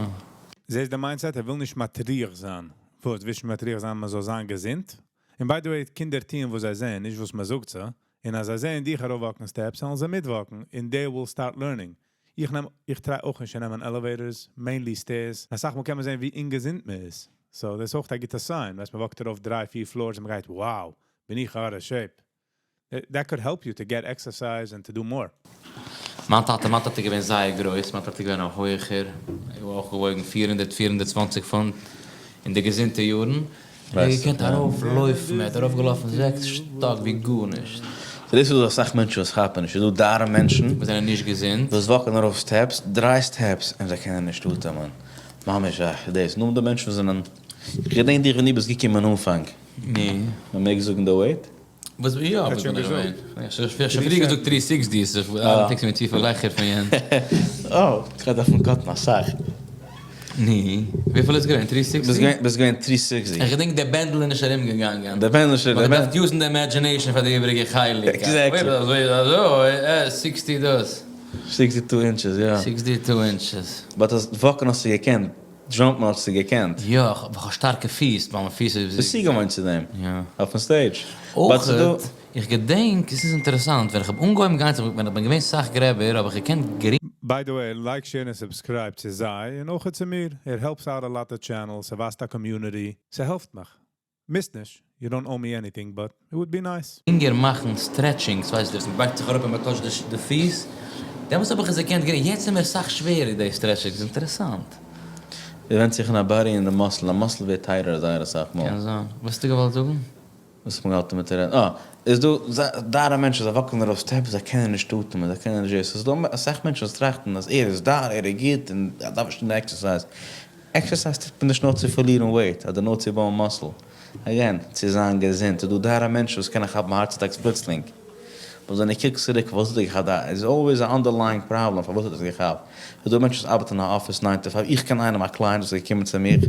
זעסט די mindset, ער וויל נישט מטריח זיין. וואס, ווילסט מטריח זיין, מען זאל זיין געזונט? און by the way, קינדער טוען וואס זיי זעען, נישט וואס מען זאגט זיי. און אז זיי זעען דיך ארויף walk ן steps, זאלן זיי מיט walk ן. And they will start learning. איך נעם, איך try אויך נישט צו נעמען elevators, mainly stairs. אסאך מאל קען מען זען, ווי אומגעזונט מען איז. So, דאס איז אויך א גוטע sign. ווייסט, מען walk ט ארויף דריי, פיר floors און מען גייט, wow, בין איך out of shape. That could help you to get exercise and to do more. מיין טאטע געווען זייער גרויס, מיין טאטע געווען א הויכער, ער האט אויך געוואויגן 400, 420 פונט אין די געזונטע יארן. ער האט געקענט ארויפלויפן, ער האט ארויפגעלאפן זעקס שטאק ווי גארנישט. So דאס איז אסאך מענטשן וואס כאפן נישט. ס'איז דא דארע מענטשן, וואס זענען נישט געזונט. וואס walk ן ארויף steps, דריי steps, און זיי קענען נישט אטעמען. ממש, דאס. נאר די מענטשן וואס זענען, איך געדענק דיך ווען דו ביסט געקומען אנפאנג. ני. מען מעג זאגן די weight? וואס, יא, האט וואס שוין בין איך געזאגט. געווען? איך האב שוין פריער געזאגט 360, so איך טעקסט מיר צו פיל לייכטער פון יענץ. Oh, איך דארף cut ן אסאך. ני. וויפיל איז געווען? 360? ביסט געווען 360. איך געדענק, דער בענדל איז נישט ארומגעגאנגען. דער בענדל איז מען דער דארף use ן די imagination פאר די איבעריגע חלק. Exactly. אזוי, אזוי, 60 דאס. 62 inches, יא. 62 inches. But דאס walk ן האסטו געקענט, jump ן האסטו געקענט. יא, איך האב שטארקע פיס, ווייל מיין פיס איז... ביסט צוגעוואוינט צו דעם. יא. אויפן stage. אויך, But דו- איך געדענק, עס איז אינטערעסאנט, ווען איך האב אנגעהויבן גיין, ווען איך בין געווען סאך גרעבער, האב איך געקענט גרינג By the way, like, share and subscribe צו זיי און אויך צו מיר. It helps out a lot the channel, ס'וואקסט א community. ס'העלפט מיך. מיסט נישט. You don't owe me anything, but it would be nice. גרינגער מאכן stretching, ווייסט דו, מען בייגט זיך אראפ און מען touch ט די פיס. דעמאלטס האב איך עס געקענט גרינג. יעצט איז מיר סאך שווערער די stretching, איז אינטערעסאנט. ווענדט זיך אין א body און די muscle. א muscle ווערט tighter זייער אסאך מאל. קען זיין. וואס האסטו געוואלט זאגן? וואס האט מען געהאלטן מיט רעדן? אה, איז דא דארע מענטשן, זיי walk ן ארויף steps, זיי קענען נישט אטעמען, זיי קענען נישט. עס איז דא אסאך מענטשן וואס טראכטן, אז ער איז דאר, ער איז גוט, און ער דארף נישט טון exercise. Exercise טוט מען נישט נאר צו פארלירן weight, אדער נאר צו בויען muscle. Again, צו זיין געזונט. ס'איז דא דארע מענטשן וואס קענען האבן heart attacks פלוצלינג. But ווען איך קוק צוריק, וואס האט ער געהאט דא? It's always an underlying problem, פאר וואס האט ער עס געהאט? ס'איז דא מענטשן וואס ארבעטן אין א office 9 to 5. איך קען איינעם, א client, וואס איז געקומען צו מיר,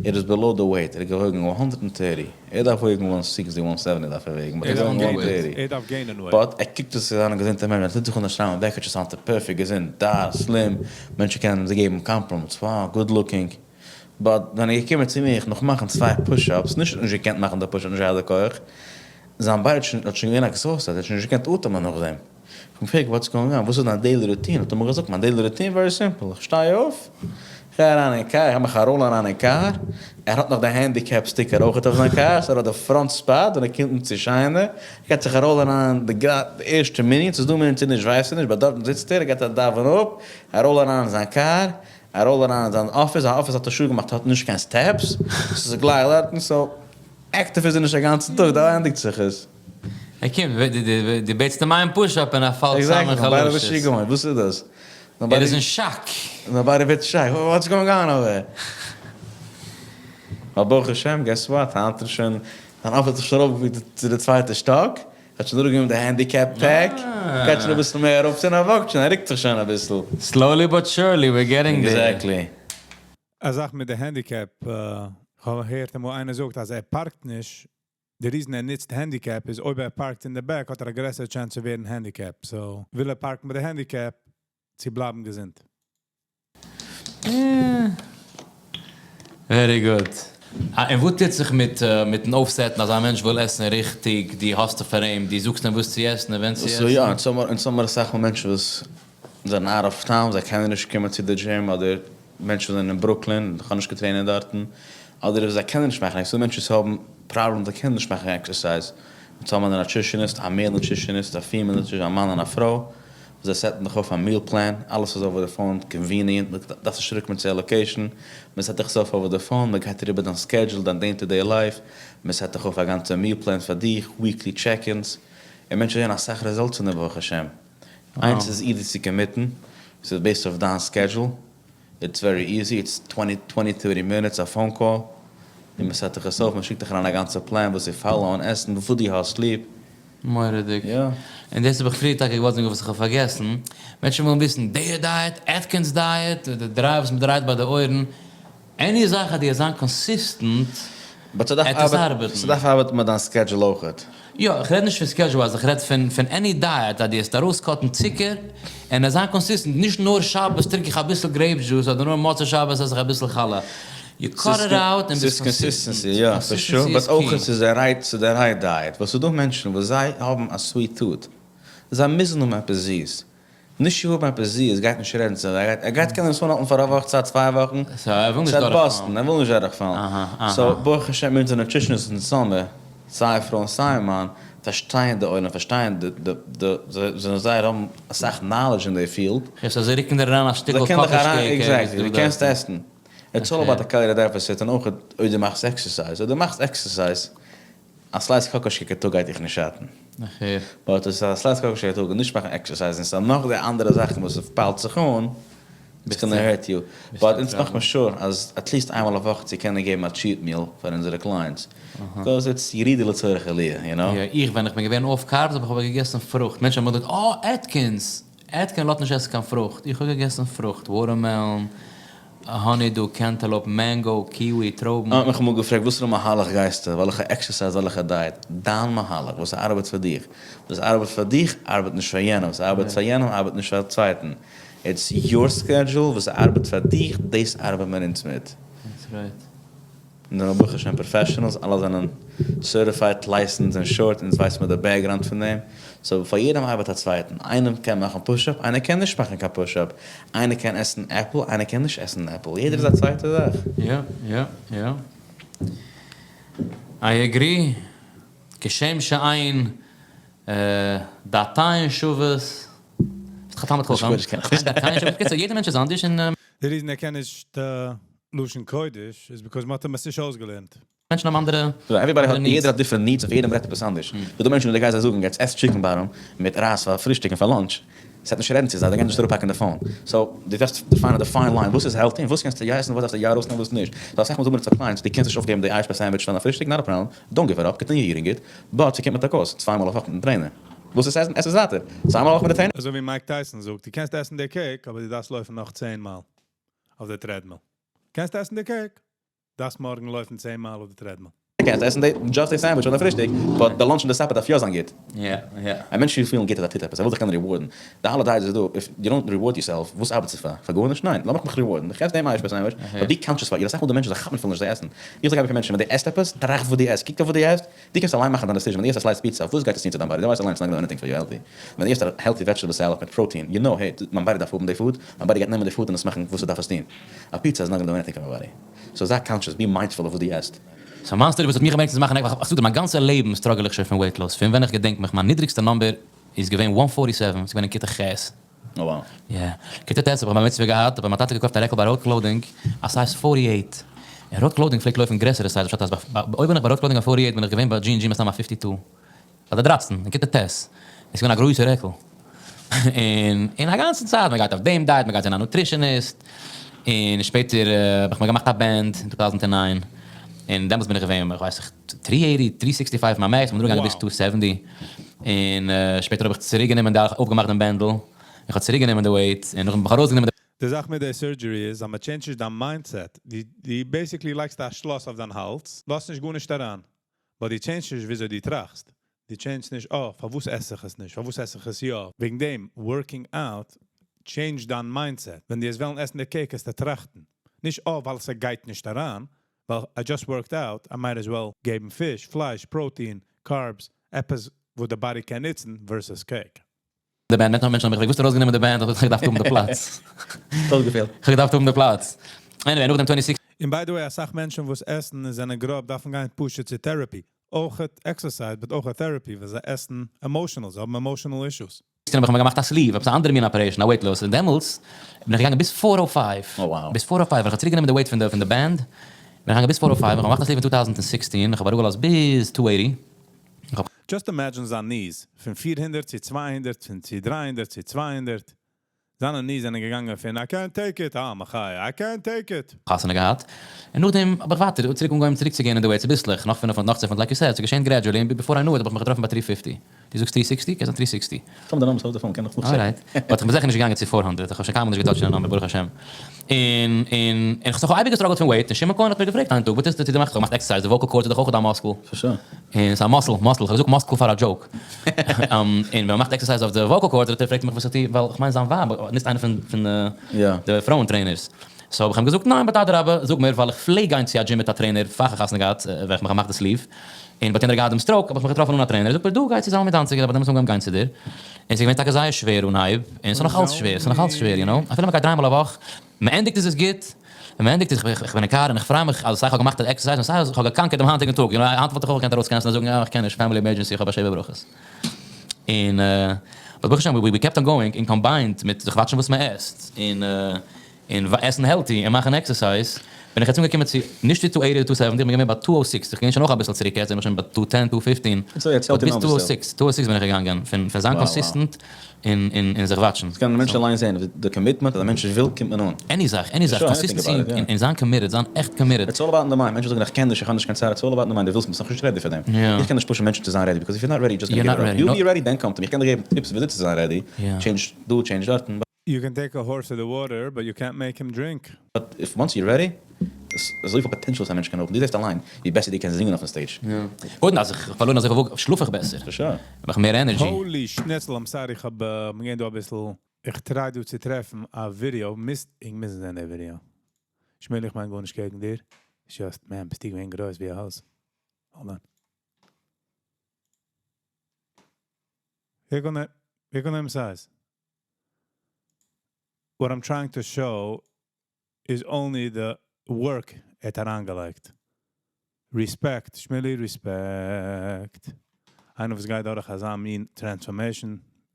ער איז below the weight, ער האט געוואויגן 130. ער דארף וועגן 160, 170 דארף ער וועגן, but ער ער איז דארף 130. gain ער דארף gain ן weight. But ער קוקט אויס צו זיין א געזונטער מענטש, ער טוט זיך אן א שטריימל, דער קוקט אויס perfect געזונט, דאר, slim. מענטשן קענען אים געבן compliments, wow, good looking. But ווען ער געקומען צו מיר, נאך מאכן צוויי push-ups, נישט געקענט מאכן די push-up, נישט געהאט די כח. זיין body האט שוין געווען exhausted, ער האט שוין נישט געקענט אטעמען נאך דעם. איך האב געפרעגט, what's going on? וואס איז דיין daily routine? האט ער מיר געזאגט, מיין daily routine very simple. איך שטיי אויף, איך גיי אריין אין car, איך מאך א roll אריין אין car. ער האט נאך די handicap sticker אויך אויף זיין car, so ער האט די front spot, און ער קומט צו שיינע. ער גייט זיך א roll אריין, די ערשטע מנין, ס'איז דא מנין צו נישט, ווייס איך נישט, but דארט זיצט ער, ער גייט א דאווען אפ, א roll אריין אין זיין car, א roll אריין אין זיין office, זיין office האט ער שוין געמאכט, האט נישט קיין steps, ס'איז גלייך דארטן, so active איז ער נישט א גאנצן טאג, דא ענדיגט זיך עס. ער קומט, דו בעטסט אים איין push-up און ער פאלט צוזאם Exactly, ביידע משוגע, וואס איז דאס? ער איז אין shock. Nobody ווערט shock. What's going on over there? אבער ברוך השם, guess what? היינט איז שוין, זיין office איז שוין ארויף צו די צווייטע שטאק. האט שוין דורכגענומען די handicap tag. גייט שוין אביסל מער ארויף צו, ער walk ט שוין, ער רוקט זיך שוין אביסל. Slowly but surely, we're getting there. Exactly. א זאך מיט די handicap, איך האב געהערט אמאל איינער זאגט, אז ער park ט נישט, די reason ער נוצט handicap איז, אויב ער park ט אין די back, האט ער א גרעסערע chance צו ווערן handicap. So, וויל ער park ן מיט די handicap, צו בלייבן געזונט. Very good. און וואס טוט זיך מיט, מיט'ן אויפ set ן אז א מענטש וויל עסן ריכטיג, דו האסט פאר אים, דו זאגסט אים וואס צו עסן און ווען צו עסן? So יא, אונז האבן אסאך מאל מענטשן וואס זענען out of town, זיי קענען נישט קומען צו די gym, אדער מענטשן זענען אין Brooklyn, איך האב נישט קיין trainer דארטן, אדער זיי קענען נישט מאכן, ס'דא מענטשן וואס האבן problems, זיי קענען נישט מאכן exercise. אונז האבן א nutritionist, א male nutritionist, א female nutritionist, א מאן און א פרוי, זיי set ן דיך אויף א meal plan, אלעס איז over the phone, convenient, מען דארף נישט צוריקקומען צו א location, מען set דיך עס אויף over the phone, מען גייט אריבער דיין schedule, דיין day to day life, מען set דיך אויף א גאנצע meal plan פאר דיך, weekly check-ins, און מענטשן זעען אסאך results פון דעם ברוך השם. איינס איז easy צו commit ן, ס'איז based אויף דיין schedule, it's very easy, it's 20, 20, 30 minutes, א phone call, און מען set דיך עס אויף, מען שיקט דיך אריין א גאנצע plan, וואס דו follow און עסן, וואס דו האסט ליב. מורא'דיג. יא. און דאס האב איך פריער טאקע געוואלט זאגן וואס איך האב פארגעסן. מענטשן ווילן וויסן, די diet, Atkins diet, די דריי וואס מען דרייט ביי די אויערן. Any זאך אז דו זיין consistent, But ס'דארף עס ארבעטן, ארבעטן. ס'דארף ארבעטן מיט דיין schedule אויך. יא, איך רעד נישט פון schedule, איך רעד פון any diet, אז דו האסט ארויס cut ן צוקער, און עס זיין consistent, נישט נאר שבת טרינק איך א ביסל grape juice, אדער נאר מוצאי שבת עס איך א ביסל חלה. You cut it out and ס'איז ביסט consistent. consistency, יא, for sure. Consistency But is אויך key. ס'איז די right, ס'איז די right diet. וואס ס'איז דא מענטשן וואס זיי האבן א sweet tooth. זיי מוזן האבן עפעס זיס. נישט צו האבן עפעס זיס, גייט נישט רעדן צו זיי. ער גייט קענען עס אנהאלטן פאר א וואך, צייט, 2 וואכן. So, ער וויל נישט ס'וועט דורכפאלן. bust ן, ער וויל נישט דורכפאלן. So, ברוך השם, מיט אונזערע nutritionists אין זומער, סיי פרוי און סיי מאן, פארשטייען די עולם, פארשטייען די, זיי זענען זייער האבן אסאך knowledge אין די field. איך זאג, זיי רוקן דיר אריין א שטיקל זיי קענען דיך קאקאש אריין, cake, exactly, וואס דו דו קענסט דארפסט. עסן. It's all about the calorie deficit און אויך אויב דו מאכסט exercise. אויב דו מאכסט exercise, א slice קאקאש cake א טאג גייט דיך נישט שאטן. But עס איז א slice קאקאש cake א טאג און נישט מאכן exercise, און ס'איז נאך די אנדערע זאכן וואס עס pilet זיך אן, it's gonna hurt you. But אונז מאכט מען sure אז at least איינמאל א וואך צו קענען געבן א cheat meal פאר אונזערע clients. Because it's ירידה לצורך עליה, you know? יא, איך, ווען איך בין געווען off carbs, האב איך אבער געגעסן פרוכט. מענטשן האבן געזאגט, oh, Atkins. Atkins לאזט נישט עסן קיין פרוכט. איך האב געגעסן פרוכט. Watermelon, honeydew, cantaloupe, mango, kiwi, טרויבן. האט מיך אמאל געפרעגט, וואס פאר א מהלך גייסטו? וועלכע exercise, וועלכע diet? דיין מהלך, וואס ארבעט פאר דיך? וואס ארבעט פאר דיך, ארבעט נישט פאר יענעם. וואס ארבעט פאר יענעם, ארבעט נישט פאר א צווייטן. It's your schedule, וואס ארבעט פאר דיך, דאס ארבעט מען אונז מיט. That's right. און זענען ברוך השם professionals, אלע זענען certified, licensed, insured, אונז ווייסן מיר די background פון דעם. So פאר יעדעם ארבעט א צווייטן. איינער קען מאכן push-up, איינער קען נישט מאכן קיין push-up. איינער קען עסן apple, איינער קען נישט עסן apple. יעדער איז א צווייטע זאך. יא. I agree. כשם שאין דעתיים שוות. איך איך קען נישט. דעתיים שוות. קיצור, יעדער מענטש איז אנדערש און די reason ער קען נישט לשון קודש איז because מ'האט אים עס נישט אויסגעלערנט. מענטשן האבן אנדערע So everybody האט, אנדערע יעדער needs. האט different needs, אויף יעדעם רעדט עפעס אנדערש. דא מענטשן, די גייסט זיי זאגן, יעצט עס chicken bottom מיט רייז פאר פרישטיק און פאר lunch. עס וועט נישט רעדן צו זיי, זיי גייען נישט אראפהאקן די phone. So, דו דארפסט define the fine line, וואס איז healthy און וואס קענסטו יא עסן, וואס דארפסטו יא ארויסנעמען, וואס נישט. So, אסאך מאל זאגן מיר צו clients, דו קענסט נישט אויפגעבן די אייערשפייז sandwich פאר א פרישטיק, not a problem. Don't give it up, continue eating it. But, ס'קומט מיט א cost, צוויי מאל א וואך מיט'ן trainer. וואס איז עסן? עס איז ווייטער. צוויי מאל א וואך מיט די trainer. אזוי ווי Mike Tyson זאגט, דו קענסט עסן די cake, אבער דו דארפסט לויפן נאך 10 מאל אויף די treadmill. קענסט עסן די cake, דארפסט מארגן לויפן 10 מאל אויף די treadmill. קענסט עסן די just די sandwich אדער פרישטיק, but the lunch און די supper דארף יא זיין גוט. א מענטש וויל פילן גוט אז ער טוט עפעס, ער וויל זיך קענען reward ן. די אלע diets איז דא, if you don't reward yourself, וואס ארבעטסטו פאר? פאר גארנישט? ניין, לאמיך מיך reward ן. איך עס דעם אייערשפייז sandwich, but be conscious פאר איר. אסאך מאל די מענטשן זיי כאפן אפילו נישט זיי עסן. איך זאג אייביג פאר מענטשן, ווען דו עסט עפעס, טראכט וואס דו עסט, קוק אויף וואס דו עסט, דו קענסט אליין מאכן דיין decision. ווען דו עסט א slice pizza, וואס גייט עס טון צו דיין body? דו ווייסט אליין, it's not gonna do anything for you healthy. ווען דו עסט א healthy vegetable salad מיט protein, you know, hey, מיין body דארף האבן די food, מיין body גייט נעמען די food און עס מאכן וואס עס דארף עס טון. א pizza is not gonna do anything for my body. So זיי conscious, be mindful of וואס דו עסט. So מיין story וואס האט מיך געברענגט צו מאכן, איך זאג דיר, מיין גאנצע לעבן struggle איך שוין פון weight loss. פון ווען איך געדענק מיך, מיין נידריגסטע number איז געווען 147, ס'איז געווען אין כיתה ח'. Oh, wow. Yeah. כיתה ט' האב איך בר מצוה געהאט, האב מיין טאטע געקויפט א רעקל ביי Road Clothing, א size 48. און Road Clothing פלעגט לויפן גרעסערע size, פשט אז אויב בין איך ביי Road Clothing א 48, בין איך געווען ביי G&G מסתם א 52. ביי די 13, אין כיתה ט'. עס איז געווען א גרויסע רעקל. און א גאנצע צייט, מען גייט אויף דעם diet, מען גייט זען א nutritionist. און שפעטער האב איך מיר געמאכט א band אין 2009. און דעמאלטס בין איך געווען, איך ווייס נישט, 380, 365 מיין max, כ'בין אראפגעגאנגען ביז 270. און שפעטער האב איך צוריקגענומען, אויפגעמאכט דעם בענדל. איך האב צוריקגענומען די weight, און נאכדעם האב איך ארויסגענומען די די זאך מיט די surgery איז, אז מען change ט דיין mindset. דו basically לייגסט א שלאס אויף דיין האלז, לאזט נישט גארנישט אריין. But דו change נישט וויאזוי דו טראכסט. דו change נישט, oh, פארוואס עס איך עס נישט? פארוואס עס איך עס יא? וועגן דעם, working out, change דיין mindset. ווען דו וועסט וועלן עסן די cake, וועסטו טראכטן. נישט, oh, ווייל עס גייט נישט אריין, ווייל I just worked out, I might as well געבן fish, פלייש, protein, carbs, עפעס, וואו די body קען נוצן, versus cake. די band, מענטשן האבן מיך געוואוסט ארויסגענומען די band, איך האב געדארפט האבן די פלאץ. טאל געפעלט. איך האב געדארפט האבן די פלאץ. Anyway, נאך דעם 26 און by the way, א סאך מענטשן וואס עסן, זענען גראב, דארפן גיין פשוט צו therapy. אויך exercise, but אויך therapy, ווייל זיי עסן emotional, זיי האבן emotional issues. האב איך מיר געמאכט א sleeve, עפעס אן אנדערע מין operation, א weight loss. און דעמאלטס בין איך געגאנגען ביז 405. Oh, wow. ביז 405, איך האב צוריקגענומען די weight פון די band. בין איך געגאנגען ביז 405, איך האב געמאכט א sleeve אין 2016, איך האב אראפגעלאזט ביז 280. איך האב Just imagine זיין knees, פון 400 צו 200, פון צו 300 צו 200. זיינע knees זענען געגאנגען פון I can't take it, אה, מחיה, I can't take it. חתונה געהאט. און נאכדעם האב איך ווייטער צוריק אנגעהויבן צוריק צו גיין אין די weight, צוביסלעך, נאך 5 נאך 10 like you said, ס'איז געשען gradually, and before I knew it האב איך מיך געטראפן ביי 350. דו זאגסט 360? קען זיין 360. קום די numbers אויף די phone, קען איך נאך Alright. But איך בין זיכער נישט געגאנגען צו 400, איך האב שוין קיינמאל נישט גע touch ט די number, ברוך השם. און, און, און איך האב אייביג גע struggle ט פון weight, און שמעון כהן האט מיר געפרעגט איין טאג, וואס טוסטו צו דו מאכסט, איך האב געמאכט exercise, די vocal cords איז דאך אויך א muscle. For sure. און ס'איז א muscle, muscle, איך האב געזאגט muscle פאר א joke. און ווען מ'מאכט exercise אויף די vocal cords, האט ער פרעגט מיך וואס איך טו, ווייל איך מיין זיין ווייב ניצט איינע פון די פרויען trainers. So האב איך אים געזאגט, ניין, but אדרבה, זאג מיר, ווייל איך פלעג גיין צו א gym מיט א trainer פאר איך האב חתונה געהאט, ווען איך האב געמאכט די sleeve, און but יענער האט געהאט דעם stroke, האב איך מיך געטראפן אן א trainer, זאגט מיר, דו גיי צו זלמי דאנציגער, האב איך דעמאלטס אנגעהויבן גיין צו דיר, און ס'איז געווען טאקע זייער שווער אנהייב, און ס'איז נאך אלץ שווער, ס'איז נאך אלץ שווער, you know, אפילו מ'גייט דריי מאל א וואך, מ'ענדיגט איז עס גוט, ווען מ'ענדיגט איז איך בין אין קאר און איך פריי מיך אז סיי איך האב געמאכט די exercise און סיי אז איך האב גע conquer ט דעם היינטיגן טאג, you know, היינט וואלט איך אויך געקענט ארויס cancel ן און זאגן אה איך קען נישט, family emergency, איך האב א שבע ברכות. און but ברוך השם we kept on going און combined מיט זיך watch ן וואס מ'עסט און און עסן healthy און מאכן exercise בין איך יעצט אנגעקומען צו נישט צו 280 אדער 270, איך בין געווען ביי 206, איך גיי שוין אויך אביסל צוריק יעצט, איך בין שוין ביי 210, 215, but ביז 206, 206 בין איך געגאנגען פון זיין consistent און און זיך watch ן. דאס קען א מענטש אליין זען, די commitment אז א מענטש וויל קומט מען אן. Any זאך, any זאך, consistency און זיין committed, זיין עכט committed. It's all about in the mind, מענטשן זאגן איך קען נישט, איך האב נישט קיין צייט, it's all about in the mind, דו ווילסט, ביסט נאכנישט ready פאר דעם. איך קען נישט push ן מענטשן צו זיין ready, because if you're not ready, you're just gonna give up. You'll be ready, then come to me, איך קען דיר געבן tips וויאזוי צו זיין ready, change דא, change דארטן. You can take a horse to the water, but you can't make him drink. But if once you're ready, אזויפיל potential וואס א מענטש קען האבן, דו זעסט אליין ווי בעסער דו קענסט זינגען אויפן stage. קודם אז איך פארלוירן אזויפיל וואג שלאף איך בעסער. For sure. האב איך מער energy. Holy schnitzel, I'm sorry, איך האב מיר געווען דא אביסל, איך try דא צו טרעפן א ווידעא, מיסט, איך מוז זען די ווידעא. שמעון, איך מיין גארנישט קעגן דיר. It's just, man, ביסטו געווען גרויס ווי א הויז. Hold on. קוק אן דעם size. What I'm trying to show is only the work האט אריינגעלייגט. Respect, Shmili, respect. איינער וואס גייט דורך אזא מין transformation,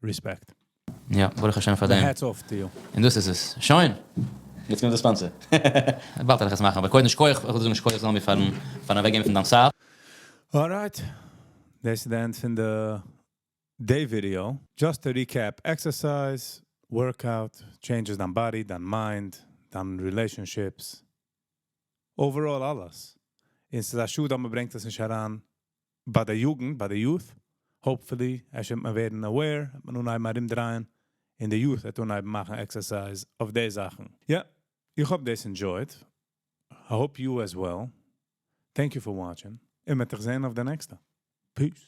respect. יא, ברוך השם פאר דעם. Hats off to you. און דאס איז עס. שוין. יעצט קומט די sponsor. באלד וועל איך עס מאכן, אבער קודם שכוח, איך וויל זאגן שכוח זאלמי פארן אוועקגעבן פון דיין צייט. Alright. That's the end פון די day video. Just to recap, exercise, workout, changes דיין body, דיין mind, דיין relationships. Overall אלעס. און ס'איז א שאד אז מ'ברענגט עס נישט אריין ביי די יוגנט, ביי די youth. Hopefully, עס וועט מען ווערן aware, מען אנהייבן ארומדרייען. אין די youth וועט אנהייבן מאכן exercise אויף די זאכן. Yeah, איך האב דאס enjoyed. I hope you as well. Thank you for watching. און מיר זען אויף די נעקסטע. Peace.